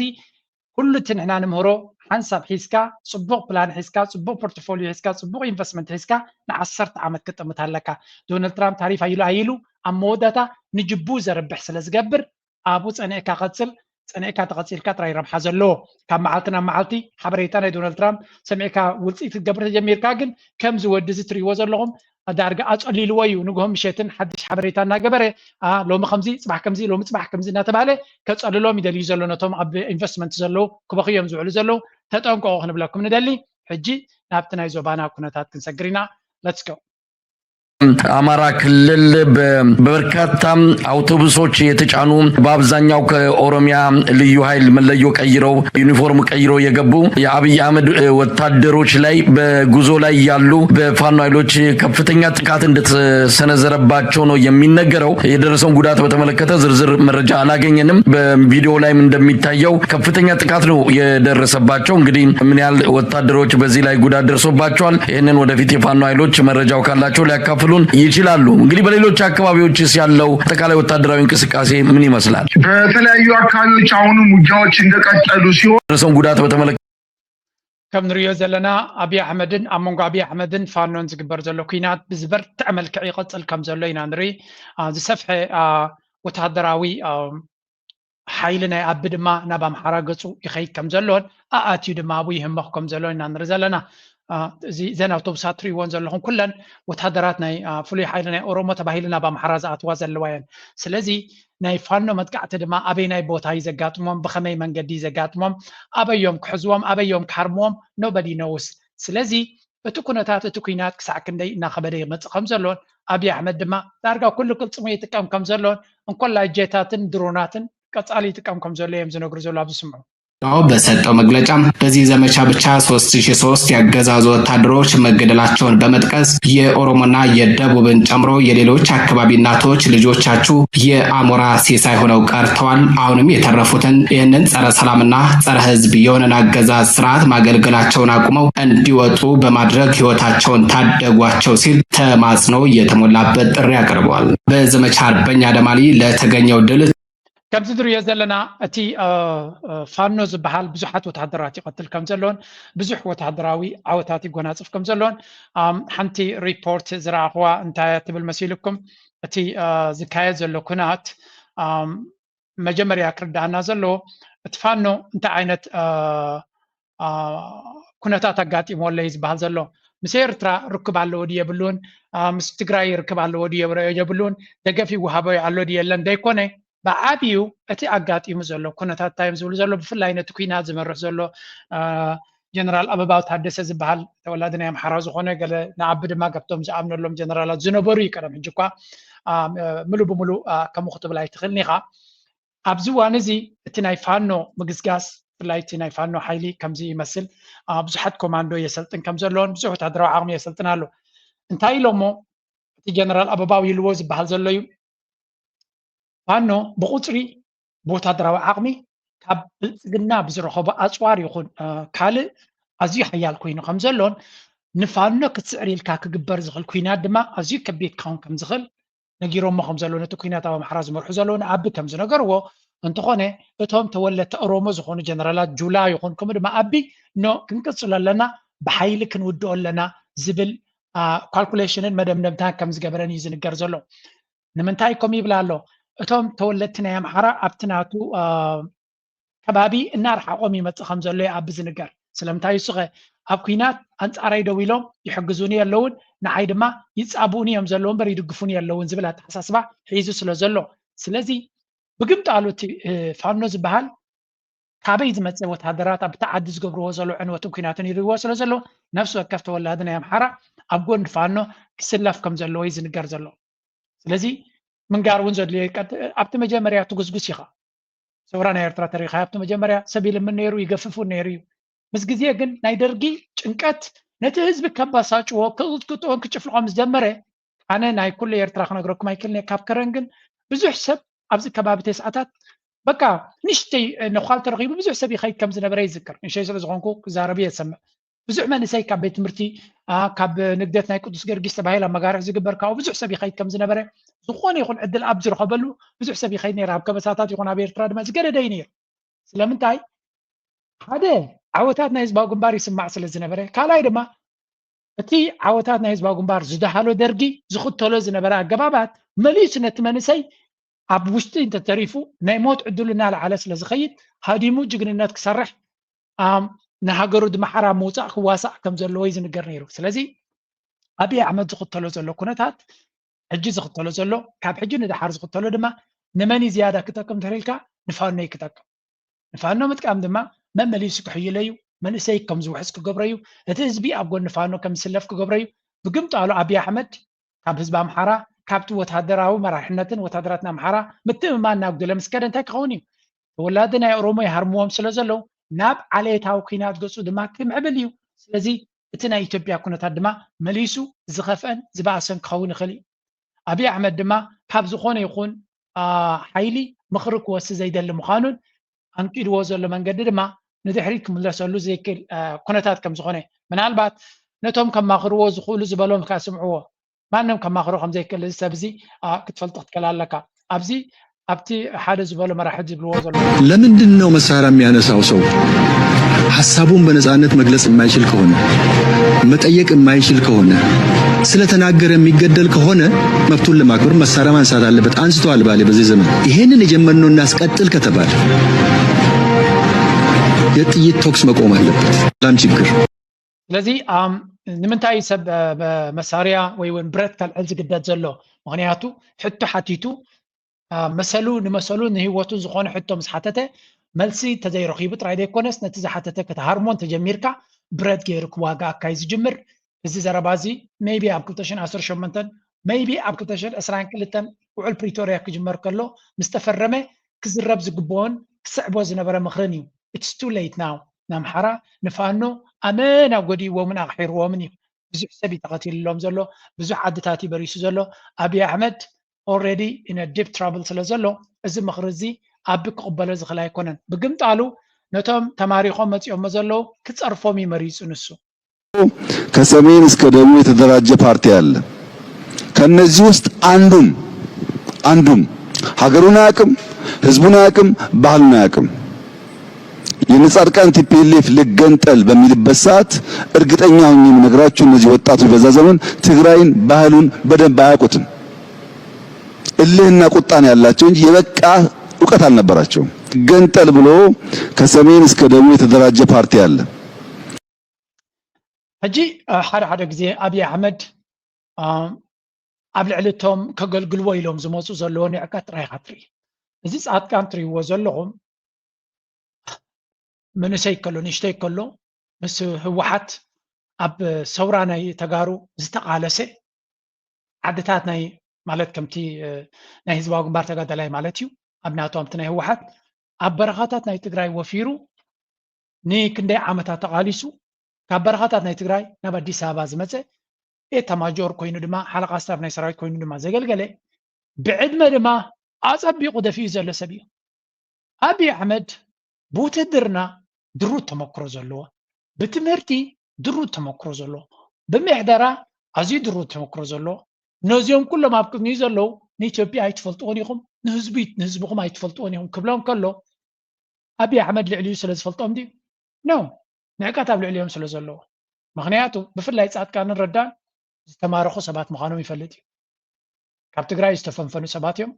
ኩሉ እቲ ንሕና ንምህሮ ሓንሳብ ሒዝካ ፅቡቕ ፕላን ሒዝካ ፅቡቕ ፖርትፎሊዮ ሒዝካ ፅቡቕ ኢንቨስትመንት ሒዝካ ንዓሰርተ ዓመት ክጥምት ኣለካ። ዶናልድ ትራምፕ ታሪፍ ኣይሉ ኣይሉ ኣብ መወዳእታ ንጅቡ ዘርብሕ ስለ ዝገብር ኣብኡ ፀኒዕካ ቀፅል። ጸኒዕካ ተቐጺልካ ጥራይ ረብሓ ዘለዎ። ካብ መዓልቲ ናብ መዓልቲ ሓበሬታ ናይ ዶናልድ ትራምፕ ሰሚዕካ ውጽኢት ክትገብር ተጀሚርካ ግን ከምዚ ወዲ እዚ ትርእይዎ ዘለኹም ዳርጋ ኣጸሊልዎ እዩ። ንግሆ ምሸትን ሓድሽ ሓበሬታ እናገበረ ሎሚ ከምዚ ጽባሕ ከምዚ ሎሚ ጽባሕ ከምዚ እናተባህለ ከጸልሎም ይደልዩ ዘሎ ነቶም ኣብ ኢንቨስትመንት ዘለዉ ክበኽዮም ዝውዕሉ ዘለዉ ተጠንቀቑ ክንብለኩም ንደሊ። ሕጂ ናብቲ ናይ ዞባና ኩነታት ክንሰግር ኢና። Let's go። አማራ ክልል በበርካታ አውቶቡሶች የተጫኑ በአብዛኛው ከኦሮሚያ ልዩ ኃይል መለዮ ቀይረው ዩኒፎርም ቀይረው የገቡ የአብይ አህመድ ወታደሮች ላይ በጉዞ ላይ ያሉ በፋኖ ኃይሎች ከፍተኛ ጥቃት እንደተሰነዘረባቸው ነው የሚነገረው። የደረሰውን ጉዳት በተመለከተ ዝርዝር መረጃ አላገኘንም። በቪዲዮ ላይም እንደሚታየው ከፍተኛ ጥቃት ነው የደረሰባቸው። እንግዲህ ምን ያህል ወታደሮች በዚህ ላይ ጉዳት ደርሶባቸዋል፣ ይህንን ወደፊት የፋኖ ኃይሎች መረጃው ካላቸው ሊያካፍሉን ይችላሉ። እንግዲህ በሌሎች አካባቢዎችስ ያለው አጠቃላይ ወታደራዊ እንቅስቃሴ ምን ይመስላል? በተለያዩ አካባቢዎች አሁንም ውጊያዎች እንደቀጠሉ ሲሆን የደረሰውን ጉዳት በተመለከተ ከም ንሪኦ ዘለና ኣብይ ኣሕመድን ኣብ መንጎ ኣብይ ኣሕመድን ፋኖን ዝግበር ዘሎ ኩናት ብዝበርትዐ መልክዕ ይቐፅል ከም ዘሎ ኢና ንርኢ። ዝሰፍሐ ወታደራዊ ሓይሊ ናይ ኣቢ ድማ ናብ ኣምሓራ ገፁ ይኸይድ ከም ዘሎን ኣኣትዩ ድማ ኣብኡ ይህመኽ ከም ዘሎን ኢና ንርኢ ዘለና። እዚ እዘን ኣውቶቡሳት ትርእይዎን ዘለኹም ኩለን ወታደራት ናይ ፍሉይ ሓይሊ ናይ ኦሮሞ ተባሂሉ ናብ ኣምሓራ ዝኣትዋ ዘለዋ እየን። ስለዚ ናይ ፋኖ መጥቃዕቲ ድማ ኣበይናይ ቦታ እዩ ዘጋጥሞም፣ ብኸመይ መንገዲ እዩ ዘጋጥሞም፣ ኣበዮም ክሕዝዎም፣ ኣበዮም ክሃርምዎም nobody knows። ስለዚ እቲ ኩነታት እቲ ኩናት ክሳዕ ክንደይ እናኸበደ ይመፅእ ከም ዘሎን ኣብይ ኣሕመድ ድማ ዳርጋ ኩሉ ቅልፅሙ ይጥቀም ከም ዘሎን እንኮላይ ጄታትን ድሮናትን ቀፃሊ ይጥቀም ከም ዘሎ እዮም ዝነግሩ ዘሎ ኣብዚ ስምዑ። በሰጠው መግለጫም በዚህ ዘመቻ ብቻ ሶስት ሺ ሶስት ያገዛዙ ወታደሮች መገደላቸውን በመጥቀስ የኦሮሞና የደቡብን ጨምሮ የሌሎች አካባቢ እናቶች ልጆቻችሁ የአሞራ ሲሳይ ሆነው ቀርተዋል። አሁንም የተረፉትን ይህንን ጸረ ሰላምና ጸረ ሕዝብ የሆነን አገዛዝ ስርዓት ማገልገላቸውን አቁመው እንዲወጡ በማድረግ ሕይወታቸውን ታደጓቸው ሲል ተማጽኖ የተሞላበት ጥሪ አቅርበዋል። በዘመቻ አርበኛ ደማሊ ለተገኘው ድል ከምዚ ንሪኦ ዘለና እቲ ፋኖ ዝበሃል ብዙሓት ወታደራት ይቐትል ከም ዘሎን ብዙሕ ወታደራዊ ዓወታት ይጎናፅፍ ከም ዘሎን ሓንቲ ሪፖርት ዝረኣኽዋ እንታይ ትብል መሲልኩም? እቲ ዝካየድ ዘሎ ኩናት መጀመርያ ክርዳኣና ዘለዎ እቲ ፋኖ እንታይ ዓይነት ኩነታት ኣጋጢሞ ኣለዩ ዝበሃል ዘሎ ምስ ኤርትራ ርክብ ኣለዎ ድዩ የብሉን፣ ምስ ትግራይ ርክብ ኣለዎ ድዩ የብሉን፣ ደገፍ ይወሃቦ ኣሎ ድዩ የለን ዘይኮነ ብዓብዩ እቲ ኣጋጢሙ ዘሎ ኩነታት እንታይ እዮም ዝብሉ ዘሎ ብፍላይ ነቲ ኩናት ዝመርሕ ዘሎ ጀነራል ኣበባው ታደሰ ዝበሃል ተወላዲ ናይ ኣምሓራ ዝኾነ ገለ ንኣቢ ድማ ገብቶም ዝኣምነሎም ጀነራላት ዝነበሩ እዩ ቀደም ሕጂ እኳ ምሉ ብምሉ ከምኡ ክትብል ኣይትኽእልን ኢኻ። ኣብዚ እዋን እዚ እቲ ናይ ፋኖ ምግስጋስ ብፍላይ እቲ ናይ ፋኖ ሓይሊ ከምዚ ይመስል ብዙሓት ኮማንዶ የሰልጥን ከም ዘሎን ብዙሕ ወታደራዊ ዓቕሚ የሰልጥን ኣሎ እንታይ ኢሎሞ እቲ ጀነራል ኣበባው ይልዎ ዝበሃል ዘሎ እዩ ፋኖ ብቁፅሪ ብወታደራዊ ዓቕሚ ካብ ብልፅግና ብዝረኸቦ ኣፅዋር ይኹን ካልእ ኣዝዩ ሓያል ኮይኑ ከም ዘሎን ንፋኖ ክትስዕር ኢልካ ክግበር ዝኽእል ኩናት ድማ ኣዝዩ ከቢድ ክኸውን ከም ዝኽእል ነጊሮሞ ከም ዘሎ ነቲ ኩናት ኣብ ኣምሓራ ዝመርሑ ዘለዉ ንኣቢ ከም ዝነገርዎ እንተኾነ እቶም ተወለድቲ ኦሮሞ ዝኾኑ ጀነራላት ጁላ ይኹን ከምኡ ድማ ኣቢ ኖ ክንቅፅሎ ኣለና ብሓይሊ ክንውድኦ ኣለና ዝብል ካልኩሌሽንን መደምደምታን ከም ዝገበረን እዩ ዝንገር ዘሎ። ንምንታይ ከምኡ ይብል ኣሎ? እቶም ተወለድቲ ናይ ኣምሓራ ኣብቲ ናቱ ከባቢ እናርሓቖም ይመፅእ ከም ዘሎ እዩ ኣቢ ዝንገር። ስለምንታይ እሱኸ ኣብ ኩናት ኣንፃራይ ደው ኢሎም ይሕግዙኒ የለውን ንዓይ ድማ ይፃብኡኒ እዮም ዘለዉ እምበር ይድግፉኒ የለውን ዝብል ኣተሓሳስባ ሒዙ ስለ ዘሎ ስለዚ ብግምጣሉ እቲ ፋኖ ዝበሃል ካበይ ዝመፀ ወታደራት ኣብቲ ዓዲ ዝገብርዎ ዘሎ ዕንወትን ኩናትን ይርእዎ ስለ ዘሎ ነፍሲ ወከፍ ተወላዲ ናይ ኣምሓራ ኣብ ጎን ፋኖ ክስለፍ ከም ዘለዎ እዩ ዝንገር ዘሎ። ስለዚ ምንጋር እውን ዘድልዮ ኣብቲ መጀመርያ ትጉስጉስ ኢኻ ሰውራ ናይ ኤርትራ ተሪኻ ኣብቲ መጀመርያ ሰብ ይልምን ነይሩ ይገፍፍ እውን ነይሩ እዩ። ምስ ግዜ ግን ናይ ደርጊ ጭንቀት ነቲ ህዝቢ ከባሳጭዎ ክቕጥቅጥዎን ክጭፍልቖ ምስ ጀመረ ኣነ ናይ ኩሉ ኤርትራ ክነግረኩም ኣይክልነ ካብ ከረን ግን ብዙሕ ሰብ ኣብዚ ከባቢ ተስዓታት በቃ ንሽተይ ነኳል ተረኺቡ ብዙሕ ሰብ ይኸይድ ከም ዝነበረ ይዝክር። ንሸይ ስለ ዝኾንኩ ክዛረብ እየ ዝሰምዕ። ብዙሕ መንእሰይ ካብ ቤት ትምህርቲ ካብ ንግደት ናይ ቅዱስ ጊዮርጊስ ተባሂል ኣብ መጋርሕ ዝግበር ካብኡ ብዙሕ ሰብ ይኸይድ ከም ዝነበረ ዝኾነ ይኹን ዕድል ኣብ ዝረኸበሉ ብዙሕ ሰብ ይኸይድ ነይሩ። ኣብ ከበሳታት ይኹን ኣብ ኤርትራ ድማ ዝገደደ እዩ ነይሩ። ስለምንታይ ሓደ ዓወታት ናይ ህዝባዊ ግንባር ይስማዕ ስለ ዝነበረ፣ ካልኣይ ድማ እቲ ዓወታት ናይ ህዝባዊ ግንባር ዝደሃሎ ደርጊ ዝኽተሎ ዝነበረ ኣገባባት መሊሱ ነቲ መንእሰይ ኣብ ውሽጢ እንተተሪፉ ናይ ሞት ዕድሉ እናለዓለ ስለ ዝኸይድ ሃዲሙ ጅግንነት ክሰርሕ ንሃገሩ ድማ ሓራ ምውፃእ ክዋሳእ ከም ዘለዎ እዩ ዝንገር ነይሩ። ስለዚ ኣብይ ኣሕመድ ዝኽተሎ ዘሎ ኩነታት ሕጂ ዝኽተሎ ዘሎ ካብ ሕጂ ንደሓር ዝኽተሎ ድማ ንመን እዩ ዝያዳ ክጠቅም ተሪልካ ንፋኖ እዩ ክጠቅም። ንፋኖ ምጥቃም ድማ መመሊሱ ክሕይሎ እዩ። መንእሰይ ከም ዝውሕዝ ክገብሮ እዩ። እቲ ህዝቢ ኣብ ጎኒ ፋኖ ከም ዝስለፍ ክገብሮ እዩ። ብግምጣሉ ኣብይ ኣሕመድ ካብ ህዝቢ ኣምሓራ ካብቲ ወታደራዊ መራሕነትን ወታደራት ኣምሓራ ምትእምማን እናጉደለ ምስ ከደ እንታይ ክኸውን እዩ? ተወላዲ ናይ ኦሮሞ ይሃርምዎም ስለ ዘለዉ ናብ ዓሌታዊ ኲናት ገፁ ድማ ክምዕብል እዩ። ስለዚ እቲ ናይ ኢትዮጵያ ኩነታት ድማ መሊሱ ዝኸፍአን ዝበኣሰን ክኸውን ይኽእል እዩ። ኣብይ ኣሕመድ ድማ ካብ ዝኾነ ይኹን ሓይሊ ምኽሪ ክወስድ ዘይደሊ ምዃኑን ኣንቂድዎ ዘሎ መንገዲ ድማ ንድሕሪት ክምለሰሉ ዘይክእል ኩነታት ከም ዝኾነ ምናልባት ነቶም ከማኽርዎ ዝኽእሉ ዝበሎም ከስምዕዎ ማንም ከማኽሮ ከም ዘይክእል እዚ ሰብ እዚ ክትፈልጦ ክትክእል ኣለካ። ኣብዚ ኣብቲ ሓደ ዝበሎ መራሒ ዝብልዎ ዘሎ ለምንድን ነው መሳሪያ የሚያነሳው ሰው ሐሳቡን በነጻነት መግለጽ የማይችል ከሆነ መጠየቅ የማይችል ከሆነ ስለተናገረ የሚገደል ከሆነ መብቱን ለማክበር መሳሪያ ማንሳት አለበት። አንስቶ አልባሌ በዚህ ዘመን ይሄንን የጀመርነው እናስቀጥል ከተባለ የጥይት ተኩስ መቆም አለበት። ሰላም ችግር ስለዚ ንምንታይ ሰብ መሳርያ ወይ እውን ብረት ከልዕል ዝግደድ ዘሎ? ምክንያቱ ሕቶ ሓቲቱ መሰሉ ንመሰሉ ንህይወቱ ዝኾነ ሕቶ ምስ ሓተተ መልሲ ተዘይረኺቡ ጥራይ ዘይኮነስ ነቲ ዝሓተተ ከተሃርሞ እንተጀሚርካ ብረት ገይሩ ክዋጋኣካ እዩ ዝጅምር። እዚ ዘረባ እዚ maybe ኣብ ክልተ ሽሕን ዓሰርተ ሸሞንተን maybe ኣብ ክልተ ሽሕን ዕስራን ክልተን ውዕል ፕሪቶርያ ክጅመር ከሎ ምስ ተፈረመ ክዝረብ ዝግብኦን ክስዕቦ ዝነበረ ምኽርን እዩ። It's too late now። ንኣምሓራ ንፋኖ ኣመና ጎዲእዎምን ኣቕሒርዎምን እዩ። ብዙሕ ሰብ እዩ ተቐቲልሎም ዘሎ፣ ብዙሕ ዓድታት እዩ በሪሱ ዘሎ። ኣብይ ኣሕመድ already in a deep trouble ስለ ዘሎ እዚ ምኽሪ እዚ ኣቢ ክቕበሎ ዝኽእል ኣይኮነን። ብግምጣሉ ነቶም ተማሪኾም መፂኦሞ ዘለዉ ክፀርፎም እዩ መሪፁ ንሱ። ከሰሜን እስከ ደቡብ የተደራጀ ፓርቲ አለ። ከነዚህ ውስጥ አንዱም አንዱም ሀገሩን አያውቅም፣ ህዝቡን አያውቅም፣ ባህሉን አያውቅም። የነጻድቃን ቲፒኤልኤፍ ልገንጠል በሚልበት ሰዓት እርግጠኛ ሆኜ የምነግራችሁ እነዚህ ወጣቶች በዛ ዘመን ትግራይን ባህሉን በደንብ አያውቁትም። እልህና ቁጣ ነው ያላቸው እንጂ የበቃ እውቀት አልነበራቸውም። ልገንጠል ብሎ ከሰሜን እስከ ደቡብ የተደራጀ ፓርቲ አለ። ሕጂ ሓደ ሓደ ግዜ ኣብይ ኣሕመድ ኣብ ልዕሊ እቶም ከገልግልዎ ኢሎም ዝመፁ ዘለዎ ንዕቀት ጥራይ ኢኻ ትርኢ። እዚ ፃድቃን ትርእይዎ ዘለኹም መንእሰይ ከሎ ንእሽተይ ከሎ ምስ ህወሓት ኣብ ሰውራ ናይ ተጋሩ ዝተቓለሰ ዓድታት ናይ ማለት ከምቲ ናይ ህዝባዊ ግንባር ተጋዳላይ ማለት እዩ ኣብ ናቶም እቲ ናይ ህወሓት ኣብ በረኻታት ናይ ትግራይ ወፊሩ ንክንደይ ዓመታት ተቓሊሱ ካብ በረኻታት ናይ ትግራይ ናብ ኣዲስ ኣበባ ዝመፀ ኤታ ማጆር ኮይኑ ድማ ሓለቓ ስታፍ ናይ ሰራዊት ኮይኑ ድማ ዘገልገለ ብዕድመ ድማ ኣፀቢቑ ደፊኡ ዘሎ ሰብ እዩ። ኣብይ ኣሕመድ ብውትህድርና ድሩት ተመክሮ ዘለዎ፣ ብትምህርቲ ድሩት ተመክሮ ዘለዎ፣ ብምሕደራ ኣዝዩ ድሩት ተመክሮ ዘለዎ፣ ነዚኦም ኩሎም ኣብ ቅድሚኡ ዘለዉ ንኢትዮጵያ ኣይትፈልጥዎን ኢኹም፣ ንህዝቢ ንህዝብኹም ኣይትፈልጥዎን ኢኹም ክብሎም ከሎ ኣብይ ኣሕመድ ልዕሊኡ ስለ ዝፈልጦም ድዩ? ኖ፣ ንዕቀት ኣብ ልዕሊኦም ስለ ዘለዎ። ምኽንያቱ ብፍላይ ፃድቃንን ረዳን ዝተማረኹ ሰባት ምዃኖም ይፈልጥ እዩ። ካብ ትግራይ ዝተፈንፈኑ ሰባት እዮም።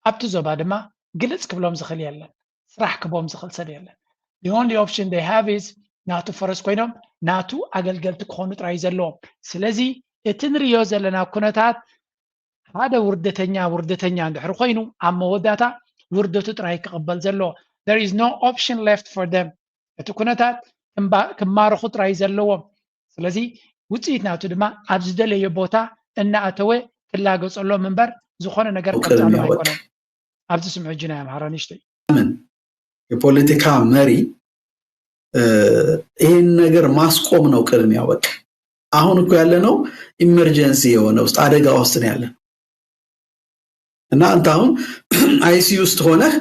ኣብቲ ዞባ ድማ ግልፅ ክብሎም ዝኽእል የለን። ስራሕ ክቦም ዝኽእል ሰብ የለን። The only option they have is ናቱ ፈረስ ኮይኖም ናቱ ኣገልገልቲ ክኾኑ ጥራይ ዘለዎም። ስለዚ እቲ ንርእዮ ዘለና ኩነታት ሓደ ውርደተኛ ውርደተኛ እንድሕር ኮይኑ ኣብ መወዳእታ ውርደቱ ጥራይ ክቕበል ዘለዎ። There is no option left for them። እቲ ኩነታት ክማረኹ ጥራይ ዘለዎም። ስለዚ ውፅኢት ናቱ ድማ ኣብ ዝደለዮ ቦታ እናኣተወ ክላገፀሎም እምበር ዝኾነ ነገር ከብፃሎም ኣይኮነን። ኣብዚ ስምዑ ሕጂ ናይ ኣምሓራ ንእሽተይ የፖለቲካ መሪ ይህን ነገር ማስቆም ነው ቅድሚያው። በቃ አሁን እኮ ያለነው ኢመርጀንሲ የሆነ ውስጥ አደጋ ውስጥ ነው ያለን እና አንተ አሁን አይሲዩ ውስጥ ሆነህ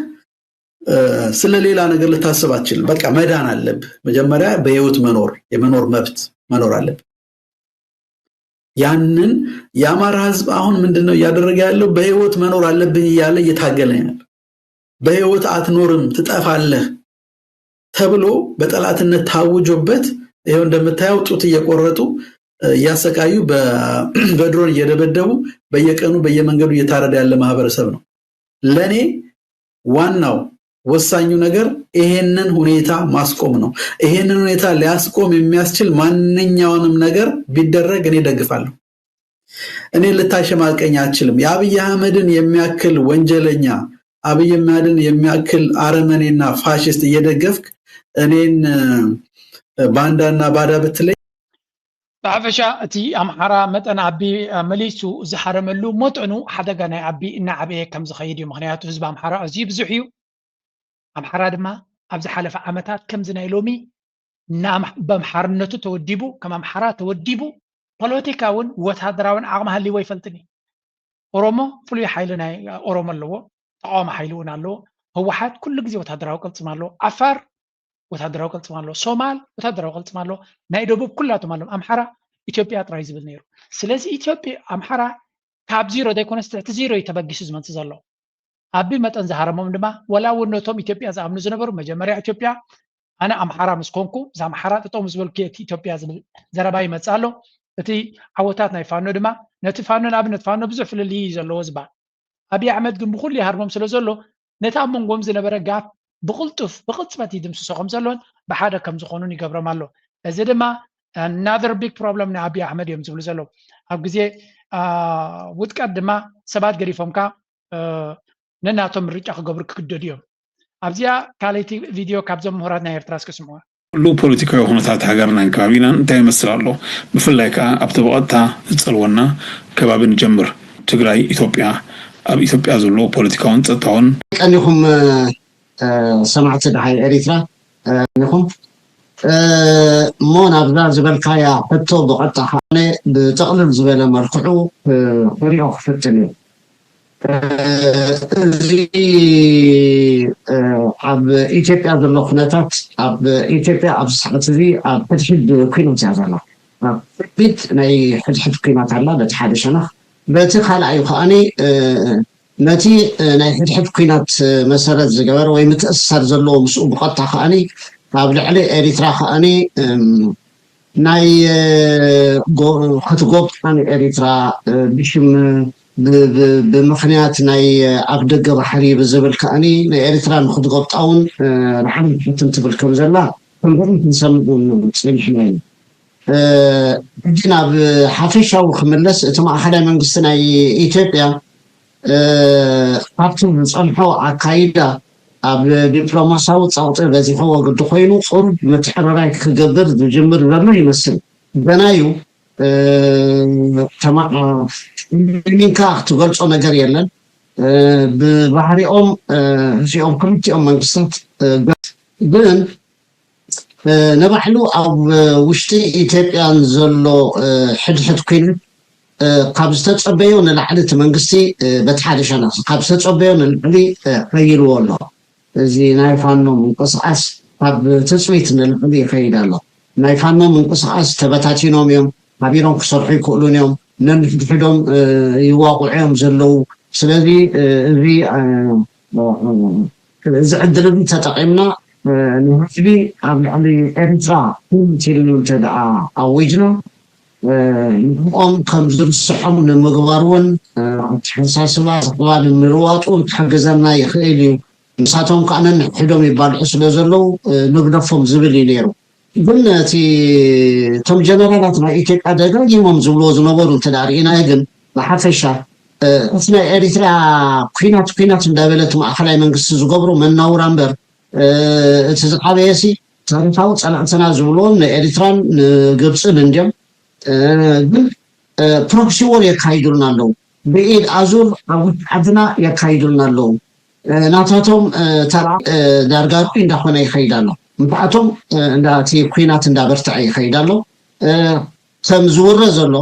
ስለ ሌላ ነገር ልታስብ አትችልም። በቃ መዳን አለብህ። መጀመሪያ በህይወት መኖር የመኖር መብት መኖር አለብህ። ያንን የአማራ ህዝብ አሁን ምንድን ነው እያደረገ ያለው? በህይወት መኖር አለብኝ እያለ እየታገለ ነው። በህይወት አትኖርም ትጠፋለህ ተብሎ በጠላትነት ታውጆበት ይኸው እንደምታየው ጡት እየቆረጡ እያሰቃዩ በድሮን እየደበደቡ በየቀኑ በየመንገዱ እየታረደ ያለ ማህበረሰብ ነው። ለእኔ ዋናው ወሳኙ ነገር ይሄንን ሁኔታ ማስቆም ነው። ይሄንን ሁኔታ ሊያስቆም የሚያስችል ማንኛውንም ነገር ቢደረግ እኔ ደግፋለሁ። እኔ ልታሸማቀኝ አትችልም። የአብይ አህመድን የሚያክል ወንጀለኛ፣ አብይ አህመድን የሚያክል አረመኔና ፋሽስት እየደገፍክ እኔን ባንዳና ባዳ ብትለኝ ብሓፈሻ እቲ ኣምሓራ መጠን ኣቢ መሊሱ ዝሃረመሉ መጠኑ ሓደጋ ናይ ኣቢ እናዓበየ ከም ዝኸይድ እዩ። ምክንያቱ ህዝቢ ኣምሓራ ኣዝዩ ብዙሕ እዩ። ኣምሓራ ድማ ኣብ ዝሓለፈ ዓመታት ከምዚ ናይ ሎሚ ብኣምሓርነቱ ተወዲቡ ከም ኣምሓራ ተወዲቡ ፖለቲካውን ወታደራውን ዓቕሚ ሃልይዎ ኣይፈልጥን እዩ። ኦሮሞ ፍሉይ ሓይሊ ናይ ኦሮሞ ኣለዎ፣ ተቃዋሚ ሓይሊ እውን ኣለዎ። ህወሓት ኩሉ ግዜ ወታደራዊ ቅልፅም ኣለዎ። ዓፋር ወታደራዊ ቅልፅም ኣለዎ። ሶማል ወታደራዊ ቅልፅም ኣለዎ። ናይ ደቡብ ኩላቶም ኣለዎም። ኣምሓራ ኢትዮጵያ ጥራይ ዝብል ነይሩ። ስለዚ ኢትዮጵያ ኣምሓራ ካብ ዚሮ ዘይኮነስ ትሕቲ ዚሮ እዩ ተበጊሱ ዝመፅእ ዘሎ። ኣቢ መጠን ዝሃረሞም ድማ ወላ እውን ነቶም ኢትዮጵያ ዝኣምኑ ዝነበሩ መጀመርያ ኢትዮጵያ ኣነ ኣምሓራ ምስ ኮንኩ እዛ ኣምሓራ ጠጠው ምስ በልኩ እየ እቲ ኢትዮጵያ ዝብል ዘረባ ይመፅእ ኣሎ። እቲ ዓወታት ናይ ፋኖ ድማ ነቲ ፋኖ ንኣብነት ፋኖ ብዙሕ ፍልልይ እዩ ዘለዎ ዝበሃል ኣብይ ኣሕመድ ግን ብኩሉ ይሃርሞም ስለ ዘሎ ነቲ ኣብ መንጎም ዝነበረ ጋፕ ብቕልጡፍ ብቕፅበት ይድምስሶ ከም ዘሎን ብሓደ ከም ዝኾኑን ይገብሮም ኣሎ። እዚ ድማ another big problem ናይ ኣብይ ኣሕመድ እዮም ዝብሉ ዘለዉ። ኣብ ግዜ ውድቀት ድማ ሰባት ገዲፎምካ ነናቶም ምርጫ ክገብሩ ክግደዱ እዮም። ኣብዚኣ ካልኣይቲ ቪድዮ ካብዞም ምሁራት ናይ ኤርትራ እስኪ ስምዑዋ። ኩሉ ፖለቲካዊ ኩነታት ሃገርናን ከባቢናን እንታይ ይመስል ኣሎ? ብፍላይ ከኣ ኣብቲ ብቐጥታ ዝጸልወና ከባቢ ንጀምር። ትግራይ፣ ኢትዮጵያ፣ ኣብ ኢትዮጵያ ዘሎ ፖለቲካውን ጸጥታውን። ቀኒኹም ሰማዕቲ ደሃይ ኤሪትራ ኢኹም እሞ ናብዛ ዝበልካያ ሕቶ ብቐጥታ ከኣነ ብጥቕልል ዝበለ መልክዑ ክሪኦ ክፍትን እየ። እዚ ኣብ ኢትዮጵያ ዘሎ ኩነታት ኣብ ኢትዮጵያ ኣብዚ ሰዓት እዚ ኣብ ሕድሕድ ኩናት እያ ዘላ። ኣብ ከቢድ ናይ ሕድሕድ ኩናት ኣላ በቲ ሓደ ሸነኽ፣ በቲ ካልኣዩ ከኣኒ ነቲ ናይ ሕድሕድ ኩናት መሰረት ዝገበረ ወይ ምትእስሳር ዘለዎ ምስኡ ብቐጥታ ከኣኒ ኣብ ልዕሊ ኤሪትራ ከኣኒ ናይ ክትጎብጣ ንኤሪትራ ብሽም ብምኽንያት ናይ ኣፍ ደገ ባሕሪ ብዝብል ከኣኒ ንኤሪትራ ንክትጎብጣ እውን ላዕሊ ትሕትን ትብል ከም ዘላ ክንርኢ ክንሰምዕ እውን ፀኒሕና ኢና። ሕጂ ናብ ሓፈሻዊ ክምለስ እቲ ማእኸላይ መንግስቲ ናይ ኢትዮጵያ ካብቲ ዝፀንሖ ኣካይዳ ኣብ ዲፕሎማሲያዊ ፀቕጢ በዚሕዎ ግዲ ኮይኑ ቁሩብ ምትዕርራይ ክገብር ዝጅምር ዘሎ ይመስል። ገና እዩ። ሚንካ ክትገልፆ ነገር የለን። ብባህሪኦም እዚኦም ክልቲኦም መንግስታት ግን ንባዕሉ ኣብ ውሽጢ ኢትዮጵያን ዘሎ ሕድሕድ ኩነት ካብ ዝተፀበዮ ንላዕሊ እቲ መንግስቲ በቲ ሓደ ሸነኽ ካብ ዝተፀበዮ ንላዕሊ ከይልዎ ኣሎ። እዚ ናይ ፋኖ ምንቅስቃስ ካብ ትፅቢት ንላዕሊ ይኸይድ ኣሎ። ናይ ፋኖ ምንቅስቃስ ተበታቲኖም እዮም፣ ሓቢሮም ክሰርሑ ይክእሉን እዮም፣ ነንሕድሕዶም ይዋቕዑ እዮም ዘለዉ። ስለዚ እዚ እዚ ዕድል እዚ ተጠቒምና ንህዝቢ ኣብ ልዕሊ ኤርትራ ኩናት ኢልና እንተ ደኣ ኣዊጅና ንዕኦም ከም ዝርስዖም ንምግባር እውን ኣተሓሳስባ ንምልዋጥ እውን ክሕግዘና ይኽእል እዩ። ንሳቶም ከዓ ነንሕድሕዶም ይባልዑ ስለ ዘለዉ ንግደፎም ዝብል እዩ ነይሩ። ግን እቲ እቶም ጀነራላት ናይ ኢትዮጵያ ደጋጊሞም ዝብልዎ ዝነበሩ እንተ ደኣ ርኢናዮ ግን ብሓፈሻ እቲ ናይ ኤሪትራ ኩናት ኩናት እንዳበለ እቲ ማእኸላይ መንግስቲ ዝገብሮ መናውራ እምበር እቲ ዝዓበየ ሲ ታሪኻዊ ፀላእትና ዝብልዎም ንኤሪትራን ንግብፅን እንድዮም። ግን ፕሮክሲ ዎር የካይዱልና ኣለዉ። ብኢድ ኣዙር ኣብ ውሽጢ ዓድና የካይዱልና ኣለዉ። ናታቶም ተራ ዳርጋ ርኡይ እንዳኾነ ይኸይድ ኣሎ። እምበኣቶም እንዳ እቲ ኩናት እንዳበርትዐ ይኸይድ ኣሎ። ከም ዝውረ ዘሎ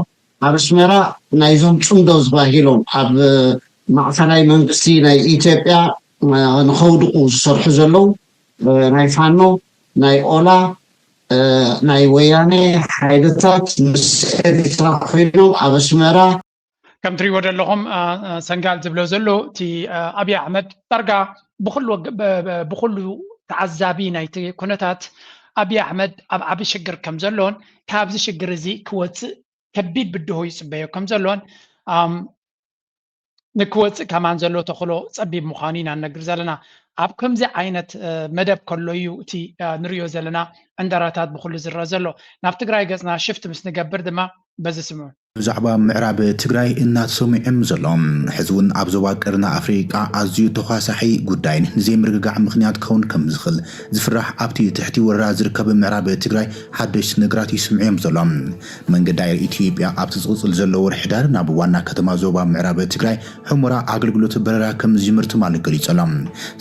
ኣብ ኣስመራ ናይዞም ፅምዶ ዝባሂሎም ኣብ ማእኸላይ መንግስቲ ናይ ኢትዮጵያ ንኸውድቁ ዝሰርሑ ዘለዉ ናይ ፋኖ ናይ ኦላ ናይ ወያነ ሓይልታት ምስ ኤርትራ ኮይኖም ኣብ ኣስመራ ከም ትሪእዎ ዘለኹም ሰንጋል ዝብሎ ዘሎ እቲ ኣብይ ኣሕመድ ዳርጋ ብኩሉ ተዓዛቢ ናይቲ ኩነታት ኣብይ ኣሕመድ ኣብ ዓቢ ሽግር ከም ዘሎን ካብዚ ሽግር እዚ ክወፅእ ከቢድ ብድሆ ይፅበዮ ከም ዘሎን ንክወፅእ ከማን ዘሎ ተኽእሎ ፀቢብ ምዃኑ ኢና ንነግር ዘለና። ኣብ ከምዚ ዓይነት መደብ ከሎ እዩ እቲ ንሪኦ ዘለና ዕንደራታት ብኩሉ ዝረአ ዘሎ። ናብ ትግራይ ገፅና ሽፍት ምስ ንገብር ድማ በዚ ስምዑ። ብዛዕባ ምዕራብ ትግራይ እናተሰሚዑ እዮም ዘለዉ። ሕዚ እውን ኣብ ዞባ ቀርኒ ኣፍሪቃ ኣዝዩ ተኳሳሒ ጉዳይን ንዘይምርግጋዕ ምኽንያት ክኸውን ከም ዝኽእል ዝፍራሕ ኣብቲ ትሕቲ ወረራ ዝርከብ ምዕራብ ትግራይ ሓደሽቲ ነገራት ይስምዑ እዮም ዘለዉ። መንገዲ ኣየር ኢትዮጵያ ኣብቲ ዝቕፅል ዘሎ ወርሒ ሕዳር ናብ ዋና ከተማ ዞባ ምዕራብ ትግራይ ሑመራ ኣገልግሎት በረራ ከም ዝጅምር ትማሊ ገሊጹ ኣሎ።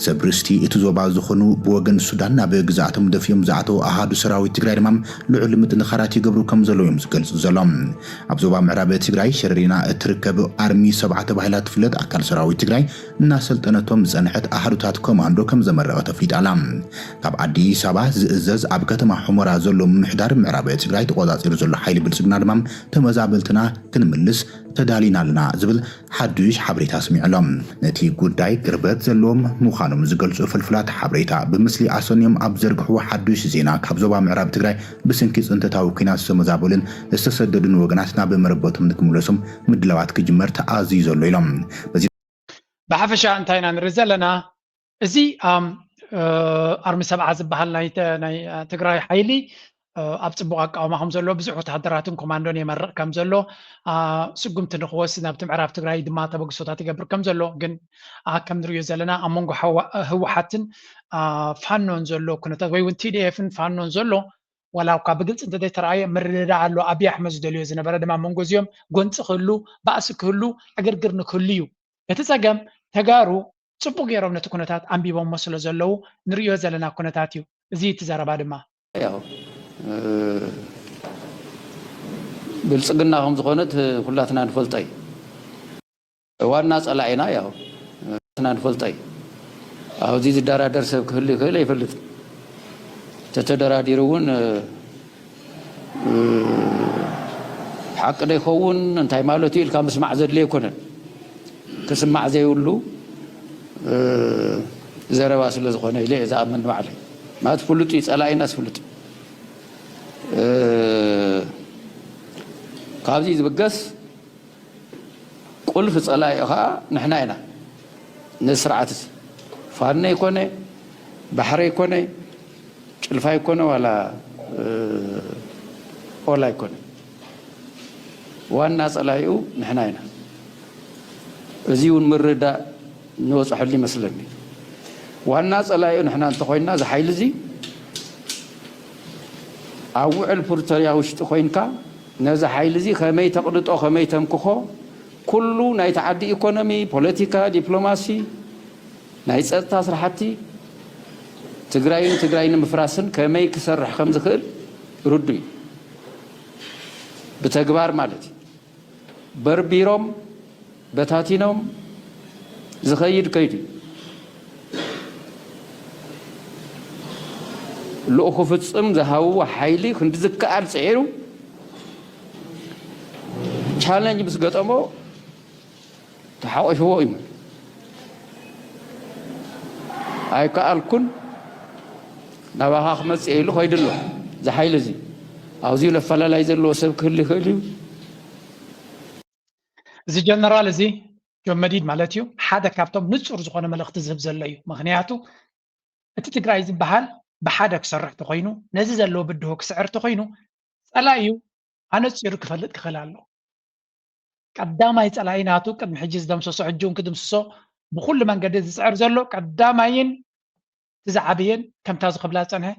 ሰብ ርስቲ እቲ ዞባ ዝኾኑ ብወገን ሱዳን ናብ ግዝኣቶም ደፊኦም ዝኣተዉ ኣሃዱ ሰራዊት ትግራይ ድማ ልዑል ምጥንኻራት ይገብሩ ከም ዘለዉ እዮም ዝገልጹ ዘለዉ። ኣብ ዞባ ምዕራብ ትግራይ ሸረሪና እትርከብ ኣርሚ ሰብዓ ተባሂላ ትፍለጥ ኣካል ሰራዊት ትግራይ እናሰልጠነቶም ዝጸንሐት ኣሃዱታት ኮማንዶ ከም ዘመረቐት ኣፍሊጣ ኣላ። ካብ ኣዲስ ኣበባ ዝእዘዝ ኣብ ከተማ ሑመራ ዘሎ ምምሕዳር ምዕራብ ትግራይ ተቖጻጺሩ ዘሎ ሓይሊ ብልጽግና ድማ ተመዛበልትና ክንምልስ ተዳሊና ኣለና ዝብል ሓዱሽ ሓበሬታ ኣስሚዑ ኣሎ። ነቲ ጉዳይ ቅርበት ዘለዎም ምዃኖም ዝገልጹ ፍልፍላት ሓበሬታ ብምስሊ ኣሰንዮም ኣብ ዘርግሕዎ ሓዱሽ ዜና ካብ ዞባ ምዕራብ ትግራይ ብሰንኪ ጽንተታዊ ኲናት ዝተመዛበሉን ዝተሰደዱን ወገናት ናብ መረበቶም ንክምለሶም ምድላዋት ክጅመር ተኣዝዩ ዘሎ ኢሎም። በዚ ብሓፈሻ እንታይ ኢና ንርኢ ዘለና? እዚ ኣርሚ ሰብዓ ዝበሃል ናይ ትግራይ ሓይሊ ኣብ ፅቡቅ ኣቃውማ ከም ዘሎ ብዙሕ ወታሃደራትን ኮማንዶን የመርቕ ከም ዘሎ ስጉምቲ ንክወስድ ናብቲ ምዕራብ ትግራይ ድማ ተበግሶታት ይገብር ከም ዘሎ ግን ከም ንሪኦ ዘለና ኣብ መንጎ ህወሓትን ፋኖን ዘሎ ኩነታት ወይ እውን ቲዲኤፍን ፋኖን ዘሎ ዋላ እኳ ብግልፂ እንተዘይተረኣየ ምርድዳእ ኣሎ። ኣብይ ኣሕመድ ዝደልዮ ዝነበረ ድማ መንጎ እዚኦም ጎንፂ ክህሉ ባእሲ ክህሉ ዕግርግር ንክህሉ እዩ። እቲ ፀገም ተጋሩ ፅቡቅ ገይሮም ነቲ ኩነታት ኣንቢቦሞ ስለ ዘለዉ ንሪኦ ዘለና ኩነታት እዩ። እዚ እቲ ዘረባ ድማ። ያው ብልፅግና ከም ዝኾነት ኩላትና ንፈልጦ እዩ። ዋና ፀላኢና ያው ኩላትና ንፈልጦ እዩ። ኣብዚ ዝደራደር ሰብ ክህሉ ይኽእል ኣይፈልጥን። ተተደራዲሩ እውን ሓቂ ዶ ይኸውን እንታይ ማለቱ ኢልካ ምስማዕ ዘድልዮ ኣይኮነን። ክስማዕ ዘይብሉ ዘረባ ስለ ዝኾነ ኢለ እየ ዝኣምን ባዕለይ። ማለት ፍሉጥ እዩ፣ ፀላኢናስ ፍሉጥ እዩ። ካብዚ ዝብገስ ቁልፊ ፀላኢ ከዓ ንሕና ኢና። ነዚ ስርዓት እዚ ፋኖ ይኮነ፣ ባሕሪ ይኮነ፣ ጭልፋ ይኮነ ዋላ ኦላ ይኮነ፣ ዋና ፀላኢኡ ንሕና ኢና። እዚ እውን ምርዳእ ንበፅሐሉ ይመስለኒ። ዋና ፀላኢኡ ንሕና እንተኮይንና እዚ ሓይሊ እዚ ኣብ ውዕል ፕሪቶርያ ውሽጢ ኮይንካ ነዚ ሓይሊ እዚ ከመይ ተቕልጦ፣ ከመይ ተምክኾ፣ ኩሉ ናይቲ ዓዲ ኢኮኖሚ፣ ፖለቲካ፣ ዲፕሎማሲ፣ ናይ ፀጥታ ስራሕቲ ትግራይን ትግራይ ንምፍራስን ከመይ ክሰርሕ ከም ዝኽእል ርዱእ እዩ። ብተግባር ማለት እዩ። በርቢሮም በታቲኖም ዝኸይድ ከይዱ እዩ። ልኡኹ ፍፅም ዝሃብዎ ሓይሊ ክንዲ ዝከኣል ፅዒሩ ቻለንጅ ምስ ገጠሞ ተሓቆፍዎ እዩ። ኣይከኣልኩን ናባኻ ክመፅእ ኢሉ ከይዱ ኣሎ። እዚ ሓይሊ እዚ ኣብዚ ለፈላላይ ዘለዎ ሰብ ክህሉ ይኽእል እዩ። እዚ ጀነራል እዚ ጆን መዲድ ማለት እዩ ሓደ ካብቶም ንፁር ዝኾነ መልእኽቲ ዝህብ ዘሎ እዩ። ምክንያቱ እቲ ትግራይ ዝበሃል ብሓደ ክሰርሕ ተኮይኑ ነዚ ዘለዎ ብድሆ ክስዕር ተኮይኑ ፀላኢኡ ኣነፂሩ ክፈልጥ ክኽእል ኣለዎ። ቀዳማይ ፀላኢ ናቱ ቅድሚ ሕጂ ዝደምሰሶ ሕጂ እውን ክድምስሶ ብኩሉ መንገዲ ዝፅዕር ዘሎ ቀዳማይን እቲ ዝዓበየን ከምታ ዝኽብላ ዝፀንሐ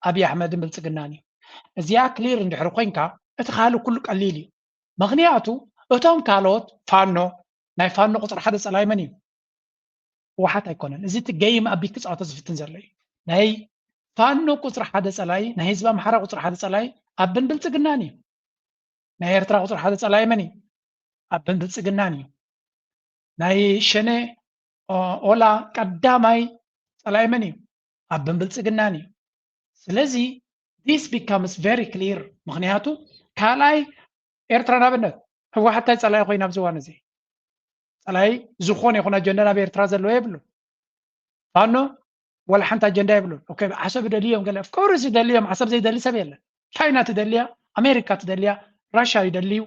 ኣብይ ኣሕመድን ብልፅግናን እዩ። እዚኣ ክሊር እንድሕሪ ኮይንካ እቲ ካልእ ኩሉ ቀሊል እዩ። ምኽንያቱ እቶም ካልኦት ፋኖ ናይ ፋኖ ቁፅሪ ሓደ ፀላኢ መን እዩ? ህወሓት ኣይኮነን። እዚ እቲ ገይም ኣቢት ክፃወቶ ዝፍትን ዘሎ እዩ። ናይ ፋኖ ቁፅሪ ሓደ ፀላኢ ናይ ህዝቢ ኣምሓራ ቁፅሪ ሓደ ፀላኢ ኣብን ብልፅግናን እዩ። ናይ ኤርትራ ቁፅሪ ሓደ ፀላኢ መን እዩ? ኣብን ብልፅግናን እዩ። ናይ ሸኔ ኦላ ቀዳማይ ፀላኢ መን እዩ? ኣብን ብልፅግናን እዩ። ስለዚ this becomes very clear። ምክንያቱ ካልኣይ ኤርትራ ናብነት ህወሓት ታይ ፀላኢ ኮይና ኣብዚ እዋን እዚ ፀላኢ ዝኾነ ይኹን ኣጀንዳ ናብ ኤርትራ ዘለዎ የብሉ። ፋኖ ዋላ ሓንቲ ኣጀንዳ የብሉን። ዓሰብ ይደልዩ እዮም ገለ ኦፍኮርስ ይደልዩ እዮም። ዓሰብ ዘይደሊ ሰብ የለን። ቻይና ትደልያ፣ ኣሜሪካ ትደልያ፣ ራሻ ይደልዩ፣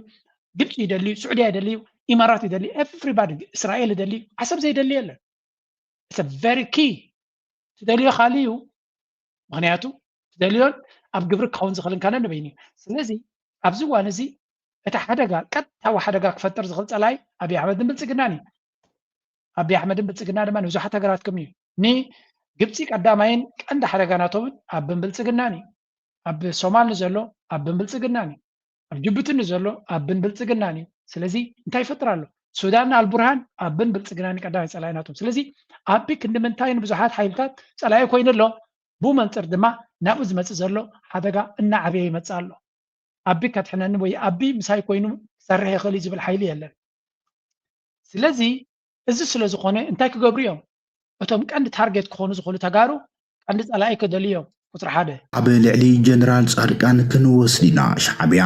ግብፂ ይደልዩ፣ ስዑድያ ይደልዩ፣ ኢማራት ይደሊ፣ everybody እስራኤል ይደሊ፣ ዓሰብ ዘይደሊ የለን። It's a very key። ትደልዮ ካልእ እዩ። ምኽንያቱ ትደልዮን ኣብ ግብሪ ክኸውን ዝኽእልን ካልእ ንበይኑ እዩ። ስለዚ ኣብዚ እዋን እዚ እቲ ሓደጋ፣ ቀጥታዊ ሓደጋ ክፈጥር ዝኽእል ጸላኢ ኣብይ ኣሕመድን ብልጽግናን እዩ። ኣብይ ኣሕመድን ብልጽግና ድማ ንብዙሓት ሃገራት ከም እዩ። ንግብፂ ቀዳማይን ቀንዲ ሓደጋ ናቶምን ኣብን ብልጽግናን እዩ። ኣብ ሶማል ንዘሎ ኣብን ብልጽግናን እዩ። ኣብ ጅቡቲ ንዘሎ ኣብን ብልጽግናን እዩ። ስለዚ እንታይ ይፈጥር ኣሎ? ሱዳን ኣልቡርሃን ኣብን ብልጽግናን ቀዳማይ ጸላኢ ናቶም። ስለዚ ኣቢ ክንዲ ምንታይ ንብዙሓት ሓይልታት ጸላኢ ኮይኑ ኣሎ። ብኡ መንጽር ድማ ናብኡ ዝመጽእ ዘሎ ሓደጋ እናዓበየ ይመጽእ ኣሎ። ኣቢ ከድሕነኒ ወይ ኣቢ ምሳይ ኮይኑ ክሰርሕ ይኽእል እዩ ዝብል ሓይሊ የለን። ስለዚ እዚ ስለ ዝኾነ እንታይ ክገብሩ እዮም? እቶም ቀንዲ ታርጌት ክኾኑ ዝኽእሉ ተጋሩ ቀንዲ ጸላኢ ክደልዩ እዮም። ቁጽሪ ሓደ። ኣብ ልዕሊ ጀነራል ጻድቃን ክንወስድ ኢና። ሻዕብያ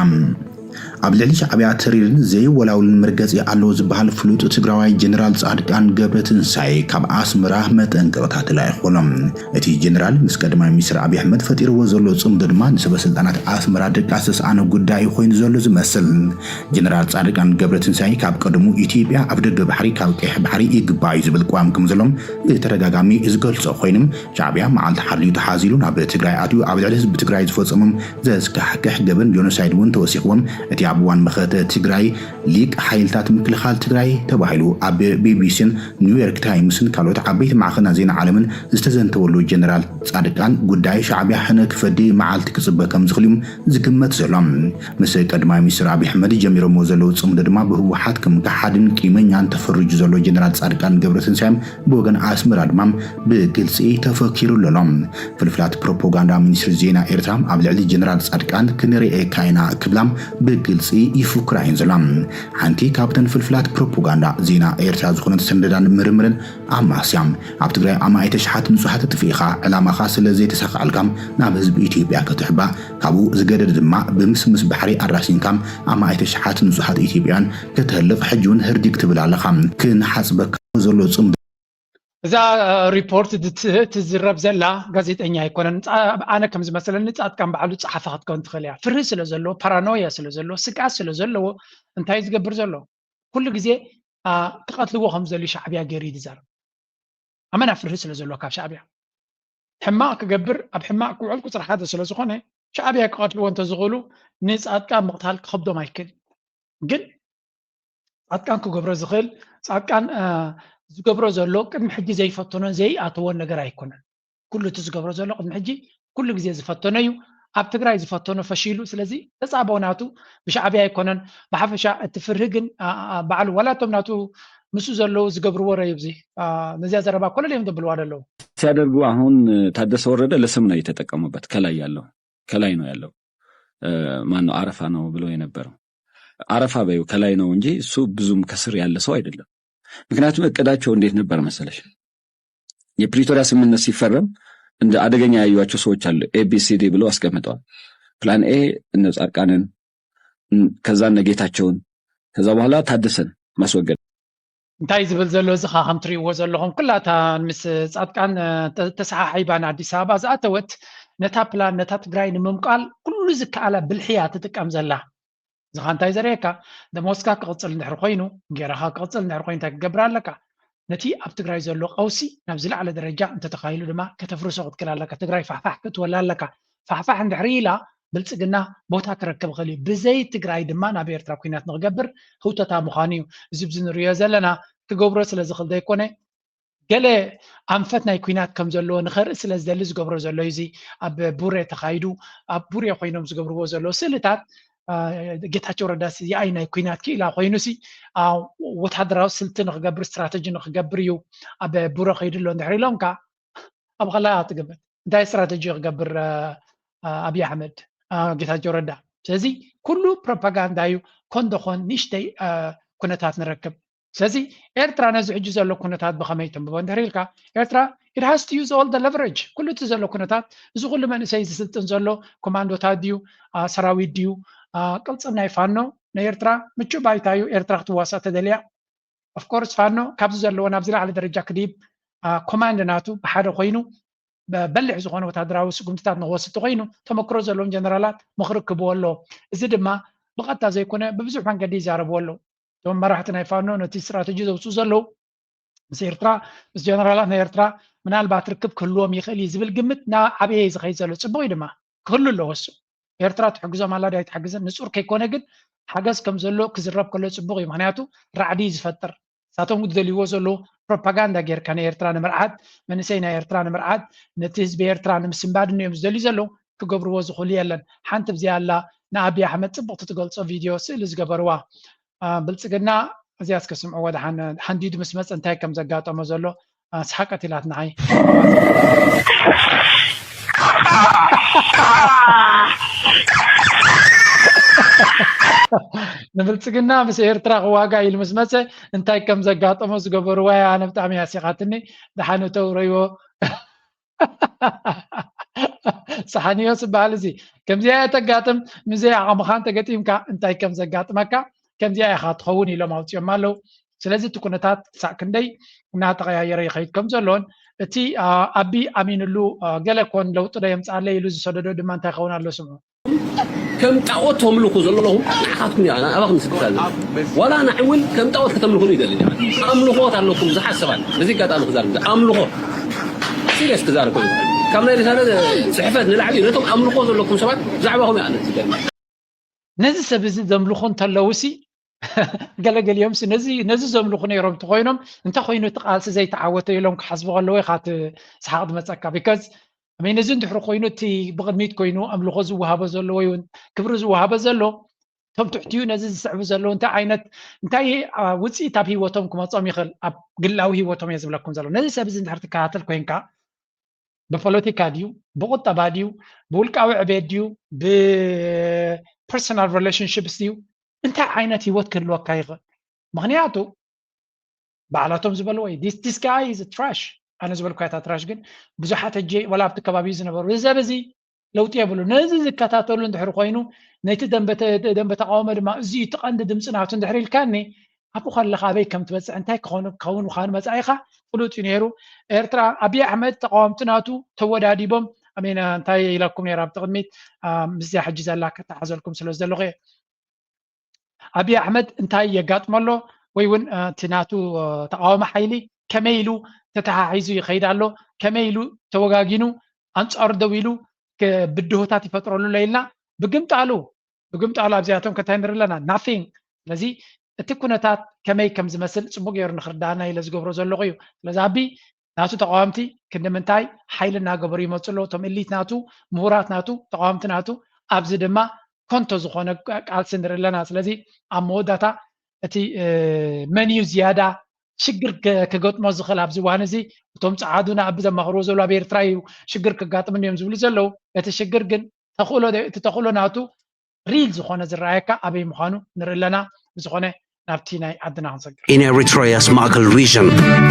ኣብ ልዕሊ ሻዕብያ ተሪርን ዘይወላውልን መርገጺ ኣለዎ ዝበሃል ፍሉጥ ትግራዋይ ጀነራል ጻድቃን ገብረትንሳኤ ካብ ኣስመራ መጠንቀቕታ ተላኢኹ ኣሎ። እቲ ጀነራል ምስ ቀዳማይ ሚኒስትር ኣብይ ኣሕመድ ፈጢርዎ ዘሎ ጽምዶ ድማ ንሰበ ስልጣናት ኣስመራ ድቃስ ዘስኣነ ጉዳይ ኮይኑ ዘሎ ዝመስል። ጀነራል ጻድቃን ገብረትንሳኤ ካብ ቀደሙ ኢትዮጵያ ኣፍደገ ባሕሪ ካብ ቀይሕ ባሕሪ ይግባእ እዩ ዝብል ቅዋም ከም ዘሎም ብተደጋጋሚ ዝገልጾ ኮይኑ፣ ሻዕብያ መዓልቲ ሓልዩ ተሓዚሉ ናብ ትግራይ ኣትዩ ኣብ ልዕሊ ህዝቢ ትግራይ ዝፈጸሞም ዘስካሕክሕ ገበን ጆኖሳይድ እውን ተወሲኽዎም። እቲ ኣብ እዋን መኸተ ትግራይ ሊቅ ሓይልታት ምክልኻል ትግራይ ተባሂሉ ኣብ ቢቢሲን ኒውዮርክ ታይምስን ካልኦት ዓበይቲ ማዕኸናት ዜና ዓለምን ዝተዘንተወሉ ጀነራል ጻድቃን ጉዳይ ሻዕብያ ሕነ ክፈዲ መዓልቲ ክጽበ ከም ዝኽእል እዩ ዝግመት ዘሎ። ምስ ቀዳማይ ሚኒስትር ኣብይ ኣሕመድ ጀሚሮምዎ ዘለዉ ጽምዶ ድማ ብህወሓት ከም ከሓድን ቂመኛን ተፈሪጁ ዘሎ ጀነራል ጻድቃን ገብረትንሳኤ ብወገን ኣስመራ ድማ ብግልጺ ተፈኪሩሉ ኣሎ። ፍልፍላት ፕሮፓጋንዳ ሚኒስትሪ ዜና ኤርትራ ኣብ ልዕሊ ጀነራል ጻድቃን ክንርእየካ ኢና ክብላ ብግልጺ ይፍክራ እየን ዘለዋ። ሓንቲ ካብተን ፍልፍላት ፕሮፓጋንዳ ዜና ኤርትራ ዝኾነት ሰነዳን ምርምርን ኣማስያ፣ ኣብ ትግራይ ኣማኢት ኣሽሓት ንጹሃት ኣጥፊእኻ፣ ዕላማኻ ስለ ዘይተሳኽዐልካ ናብ ህዝቢ ኢትዮጵያ ከተሕባ፣ ካብኡ ዝገደደ ድማ ብምስምስ ባሕሪ ኣራሲንካ ኣማኢት ኣሽሓት ንጹሃት ኢትዮጵያውያን ከተህልቕ ሕጂ እውን ህርዲግ ትብል ኣለኻ። ክንሓጽበካ ዘሎ ጽምዶ እዛ ሪፖርት ትዝረብ ዘላ ጋዜጠኛ ኣይኮነን። ኣነ ከም ዝመስለኒ ጻድቃን ባዕሉ ጸሓፊ ክትከውን ትኽእል እያ። ፍርሂ ስለ ዘለዎ፣ ፓራኖያ ስለ ዘለዎ፣ ስግኣት ስለ ዘለዎ እንታይ እዩ ዝገብር ዘሎ? ኩሉ ግዜ ክቐትልዎ ከም ዘልዩ ሻዕብያ ገይሩ እዩ ዝዛረብ። ኣመና ፍርሂ ስለ ዘለዎ ካብ ሻዕብያ ሕማቕ ክገብር ኣብ ሕማቕ ክውዕል ቁፅሪ ሓደ ስለ ዝኾነ ሻዕብያ ክቐትልዎ እንተዝኽእሉ ንፃድቃን ምቕታል ክኸብዶም ኣይክእል። ግን ፃድቃን ክገብሮ ዝኽእል ፃድቃን ዝገብሮ ዘሎ ቅድሚ ሕጂ ዘይፈተኖን ዘይኣተዎን ነገር ኣይኮነን። ኩሉ እቲ ዝገብሮ ዘሎ ቅድሚ ሕጂ ኩሉ ግዜ ዝፈተኖ እዩ። ኣብ ትግራይ ዝፈተኖ ፈሺሉ። ስለዚ ተፃቦ ናቱ ብሻዕብያ ኣይኮነን። ብሓፈሻ እቲ ፍርሂ ግን ባዕሉ ዋላ እቶም ናቱ ምስኡ ዘለዉ ዝገብርዎ ረዩ። እዚ ነዚያ ዘረባ ኮለል እዮም ዘብልዋ ዘለዉ። ሲያደርጉ አሁን ታደሰ ወረደ ለስም ነው የተጠቀሙበት። ከላይ ያለው ከላይ ነው ያለው ማን ነው አረፋ ነው ብሎ የነበረው አረፋ በይው ከላይ ነው እንጂ እሱ ብዙም ከስር ያለ ሰው አይደለም። ምክንያቱም እቅዳቸው እንዴት ነበር መሰለሽ? የፕሪቶሪያ ስምምነት ሲፈረም እንደ አደገኛ ያዩዋቸው ሰዎች አሉ። ኤ ቢ ሲ ዲ ብለው አስቀምጠዋል። ፕላን ኤ እነ ጻድቃንን ከዛ እነ ጌታቸውን ከዛ በኋላ ታደሰን ማስወገድ። እንታይ ዝብል ዘሎ እዚ ኸዓ ከም ትሪእዎ ዘለኹም ኩላታ ምስ ጻድቃን ተሰሓሒባ ንኣዲስ ኣበባ ዝኣተወት ነታ ፕላን ነታ ትግራይ ንምምቃል ኩሉ ዝከኣላ ብልሕያ ትጥቀም ዘላ። እዚ ኸዓ እንታይ ዘርእየካ? ደሞዝካ ክቕፅል እንድሕር ኮይኑ፣ እንጌራኻ ክቕፅል እንድሕር ኮይኑ እንታይ ክገብር ኣለካ? ነቲ ኣብ ትግራይ ዘሎ ቀውሲ ናብ ዝለዓለ ደረጃ እንተተኻይሉ ድማ ከተፍርሶ ክትክል ኣለካ። ትግራይ ፋሕፋሕ ክትወላ ኣለካ። ፋሕፋሕ እንድሕር ኢላ ብልፅግና ቦታ ክረክብ ይኽእል እዩ። ብዘይ ትግራይ ድማ ናብ ኤርትራ ኩናት ንክገብር ህውተታ ምዃኑ እዩ። እዚ ብዚ ንሪኦ ዘለና ክገብሮ ስለ ዝኽእል ዘይኮነ ገለ ኣንፈት ናይ ኩናት ከም ዘለዎ ንኸርኢ ስለ ዝደሊ ዝገብሮ ዘሎ እዩ። እዚ ኣብ ቡሬ ተኻይዱ ኣብ ቡሬ ኮይኖም ዝገብርዎ ዘለዉ ስእልታት ጌታቸው ረዳ ሲ የኣይ ናይ ኩናት ክኢላ ኮይኑ ሲ ወታደራዊ ስልቲ ንክገብር ስትራተጂ ንክገብር እዩ ኣብ ቡሬ ከይዱ ኣሎ እንድሕር ኢሎም ከዓ ኣብ ኸላ ትግምት እንታይ ስትራተጂ ክገብር ኣብይ ኣሕመድ ጌታቸው ረዳ። ስለዚ ኩሉ ፕሮፓጋንዳ እዩ። ኮን ደኾን ንእሽተይ ኩነታት ንረክብ። ስለዚ ኤርትራ ነዚ ሕጂ ዘሎ ኩነታት ብኸመይ ተንብቦ እንድሕር ኢልካ ኤርትራ it has to use all the leverage። ኩሉ እቲ ዘሎ ኩነታት እዚ ኩሉ መንእሰይ ዝስልጥን ዘሎ ኮማንዶታት ድዩ ሰራዊት ድዩ ቅልፅም ናይ ፋኖ ናይ ኤርትራ ምቹእ ባይታ እዩ። ኤርትራ ክትዋሳእ ተደልያ of course ፋኖ ካብዚ ዘለዎ ናብ ዝለዓለ ደረጃ ክድይብ ኮማንድ ናቱ ብሓደ ኮይኑ በሊሕ ዝኾነ ወታደራዊ ስጉምትታት ንክወስድ ተኮይኑ ተመክሮ ዘለዎም ጀነራላት ምኽሪ ክህብዎ ኣለዎ። እዚ ድማ ብቐጥታ ዘይኮነ ብብዙሕ መንገዲ ይዛረብዎ ኣለዉ። እቶም መራሕቲ ናይ ፋኖ ነቲ ስትራተጂ ዘውፅኡ ዘለዉ ምስ ኤርትራ ምስ ጀነራላት ናይ ኤርትራ ምናልባት ርክብ ክህልዎም ይኽእል እዩ ዝብል ግምት እናዓበየ እዩ ዝኸይድ ዘሎ። ፅቡቕ እዩ ድማ ክህሉ ኣለዎ። እሱ ኤርትራ ትሕግዞም ኣላ ዳይ ትሕግዘን ንፁር ከይኮነ ግን ሓገዝ ከም ዘሎ ክዝረብ ከሎ ፅቡቕ እዩ። ምክንያቱ ራዕዲ እዩ ዝፈጥር። ንሳቶም ዝደልይዎ ዘለዉ ፕሮፓጋንዳ ጌርካ ንኤርትራ ንምርዓድ መንእሰይ ናይ ኤርትራ ንምርዓድ ነቲ ህዝቢ ኤርትራ ንምስንባድን እዮም ዝደልዩ ዘለዉ። ክገብርዎ ዝኽእሉ የለን። ሓንቲ ብዚኣ ኣላ ንኣብይ ኣሕመድ ፅብቕቲ ትገልፆ ቪድዮ ስእሊ ዝገበርዋ ብልፅግና እዚኣ እስከ ስምዕዎ ደሓን ሓንዲዱ ምስ መፀ እንታይ ከም ዘጋጠሞ ዘሎ ኣስሓቀት ኢላት ንዓይ ንብልፅግና ምስ ኤርትራ ክዋጋ ኢሉ ምስ መፀ እንታይ ከም ዘጋጠሞ ዝገበርዋ ኣነ ብጣዕሚ ያሲቃትኒ። ደሓን እተውረይዎ ሰሓንዮ ዝበሃል እዚ ከምዚኣ እያ ተጋጥም። ምስዘይ ዓቕምኻ እንተገጢምካ እንታይ ከም ዘጋጥመካ ከምዚኣ ኢኻ ትኸውን ኢሎም ኣውፅኦም ኣለዉ። ስለዚ እቲ ኩነታት ክሳዕ ክንደይ እናተቐያየረ ይኸይድ ከም ዘሎን እቲ ኣቢ ኣሚንሉ ገለ ኮን ለውጢ ዶ የምፅኣለይ ኢሉ ዝሰደዶ ድማ እንታይ ኸውን ኣሎ ስምዑ። ከም ጣዖት ተምልኹ ዘለኹም ንዓኻትኩም እያ ኣባኹም ዝስክታ ዘሎ ዋላ ንዓይ እውን ከም ጣዖት ከተምልኹ ይደሊ ኣምልኾት ኣለኩም ብዙሓት ሰባት በዚ ኣጋጣሚ ክዛርብ ኣምልኾ ሲሪየስ ክዛረብ ኮይኑ ካብ ናይ ርሳነ ፅሕፈት ንላዕሊ ነቶም ኣምልኾ ዘለኩም ሰባት ብዛዕባኹም እያ ኣነ ዝገርም ነዚ ሰብ እዚ ዘምልኹ እንተለውሲ ገለገሊኦም ነዚ ዘምልኹ ነይሮም እንተኮይኖም እንታይ ኮይኑ እቲ ቃልሲ ዘይተዓወተ ኢሎም ክሓስቡ ከለዉ ኢካ እቲ ሰሓቅ ዝመፀካ because I mean እዚ እንድሕሪ ኮይኑ እቲ ብቅድሚት ኮይኑ ኣምልኾ ዝወሃቦ ዘሎ ወይ እውን ክብሪ ዝወሃቦ ዘሎ እቶም ትሕቲኡ ነዚ ዝስዕቡ ዘለዉ እንታይ ዓይነት እንታይ ውፅኢት ኣብ ሂወቶም ክመፆም ይኽእል ኣብ ግላዊ ሂወቶም እየ ዝብለኩም ዘሎ ነዚ ሰብ እዚ እንድሕር ትከታተል ኮይንካ ብፖለቲካ ድዩ ብቁጠባ ድዩ ብውልቃዊ ዕቤት ድዩ ብፐርሶናል ሪሌሽንሽፕስ ድዩ እንታይ ዓይነት ሂወት ክህልወካ ይኽእል ምክንያቱ ባዕላቶም ዝበልዎ እዩ this guy is trash ኣነ ዝበልኳ እታ trash ግን ብዙሓት ሕጂ ወላ ኣብቲ ከባቢ ዝነበሩ እዚ ሰብ እዚ ለውጢ የብሉ ነዚ ዝከታተሉ እንድሕር ኮይኑ ነቲ ደንበ ተቃውሞ ድማ እዚ እቲ ቀንዲ ድምፂ ናቱ እንድሕር ኢልካኒ ኣብኡ ከለካ ኣበይ ከም ትበፅሕ እንታይ ክኸውን ምኳኑ መፃኢካ ፍሉጥ እዩ ነይሩ ኤርትራ ኣብይ ኣሕመድ ተቃወምቲ ናቱ ተወዳዲቦም ኣሜና እንታይ ኢለኩም ነይረ ኣብቲ ቅድሚት ምስዚያ ሕጂ ዘላ ከተሓዘልኩም ስለ ዘለኹ እየ ኣብይ ኣሕመድ እንታይ የጋጥሞ ኣሎ ወይ እውን እቲ ናቱ ተቃዋሚ ሓይሊ ከመይ ኢሉ ተተሓሒዙ ይኸይድ ኣሎ ከመይ ኢሉ ተወጋጊኑ ኣንፃሩ ደው ኢሉ ብድሆታት ይፈጥረሉ ኣሎ ኢልና ብግምጣሉ ብግምጣሉ ኣብዚኣቶም ከታይ ንርኢ ኣለና nothing ስለዚ እቲ ኩነታት ከመይ ከም ዝመስል ፅቡቅ ገይሩ ንክርዳኣና ኢለ ዝገብሮ ዘለኹ እዩ ስለዚ ኣቢ ናቱ ተቃወምቲ ክንዲ ምንታይ ሓይሊ እናገበሩ ይመፁ ኣለዉ እቶም እሊት ናቱ ምሁራት ናቱ ተቃወምቲ ናቱ ኣብዚ ድማ ኮንቶ ዝኾነ ቃልሲ ንርኢ ኣለና ስለዚ ኣብ መወዳታ እቲ መን እዩ ዝያዳ ሽግር ክገጥሞ ዝኽእል ኣብዚ ዋን እዚ እቶም ፀዓዱ ንኣቢ ዘማኽርዎ ዘሎ ኣብ ኤርትራ እዩ ሽግር ክጋጥምኒ እዮም ዝብሉ ዘለዉ እቲ ሽግር ግን ተኽእሎ እቲ ተኽእሎ ናቱ ሪል ዝኾነ ዝረኣየካ ኣበይ ምዃኑ ንርኢ ኣለና ብዝኾነ ናብቲ ናይ ዓድና ክንሰግር In Eritrea's Ma'akal region,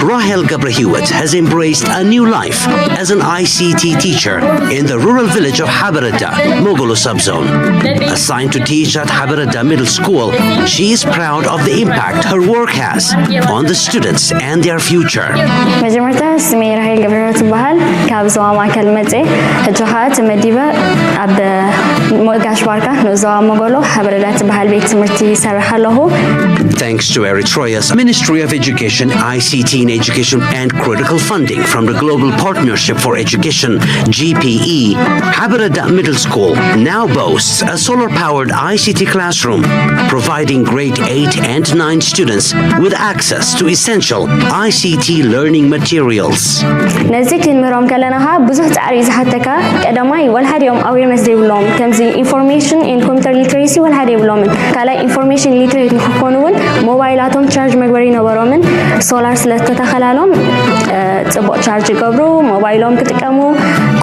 Rahel Gebrehiyot has embraced a new life as an I C T teacher in the rural village of Habereda, Mogolo subzone. Assigned to teach at Habereda Middle School, she is proud of the impact her work has on the students and their future. መጀመርታ ስመይ ራሄል ገብረህይወት ይበሃል ካብ ዞባ ማእከል መፀ ሕጂ ከዓ ተመዲበ ኣብ ጋሽ ባርካ ንኡስ ዞባ መጎሎ ሓበረዳ ትበሃል ቤት ትምህርቲ ይሰርሕ ኣለኹ Thanks to Eritrea's Ministry of Education, I C T in Education and critical funding from the Global Partnership for Education, G P E, Habereda Middle School now boasts a solar-powered I C T classroom, providing grade eight and nine students with access to essential I C T learning materials. ነዚ ክንምህሮም ከለና ከዓ ብዙሕ ፃዕሪ እዩ ዝሓተካ ቀዳማይ ወላ ሓደ እዮም ኣዌርነስ ዘይብሎም ከምዚ ኢንፎርሜሽን ኤንድ ኮምፒተር ሊትሬሲ ወላ ሓደ የብሎምን ካልኣይ ኢንፎርሜሽን ሊትሬት ንክኾኑ እውን ሞባይላቶም ቻርጅ መግበሪ ይነበሮምን ሶላር ስለተተኸላሎም ፅቡቅ ቻርጅ ይገብሩ ሞባይሎም ክጥቀሙ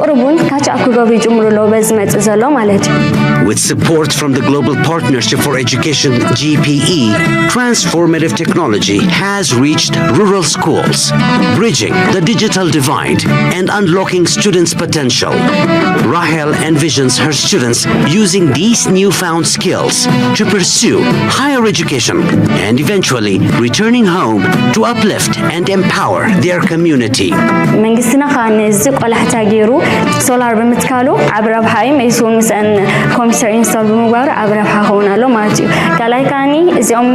ቁሩብ እውን ካች ኣፕ ክገብሩ ይጅምሩ ኣለዉ በዚ መፅእ ዘሎ ማለት እዩ With support from the Global Partnership for Education, G P E, transformative technology has reached rural schools, bridging the digital divide and unlocking students' potential. Rahel envisions her students using these newfound skills to pursue higher education and eventually returning home to uplift and empower their community. መንግስትና ከዓ ነዚ ቆላሕታ ገይሩ ሶላር ብምትካሉ ዓብ ረብሓ እዩ መይስውን ምስአን ሶፍትዌር ኢንስቶል ብምግባሩ ኣብ ረብሓ ክኸውን ኣሎ ማለት እዩ። ካልኣይ ከዓኒ እዚኦም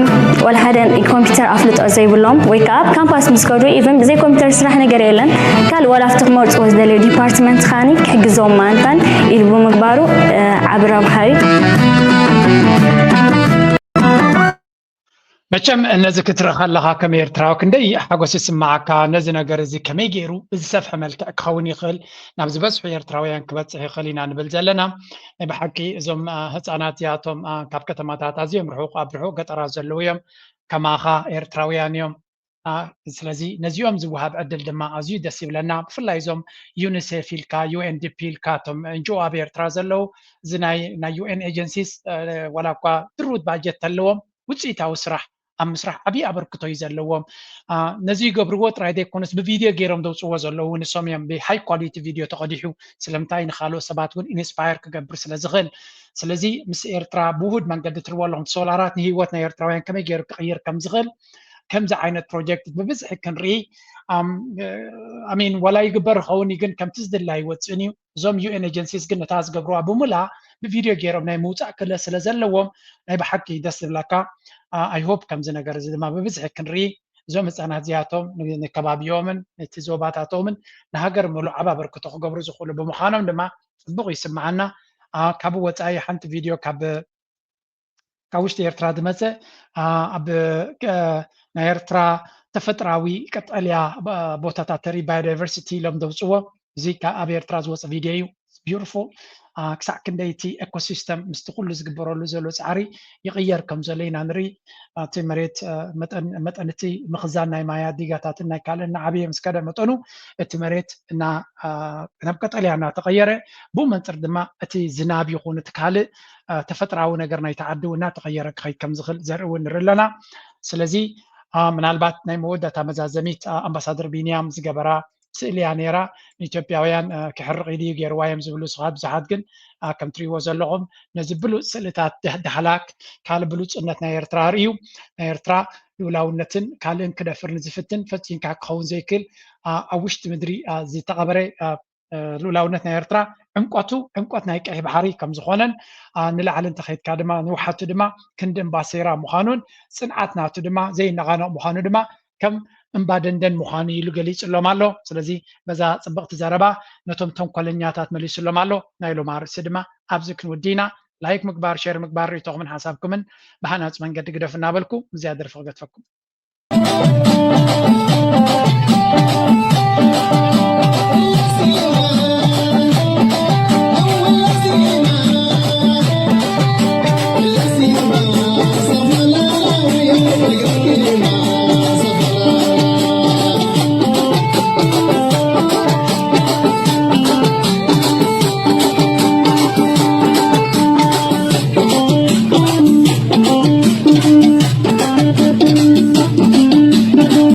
ወላ ሓደ ኮምፒውተር ኣፍልጦ ዘይብሎም ወይ ከዓ ኣብ ካምፓስ ምስ ከዱ ኢቨን ብዘይ ኮምፒውተር ስራሕ ነገር የለን። ካልእ ወላ ኣብቲ ክመርፅዎ ዝደለዩ ዲፓርትመንት ከዓኒ ክሕግዞም ማንታን ኢሉ ብምግባሩ ዓብ ረብሓ እዩ። መቸም ነዚ ክትርኢ ከለኻ ከም ኤርትራዊ ክንደይ ሓጎስ ይስምዓካ። ነዚ ነገር እዚ ከመይ ገይሩ ብዝሰፍሐ መልክዕ ክኸውን ይኽእል፣ ናብ ዝበዝሑ ኤርትራውያን ክበጽሕ ይኽእል ኢና ንብል ዘለና። ናይ ብሓቂ እዞም ህፃናት እዚኣቶም ካብ ከተማታት ኣዝዮም ርሑቕ ኣብ ርሑቕ ገጠራት ዘለዉ እዮም። ከማኻ ኤርትራውያን እዮም። ስለዚ ነዚኦም ዝወሃብ ዕድል ድማ ኣዝዩ ደስ ይብለና። ብፍላይ እዞም ዩኒሴፍ ኢልካ ዩኤንዲፒ ኢልካ እቶም ኤንጂኦ ኣብ ኤርትራ ዘለዉ እዚ ናይ ዩኤን ኤጀንሲስ ዋላ እኳ ድሩት ባጀት ተለዎም ውፅኢታዊ ስራሕ ኣብ ምስራሕ ዓብዪ ኣበርክቶ እዩ ዘለዎም። ነዚ ይገብርዎ ጥራይ ዘይኮነስ ብቪድዮ ገይሮም ዘውፅዎ ዘለዉ ንሶም እዮም ብሃይ ኳሊቲ ቪድዮ ተቐዲሑ ስለምንታይ ንካልኦት ሰባት እውን ኢንስፓየር ክገብር ስለ ዝኽእል። ስለዚ ምስ ኤርትራ ብውሁድ መንገዲ ትርዎ ኣለኹም ሶላራት ንህይወት ናይ ኤርትራውያን ከመይ ገይሩ ክቕይር ከም ዝኽእል ከምዚ ዓይነት ፕሮጀክት ብብዝሒ ክንርኢ ኣሚን ወላ ይግበር ይኸውን ግን ከምቲ ዝድላ ይወፅእን እዩ። እዞም ዩኤን ኤጀንሲስ ግን ነታ ዝገብርዋ ብሙላ ብቪድዮ ገይሮም ናይ ምውፃእ ክእለት ስለ ዘለዎም ናይ ብሓቂ ደስ ዝብለካ። ኣይ ሆፕ ከምዚ ነገር እዚ ድማ ብብዝሒ ክንርኢ እዞም ህፃናት እዚኣቶም ንከባቢኦምን ነቲ ዞባታቶምን ንሃገር ምሉእ ዓብ ኣበርክቶ ክገብሩ ዝኽእሉ ብምዃኖም ድማ ፅቡቕ ይስምዓና። ካብ ወፃኢ ሓንቲ ቪድዮ ካብ ካብ ውሽጢ ኤርትራ ዝመፀ ኣብ ናይ ኤርትራ ተፈጥራዊ ቀጠልያ ቦታታት ተርኢ ባዮዳይቨርሲቲ ኢሎም ዘውፅዎ እዚ ኣብ ኤርትራ ዝወፀ ቪድዮ እዩ። ቢዩቲፉል ክሳዕ ክንደይ እቲ ኤኮሲስተም ምስቲ ኩሉ ዝግበረሉ ዘሎ ፃዕሪ ይቕየር ከም ዘሎ ኢና ንርኢ። እቲ መሬት መጠን እቲ ምኽዛን ናይ ማያ ዲጋታትን ናይ ካልእ እናዓበየ ምስ ከደ መጠኑ እቲ መሬት ናብ ቀጠልያ እናተቐየረ ብኡ መንፅር ድማ እቲ ዝናብ ይኹን እቲ ካልእ ተፈጥራዊ ነገር ናይቲ ዓዲ እውን እናተቐየረ ክኸይድ ከም ዝኽእል ዘርኢ እውን ንርኢ ኣለና። ስለዚ ምናልባት ናይ መወዳእታ መዛዘሚት ኣምባሳደር ቢንያም ዝገበራ ስእሊ እያ ነይራ። ንኢትዮጵያውያን ክሕርቕ ኢሉ እዩ ገይርዋ እዮም ዝብሉ ስኻ ብዙሓት ግን ከም ትሪእዎ ዘለኹም ነዚ ብሉፅ ስእልታት ዳህላክ ካልእ ብሉፅነት ናይ ኤርትራ ርእዩ ናይ ኤርትራ ልኡላውነትን ካልእን ክደፍር ንዝፍትን ፈፂምካ ክኸውን ዘይክእል ኣብ ውሽጢ ምድሪ ዝተቐበረ ልኡላውነት ናይ ኤርትራ ዕምቆቱ ዕምቆት ናይ ቀይሕ ባሕሪ ከም ዝኾነን ንላዕሊ እንተኸይድካ ድማ ንውሓቱ ድማ ክንዲ እምባ ሴራ ምዃኑን ፅንዓት ናቱ ድማ ዘይነቓነቕ ምዃኑ ድማ ከም እምባ ደንደን ምዃኑ ኢሉ ገሊፅሎም ኣሎ። ስለዚ በዛ ፅብቕቲ ዘረባ ነቶም ተንኮለኛታት መሊስሎም ኣሎ። ናይ ሎም ኣርእስቲ ድማ ኣብዚ ክንውዲ ኢና። ላይክ ምግባር፣ ሼር ምግባር፣ ርእይቶኹምን ሓሳብኩምን ብሃናፂ መንገዲ ግደፉ እናበልኩ ምስዚኣ ደርፊ ክገድፈኩም።